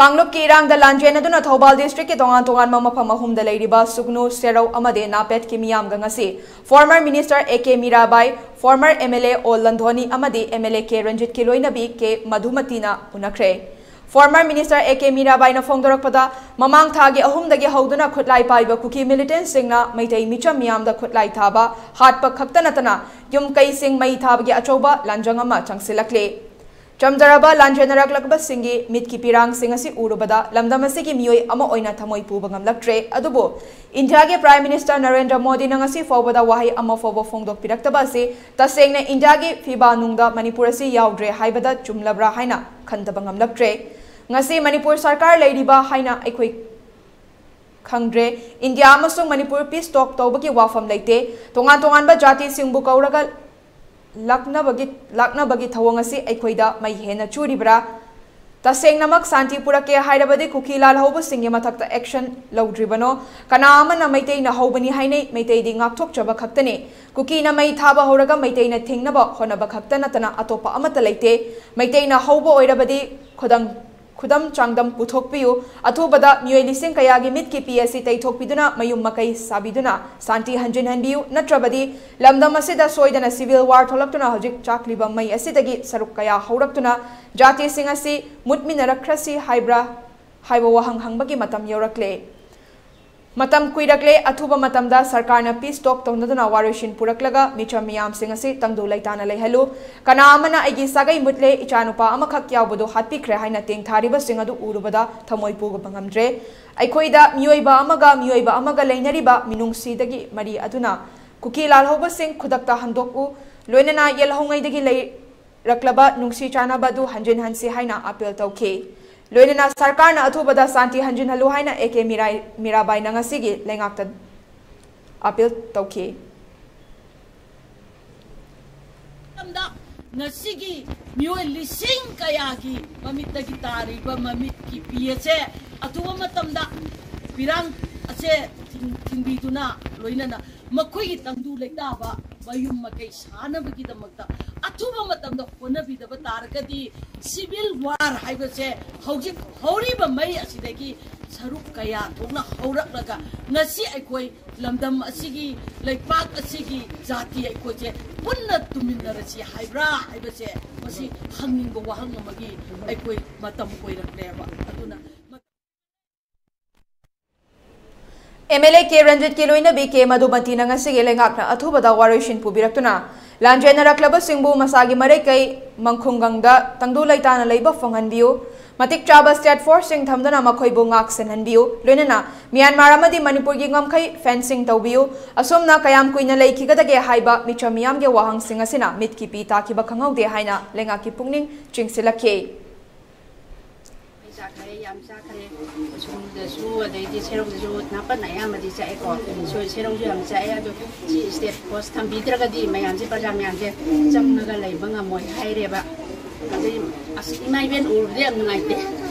ꯀꯥꯡꯂꯨꯞꯀꯤ ꯏꯔꯥꯡꯗ ꯂꯥꯟꯖꯦꯟꯅꯗꯨꯅ ꯊꯧꯕꯥꯜ district ꯀꯤ ꯇꯣꯉꯥꯟ ꯇꯣꯉꯥꯟꯕ ꯃꯐꯝ ꯑꯍꯨꯝꯗ ꯂꯩꯔꯤꯕ ꯁꯨꯒꯅꯨ, ꯁꯦꯔꯧ ꯑꯃꯗꯤ ꯅꯥꯄꯦꯠꯀꯤ ꯃꯤꯌꯥꯝꯒ ꯉꯁꯤ former minister A K Mirabai, former M L A ꯑꯣ ꯂꯟꯙꯣꯅꯤ ꯑꯃꯗꯤ M L A K ꯔꯟꯖꯤꯠꯀꯤ ꯂꯣꯏꯅꯕꯤ ꯀꯦ ꯃꯙꯨꯃꯇꯤꯅ ꯎꯅꯈ꯭ꯔꯦ꯫ Former minister A K ꯃꯤꯔꯥꯕꯥꯏꯅ ꯐꯣꯡꯗꯣꯔꯛꯄꯗ, ꯃꯃꯥꯡ ꯊꯥꯒꯤ ꯑꯍꯨꯝꯗꯒꯤ ꯍꯧꯗꯨꯅ ꯈꯨꯠꯂꯥꯏ ꯄꯥꯏꯕ ꯀꯨꯀꯤ militant ꯁꯤꯡꯅ ꯃꯩꯇꯩ ꯃꯤꯆꯝ ꯃꯤꯌꯥꯝꯗ ꯈꯨꯠꯂꯥꯏ ꯊꯥꯕ, ꯍꯥꯠꯄ ꯈꯛꯇ ꯅꯠꯇꯅ ꯌꯨꯝ ꯀꯩꯁꯤꯡ ꯃꯩ ꯊꯥꯕꯒꯤ ꯑꯆꯧꯕ ꯂꯥꯟꯖꯪ ꯑꯃ ꯆꯪꯁꯤꯜꯂꯛꯂꯦ꯫ ꯆꯝꯖꯔꯕ ꯂꯥꯟꯖꯦꯟꯅꯔꯛꯂꯕꯁꯤꯡꯒꯤ ꯃꯤꯠꯀꯤ ꯄꯤꯔꯥꯡꯁꯤꯡ ꯑꯁꯤ ꯎꯔꯨꯕꯗ ꯂꯝꯗꯝ ꯑꯁꯤꯒꯤ ꯃꯤꯑꯣꯏ ꯑꯃ ꯑꯣꯏꯅ ꯊꯃꯣꯏ ꯄꯨꯕ ꯉꯝꯂꯛꯇ꯭ꯔꯦ꯫ ꯑꯗꯨꯕꯨ ꯏꯟꯗꯤꯌꯥꯒꯤ Prime Minister ꯅꯔꯦꯟꯗ꯭ꯔ ꯃꯣꯗꯤꯅ ꯉꯁꯤ ꯐꯥꯎꯕꯗ ꯋꯥꯍꯩ ꯑꯃ ꯐꯥꯎꯕ ꯐꯣꯡꯗꯣꯛꯄꯤꯔꯛꯇꯕ ꯑꯁꯤ ꯇꯁꯦꯡꯅ ꯏꯟꯗꯤꯌꯥꯒꯤ ꯐꯤꯕꯥ ꯅꯨꯡꯗ ꯃꯅꯤꯄꯨꯔ ꯑꯁꯤ ꯌꯥꯎꯗ꯭ꯔꯦ ꯍꯥꯏꯕꯗ ꯆꯨꯝꯂꯕ꯭ꯔꯥ ꯍꯥꯏꯅ ꯈꯟꯊꯕ ꯉꯝꯂꯛꯇ꯭ꯔꯦ꯫ ꯉꯁꯤ ꯃꯅꯤꯄꯨꯔ ꯁꯔꯀꯥꯔ ꯂꯩꯔꯤꯕ ꯍꯥꯏꯅ ꯑꯩꯈꯣꯏ ꯈꯪꯗ꯭ꯔꯦ꯫ ꯏꯟꯗꯤꯌꯥ ꯑꯃꯁꯨꯡ ꯃꯅꯤꯄꯨꯔ peace talk ꯇꯧꯕꯒꯤ ꯋꯥꯐꯝ ꯂꯩꯇꯦ꯫ ꯇꯣꯉꯥꯟ ꯇꯣꯉꯥꯟꯕ ꯖꯥꯇꯤꯁꯤꯡꯕꯨ ꯀꯧꯔꯒ ꯂꯥꯛꯅꯕꯒꯤ, ꯂꯥꯛꯅꯕꯒꯤ ꯊꯧꯑꯣꯡ ꯑꯁꯤ ꯑꯩꯈꯣꯏꯗ ꯃꯩ ꯍꯦꯟꯅ ꯆꯨꯔꯤꯕ꯭ꯔꯥ? ꯇꯁꯦꯡꯅꯃꯛ ꯁꯥꯟꯇꯤ ꯄꯨꯔꯛꯀꯦ ꯍꯥꯏꯔꯕꯗꯤ ꯀꯨꯀꯤ ꯂꯥꯜꯍꯧꯕꯁꯤꯡꯒꯤ ꯃꯊꯛꯇ action ꯂꯧꯗ꯭ꯔꯤꯕꯅꯣ? ꯀꯅꯥ ꯑꯃꯅ ꯃꯩꯇꯩꯅ ꯍꯧꯕꯅꯤ ꯍꯥꯏꯅꯩ? ꯃꯩꯇꯩꯗꯤ ꯉꯥꯛꯊꯣꯛꯆꯕ ꯈꯛꯇꯅꯤ꯫ ꯀꯨꯀꯤꯅ ꯃꯩ ꯊꯥꯕ ꯍꯧꯔꯒ ꯃꯩꯇꯩꯅ ꯊꯤꯡꯅꯕ ꯍꯣꯠꯅꯕ ꯈꯛꯇ ꯅꯠꯇꯅ ꯑꯇꯣꯞꯄ ꯑꯃꯠꯇ ꯂꯩꯇꯦ꯫ ꯃꯩꯇꯩꯅ ꯍꯧꯕ ꯑꯣꯏꯔꯕꯗꯤ ꯈꯨꯗꯪ, ꯈꯨꯗꯝ ꯆꯥꯡꯗꯝ ꯄꯨꯊꯣꯛꯄꯤꯌꯨ꯫ ꯑꯊꯨꯕꯗ ꯃꯤꯑꯣꯏ ꯂꯤꯁꯤꯡ ꯀꯌꯥꯒꯤ ꯃꯤꯠꯀꯤ ꯄꯤ ꯑꯁꯤ ꯇꯩꯊꯣꯛꯄꯤꯗꯨꯅ ꯃꯌꯨꯝ ꯃꯀꯩ ꯁꯥꯕꯤꯗꯨꯅ ꯁꯥꯟꯇꯤ ꯍꯟꯖꯤꯟꯍꯟꯕꯤꯌꯨ, ꯅꯠꯇ꯭ꯔꯕꯗꯤ ꯂꯝꯗꯝ ꯑꯁꯤꯗ ꯁꯣꯏꯗꯅ civil war ꯊꯣꯛꯂꯛꯇꯨꯅ ꯍꯧꯖꯤꯛ ꯆꯥꯛꯂꯤꯕ ꯃꯩ ꯑꯁꯤꯗꯒꯤ ꯁꯔꯨꯛ ꯀꯌꯥ ꯍꯧꯔꯛꯇꯨꯅ ꯖꯥꯇꯤꯁꯤꯡ ꯑꯁꯤ ꯃꯨꯠꯃꯤꯟꯅꯔꯛꯈ꯭ꯔꯁꯤ ꯍꯥꯏꯕ꯭ꯔꯥ ꯍꯥꯏꯕ ꯋꯥꯍꯪ ꯍꯪꯕꯒꯤ ꯃꯇꯝ ꯌꯧꯔꯛꯂꯦ꯫ ꯃꯇꯝ ꯀꯨꯏꯔꯛꯂꯦ꯫ ꯑꯊꯨꯕ ꯃꯇꯝꯗ ꯁꯔꯀꯥꯔꯅ peace talk ꯇꯧꯅꯗꯨꯅ ꯋꯥꯔꯣꯏꯁꯤꯟ ꯄꯨꯔꯛꯂꯒ ꯃꯤꯆꯝ ꯃꯤꯌꯥꯝꯁꯤꯡ ꯑꯁꯤ ꯇꯪꯗꯨ ꯂꯩꯇꯥꯅ ꯂꯩꯍꯜꯂꯨ꯫ ꯀꯅꯥ ꯑꯃꯅ ꯑꯩꯒꯤ ꯁꯥꯒꯩ ꯃꯨꯠꯂꯦ, ꯏꯆꯥꯅꯨꯄꯥ ꯑꯃꯈꯛ ꯌꯥꯎꯕꯗꯨ ꯍꯥꯠꯄꯤꯈ꯭ꯔꯦ ꯍꯥꯏꯅ ꯇꯦꯡꯊꯥꯔꯤꯕꯁꯤꯡ ꯑꯗꯨ ꯎꯔꯨꯕꯗ ꯊꯃꯣꯏ ꯄꯨꯕ ꯉꯝꯗ꯭ꯔꯦ꯫ ꯑꯩꯈꯣꯏꯗ ꯃꯤꯑꯣꯏꯕ ꯑꯃꯒ ꯃꯤꯑꯣꯏꯕ ꯑꯃꯒ ꯂꯩꯅꯔꯤꯕ ꯃꯤꯅꯨꯡꯁꯤꯗꯒꯤ ꯃꯔꯤ ꯑꯗꯨꯅ ꯀꯨꯀꯤ ꯂꯥꯜꯍꯧꯕꯁꯤꯡ ꯈꯨꯗꯛꯇ ꯍꯟꯗꯣꯛꯎ꯫ ꯂꯣꯏꯅꯅ ꯌꯦꯜꯍꯧꯉꯩꯗꯒꯤ ꯂꯩ ꯔꯛꯂꯕ ꯅꯨꯡꯁꯤ ꯆꯥꯟꯅꯕ ꯑꯗꯨ ꯍꯟꯖꯤꯟꯍꯟꯁꯤ ꯍꯥꯏꯅ appeal ꯇꯧꯈꯤ꯫ ꯂꯣꯏꯅꯅ ꯁꯔꯀꯥꯔꯅ ꯑꯊꯨꯕꯗ ꯁꯥꯟꯇꯤ ꯍꯟꯖꯤꯟꯍꯜꯂꯨ ꯍꯥꯏꯅ ꯑꯦ ꯀꯦ ꯃꯤꯔꯥꯏ-, ꯃꯤꯔꯥꯕꯥꯏꯅ ꯉꯁꯤꯒꯤ ꯂꯩꯉꯥꯛꯇ appeal ꯇꯧꯈꯤ꯫ ꯃꯇꯝꯗ ꯉꯁꯤꯒꯤ ꯃꯤꯑꯣꯏ ꯂꯤꯁꯤꯡ ꯀꯌꯥꯒꯤ ꯃꯃꯤꯠꯇꯒꯤ ꯇꯥꯔꯤꯕ ꯃꯃꯤꯠꯀꯤ ꯄꯤ ꯑꯁꯦ ꯑꯊꯨꯕ ꯃꯇꯝꯗ ꯄꯤꯔꯥꯡ ꯑꯁꯦ ꯊꯤꯡ-, ꯊꯤꯡꯕꯤꯗꯨꯅ ꯂꯣꯏꯅꯅ ꯃꯈꯣꯏꯒꯤ ꯇꯪꯗꯨ ꯂꯩꯇꯥꯕ ꯃꯌꯨꯝ ꯃꯀꯩ ꯁꯥꯅꯕꯒꯤꯗꯃꯛꯇ ꯑꯊꯨꯕ ꯃꯇꯝꯗ ꯍꯣꯠꯅꯕꯤꯗꯕ ꯇꯥꯔꯒꯗꯤ civil war ꯍꯥꯏꯕꯁꯦ ꯍꯧꯖꯤꯛ ꯍꯧꯔꯤꯕ ꯃꯩ ꯑꯁꯤꯗꯒꯤ ꯁꯔꯨꯛ ꯀꯌꯥ ꯊꯣꯛꯅ ꯍꯧꯔꯛꯂꯒ ꯉꯁꯤ ꯑꯩꯈꯣꯏ ꯂꯝꯗꯝ ꯑꯁꯤꯒꯤ, ꯂꯩꯄꯥꯛ ꯑꯁꯤꯒꯤ ꯖꯥꯇꯤ ꯑꯩꯈꯣꯏꯁꯦ ꯄꯨꯟꯅ ꯇꯨꯃꯤꯟꯅꯔꯁꯤ ꯍꯥꯏꯕ꯭ꯔꯥ ꯍꯥꯏꯕꯁꯦ ꯃꯁꯤ ꯍꯪꯅꯤꯡꯕ ꯋꯥꯍꯪ ꯑꯃꯒꯤ ꯑꯩꯈꯣꯏ ꯃꯇꯝ ꯑꯣꯏꯔꯛꯂꯦꯕ꯫ ꯑꯗꯨꯅ MLA ꯀꯦ ꯔꯟꯖꯤꯠꯀꯤ ꯂꯣꯏꯅꯕꯤ ꯀꯦ ꯃꯙꯨꯃꯇꯤꯅ ꯉꯁꯤꯒꯤ ꯂꯩꯉꯥꯛꯅ ꯑꯊꯨꯕꯗ ꯋꯥꯔꯣꯏꯁꯤꯟ ꯄꯨꯕꯤꯔꯛꯇꯨꯅ ꯂꯥꯟꯖꯦꯟꯅꯔꯛꯂꯕꯁꯤꯡꯕꯨ ꯃꯁꯥꯒꯤ ꯃꯔꯩꯀꯩ ꯃꯪꯈꯨꯡꯒꯪꯗ ꯇꯪꯗꯨ ꯂꯩꯇꯥꯅ ꯂꯩꯕ ꯐꯪꯍꯟꯕꯤꯌꯨ, ꯃꯇꯤꯛ ꯆꯥꯕ state forceꯁꯤꯡ ꯊꯝꯗꯨꯅ ꯃꯈꯣꯏꯕꯨ ꯉꯥꯛ ꯁꯦꯟꯍꯟꯕꯤꯌꯨ, ꯂꯣꯏꯅꯅ ꯃ꯭ꯌꯥꯟꯃꯥꯔ ꯑꯃꯗꯤ ꯃꯅꯤꯄꯨꯔꯒꯤ ꯉꯝꯈꯩ fencing ꯇꯧꯕꯤꯌꯨ꯫ ꯑꯁꯨꯝꯅ ꯀꯌꯥꯝ ꯀꯨꯏꯅ ꯂꯩꯈꯤꯒꯗꯒꯦ ꯍꯥꯏꯕ ꯃꯤꯆꯝ ꯃꯤꯌꯥꯝꯒꯤ ꯋꯥꯍꯪꯁꯤꯡ ꯑꯁꯤꯅ ꯃꯤꯠꯀꯤ ꯄꯤ ꯇꯥꯈꯤꯕ ꯈꯪꯍꯧꯗꯦ ꯍꯥꯏꯅ ꯂꯩꯉꯥꯛꯀꯤ ꯄꯨꯛꯅꯤꯡ ꯆꯤꯡꯁꯤꯜꯂꯛꯈꯤ꯫ ꯆꯥꯈ꯭ꯔꯦ, ꯌꯥꯝ ꯆꯥꯈ꯭ꯔꯦ꯫ ꯁꯣꯝꯗꯁꯨ ꯑꯗꯩꯗꯤ ꯁꯦꯔꯧꯗꯁꯨ ꯅꯥꯄꯟ ꯑꯌꯥꯝꯕꯗꯤ ꯆꯥꯛꯑꯦꯀꯣ꯫ ꯁꯣꯏ-, ꯁꯦꯔꯧꯁꯨ ꯌꯥꯝ ꯆꯥꯛꯑꯦ꯫ ꯑꯗꯣ ꯁꯤ state force ꯊꯝꯕꯤꯗ꯭ꯔꯒꯗꯤ ꯃꯌꯥꯝꯁꯦ, ꯄ꯭ꯔꯖꯥ ꯃꯌꯥꯝꯁꯦ ꯆꯪꯉꯒ ꯂꯩꯕ ꯉꯝꯃꯣꯏ ꯍꯥꯏꯔꯦꯕ꯫ ꯑꯗꯩ ꯑꯁ, ꯏꯃꯥ ꯏꯕꯦꯟ ꯎꯔꯨꯕꯗ ꯌꯥꯝ ꯅꯨꯡꯉꯥꯏꯇꯦ,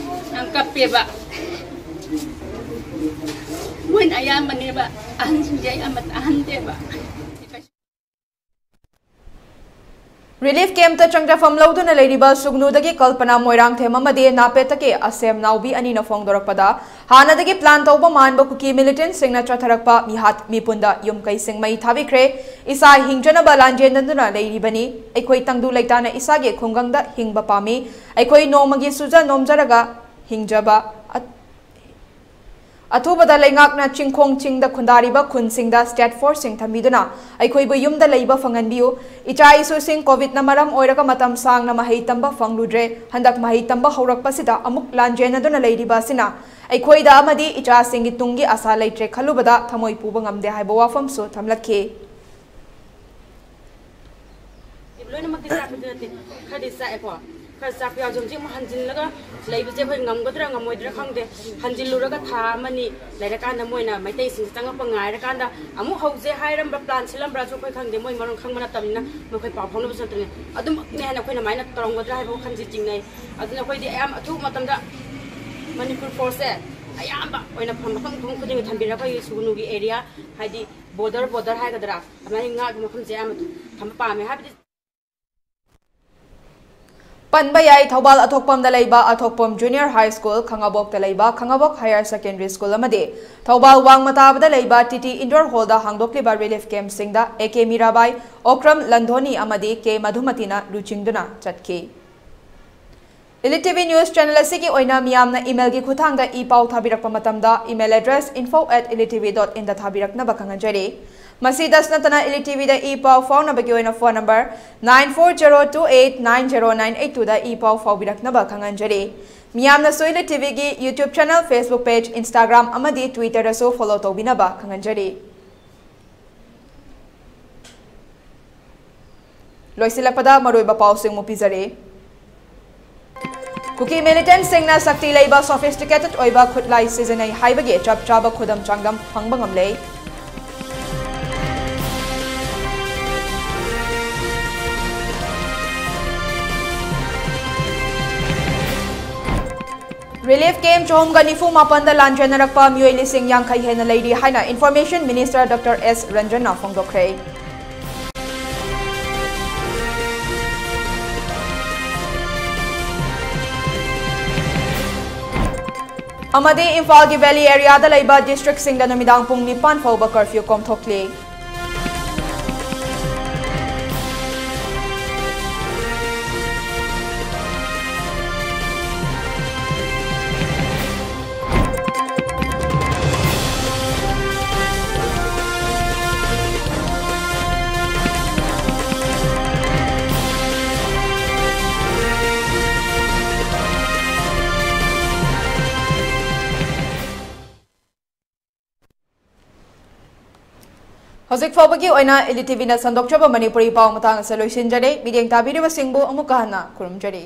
ꯌꯥꯝ ꯀꯞꯄꯦꯕ꯫ ꯃꯣꯏꯅ ꯑꯌꯥꯝꯕꯅꯦꯕ, ꯑꯍꯟꯁꯤꯡꯁꯦ ꯑꯌꯥꯝꯕ ꯇꯥꯍꯟꯗꯦꯕ꯫ ꯔꯤꯂꯤꯐ ꯀꯦꯝꯞꯇ ꯆꯪꯖꯐꯝ ꯂꯧꯗꯨꯅ ꯂꯩꯔꯤꯕ ꯁꯨꯒꯅꯨꯗꯒꯤ ꯀꯜꯄꯅꯥ ꯃꯣꯏꯔꯥꯡꯊꯦꯝ ꯑꯃꯗꯤ ꯅꯥꯄꯦꯠꯇꯒꯤ ꯑꯁꯦꯝ ꯅꯥꯎꯕꯤ ꯑꯅꯤꯅ ꯐꯣꯡꯗꯣꯔꯛꯄꯗ, ꯍꯥꯟꯅꯗꯒꯤ ꯄ꯭ꯂꯥꯟ ꯇꯧꯕ ꯃꯥꯟꯕ ꯀꯨꯀꯤ ꯃꯤꯂꯤꯇꯦꯟꯠꯁꯤꯡꯅ ꯆꯠꯊꯔꯛꯄ ꯃꯤꯍꯥꯠ ꯃꯤꯄꯨꯟꯗ ꯌꯨꯝ ꯀꯩꯁꯤꯡ ꯃꯩ ꯊꯥꯕꯤꯈ꯭ꯔꯦ꯫ ꯏꯁꯥ ꯍꯤꯡꯖꯅꯕ ꯂꯥꯟꯖꯦꯟꯅꯗꯨꯅ ꯂꯩꯔꯤꯕꯅꯤ꯫ ꯑꯩꯈꯣꯏ ꯇꯪꯗꯨ ꯂꯩꯇꯥꯅ ꯏꯁꯥꯒꯤ ꯈꯨꯡꯒꯪꯗ ꯍꯤꯡꯕ ꯄꯥꯝꯃꯤ꯫ ꯑꯩꯈꯣꯏ ꯅꯣꯡꯃꯒꯤ ꯁꯨꯖ ꯅꯣꯝꯖꯔꯒ ꯍꯤꯡꯖꯕ ꯑ-, ꯑꯊꯨꯕꯗ ꯂꯩꯉꯥꯛꯅ ꯆꯤꯡꯈꯣꯡ ꯆꯤꯡꯗ ꯈꯨꯟꯗꯥꯔꯤꯕ ꯈꯨꯟꯁꯤꯡꯗ ꯁ꯭ꯇꯦꯠ ꯐꯣꯔꯁꯁꯤꯡ ꯊꯝꯕꯤꯗꯨꯅ ꯑꯩꯈꯣꯏꯕꯨ ꯌꯨꯝꯗ ꯂꯩꯕ ꯐꯪꯍꯟꯕꯤꯌꯨ꯫ ꯏꯆꯥ ꯏꯁꯨꯁꯤꯡ ꯀꯣꯚꯤꯗꯅ ꯃꯔꯝ ꯑꯣꯏꯔꯒ ꯃꯇꯝ ꯁꯥꯡꯅ ꯃꯍꯩ ꯇꯝꯕ ꯐꯪꯂꯨꯗ꯭ꯔꯦ꯫ ꯍꯟꯗꯛ ꯃꯍꯩ ꯇꯝꯕ ꯍꯧꯔꯛꯄꯁꯤꯗ ꯑꯃꯨꯛ ꯂꯥꯟꯖꯦꯟꯅꯗꯨꯅ ꯂꯩꯔꯤꯕ ꯑꯁꯤꯅ ꯑꯩꯈꯣꯏꯗ ꯑꯃꯗꯤ ꯏꯆꯥꯁꯤꯡꯒꯤ ꯇꯨꯡꯒꯤ ꯑꯁꯥ ꯂꯩꯇ꯭ꯔꯦ ꯈꯜꯂꯨꯕꯗ ꯊꯃꯣꯏ ꯄꯨꯕ ꯉꯝꯗꯦ ꯍꯥꯏꯕ ꯋꯥꯐꯝꯁꯨ ꯊꯝꯂꯛꯈꯤ꯫ ꯂꯣꯏꯅꯃꯛꯇꯤ ꯆꯥꯛꯄꯗꯤ ꯅꯠꯇꯦ, ꯈꯔꯗꯤ ꯆꯥꯛꯑꯦꯀꯣ꯫ ꯈꯔ ꯆꯥꯛꯄ ꯌꯥꯎꯁꯦ꯫ ꯍꯧꯖꯤꯛ ꯑꯃꯨꯛ ꯍꯟꯖꯤꯜꯂꯒ ꯂꯩꯕꯁꯦ ꯑꯩꯈꯣꯏ ꯉꯝꯒꯗ꯭ꯔꯥ ꯉꯝꯃꯣꯏꯗ꯭ꯔꯥ ꯈꯪꯗꯦ꯫ ꯍꯟꯖꯤꯜꯂꯨꯔꯒ ꯊꯥ ꯑꯃꯅꯤ ꯂꯩꯔꯀꯥꯟꯗ ꯃꯣꯏꯅ ꯃꯩꯇꯩꯁꯤꯡꯁꯦ ꯆꯪꯉꯛꯄ ꯉꯥꯏꯔꯀꯥꯟꯗ ꯑꯃꯨꯛ ꯍꯧꯁꯦ ꯍꯥꯏꯔꯝꯕ꯭ꯔꯥ, ꯄ꯭ꯂꯥꯟ ꯁꯤꯜꯂꯝꯕ꯭ꯔꯥꯁꯨ ꯑꯩꯈꯣꯏ ꯈꯪꯗꯦ꯫ ꯃꯣꯏ ꯃꯔꯣꯟ ꯈꯪꯕ ꯅꯠꯇꯕꯅꯤꯅ ꯃꯈꯣꯏ ꯄꯥꯎ ꯐꯥꯎꯅꯕꯁꯨ ꯅꯠꯇꯕꯅꯤ꯫ ꯑꯗꯨꯃꯛꯅꯦ ꯍꯥꯏꯅ ꯑꯩꯈꯣꯏꯅ ꯑꯗꯨꯃꯥꯏꯅ ꯇꯧꯔꯝꯒꯗ꯭ꯔꯥ ꯍꯥꯏꯕ ꯋꯥꯈꯜꯁꯦ ꯆꯤꯡꯅꯩ꯫ ꯑꯗꯨꯅ ꯑꯩꯈꯣꯏꯗꯤ ꯑꯌꯥꯝꯕ ꯑꯊꯨꯕ ꯃꯇꯝꯗ ꯃꯅꯤꯄꯨꯔ ꯐꯣꯔꯁꯁꯦ ꯑꯌꯥꯝꯕ ꯑꯣꯏꯅ ꯃꯐꯝ, ꯃꯐꯝ ꯈꯨꯗꯤꯡꯒꯤ ꯊꯝꯕꯤꯔꯒ ꯑꯩꯈꯣꯏꯒꯤ ꯁꯨꯒꯅꯨꯒꯤ ꯑꯦꯔꯤꯌꯥ, ꯍꯥꯏꯗꯤ ꯕꯣꯔꯗꯔ, ꯕꯣꯔꯗꯔ ꯍꯥꯏꯒꯗ꯭ꯔꯥ, ꯑꯗꯨꯃꯥꯏꯅ ꯉꯥꯛꯄ ꯃꯐꯝꯁꯦ ꯑꯌꯥꯝꯕ ꯊꯝꯕ ꯄꯥꯝꯃꯦ꯫ ꯍꯥꯏꯕꯗꯤ ꯄꯟꯕ ꯌꯥꯏ, ꯊꯧꯕꯥꯜ ꯑꯊꯣꯛꯄꯝꯗ ꯂꯩꯕ ꯑꯊꯣꯛꯄꯝ ꯖꯨꯅꯤꯌꯔ ꯍꯥꯏ ꯁ꯭ꯀꯨꯜ, ꯈꯥꯉꯕꯣꯛꯇ ꯂꯩꯕ ꯈꯥꯉꯕꯣꯛ ꯍꯥꯌꯔ ꯁꯦꯀꯦꯟꯗꯔꯤ ꯁ꯭ꯀꯨꯜ ꯑꯃꯗꯤ ꯊꯧꯕꯥꯜ ꯋꯥꯡꯃ ꯇꯥꯕꯗ ꯂꯩꯕ ꯇꯤ ꯇꯤ ꯏꯟꯗꯣꯔ ꯍꯣꯜꯗ ꯍꯥꯡꯗꯣꯛꯂꯤꯕ ꯔꯤꯂꯤꯐ ꯀꯦꯝꯞꯁꯤꯡꯗ ꯑꯦ ꯀꯦ ꯃꯤꯔꯥꯕꯥꯏ, ꯑꯣꯀ꯭ꯔꯝ ꯂꯟꯙꯣꯅꯤ ꯑꯃꯗꯤ ꯀꯦ ꯃꯙꯨꯃꯇꯤꯅ ꯂꯨꯆꯤꯡꯗꯨꯅ ꯆꯠꯈꯤ꯫ Elite T V news channel ꯑꯁꯤꯒꯤ ꯑꯣꯏꯅ ꯃꯤꯌꯥꯝꯅ ꯏꯃꯦꯜꯒꯤ ꯈꯨꯠꯊꯥꯡꯗ ꯏ ꯄꯥꯎ ꯊꯥꯕꯤꯔꯛꯄ ꯃꯇꯝꯗ email address info at elite T V dot in ꯗ ꯊꯥꯕꯤꯔꯛꯅꯕ ꯈꯪꯍꯟꯖꯔꯤ꯫ ꯃꯁꯤꯗꯁꯨ ꯅꯠꯇꯅ ꯏꯂꯤꯠ ꯇꯤ ꯚꯤꯗ ꯏ ꯄꯥꯎ ꯐꯥꯎꯅꯕꯒꯤ ꯑꯣꯏꯅ phone number nine four zero two eight nine zero nine eight two ꯗ ꯏ ꯄꯥꯎ ꯐꯥꯎꯕꯤꯔꯛꯅꯕ ꯈꯪꯍꯟꯖꯔꯤ꯫ ꯃꯤꯌꯥꯝꯅꯁꯨ ꯏꯂꯤꯠ ꯇꯤ ꯚꯤꯒꯤ YouTube channel, Facebook page, Instagram ꯑꯃꯗꯤ Twitter ꯗꯁꯨ ꯐꯣꯂꯣ ꯇꯧꯕꯤꯅꯕ ꯈꯪꯍꯟꯖꯔꯤ꯫ ꯂꯣꯏꯁꯤꯜꯂꯛꯄꯗ ꯃꯔꯨꯑꯣꯏꯕ ꯄꯥꯎꯁꯤꯡ ꯑꯃꯨꯛ ꯄꯤꯖꯔꯤ꯫ ꯀꯨꯀꯤ ꯃꯤꯂꯤꯇꯦꯟꯠꯁꯤꯡꯅ ꯁꯛꯇꯤ ꯂꯩꯕ, ꯁꯣꯐꯤꯁꯇꯤꯀꯦꯇꯦꯗ ꯑꯣꯏꯕ ꯈꯨꯠꯂꯥꯏ ꯁꯤꯖꯤꯟꯅꯩ ꯍꯥꯏꯕꯒꯤ ꯆꯞ ꯆꯥꯕ ꯈꯨꯗꯝ ꯆꯥꯡꯗꯝ ꯐꯪꯕ ꯉꯝꯂꯦ꯫ ꯔꯤꯂꯤꯐ ꯀꯦꯝꯞ ꯆꯍꯨꯝꯒ ꯅꯤꯐꯨ ꯃꯥꯄꯟꯗ ꯂꯥꯟꯖꯦꯟꯅꯔꯛꯄ ꯃꯤꯑꯣꯏ ꯂꯤꯁꯤꯡ ꯌꯥꯡꯈꯩ ꯍꯦꯟꯅ ꯂꯩꯔꯤ ꯍꯥꯏꯅ ꯏꯟꯐꯣꯔꯃꯦꯁꯟ ꯃꯤꯅꯤꯁꯇꯔ ꯗꯣꯛꯇꯔ ꯑꯦꯁ ꯔꯟꯖꯟꯅ ꯐꯣꯡꯗꯣꯛꯈ꯭ꯔꯦ꯫ ꯑꯃꯗꯤ ꯏꯝꯐꯥꯜꯒꯤ ꯚꯦꯂꯤ ꯑꯦꯔꯤꯌꯥꯗ ꯂꯩꯕ ꯗꯤꯁꯇ꯭ꯔꯤꯛꯁꯤꯡꯗ ꯅꯨꯃꯤꯗꯥꯡ ꯄꯨꯡ ꯅꯤꯄꯥꯟ ꯐꯥꯎꯕ ꯀꯔꯐ꯭ꯌꯨ ꯀꯣꯝꯊꯣꯛꯂꯤ꯫ ꯍꯧꯖꯤꯛ ꯐꯥꯎꯕꯒꯤ ꯑꯣꯏꯅ ꯏꯂꯤ ꯇꯤꯚꯤꯅ ꯁꯟꯗꯣꯛꯆꯕ ꯃꯅꯤꯄꯨꯔꯤ ꯄꯥꯎ ꯃꯇꯥꯡ ꯑꯁꯤ ꯂꯣꯏꯁꯤꯟꯖꯔꯦ꯫ ꯃꯤꯠꯌꯦꯡ ꯇꯥꯕꯤꯔꯤꯕꯁꯤꯡꯕꯨ ꯑꯃꯨꯛꯀ ꯍꯟꯅ ꯈꯨꯔꯨꯝꯖꯔꯤ꯫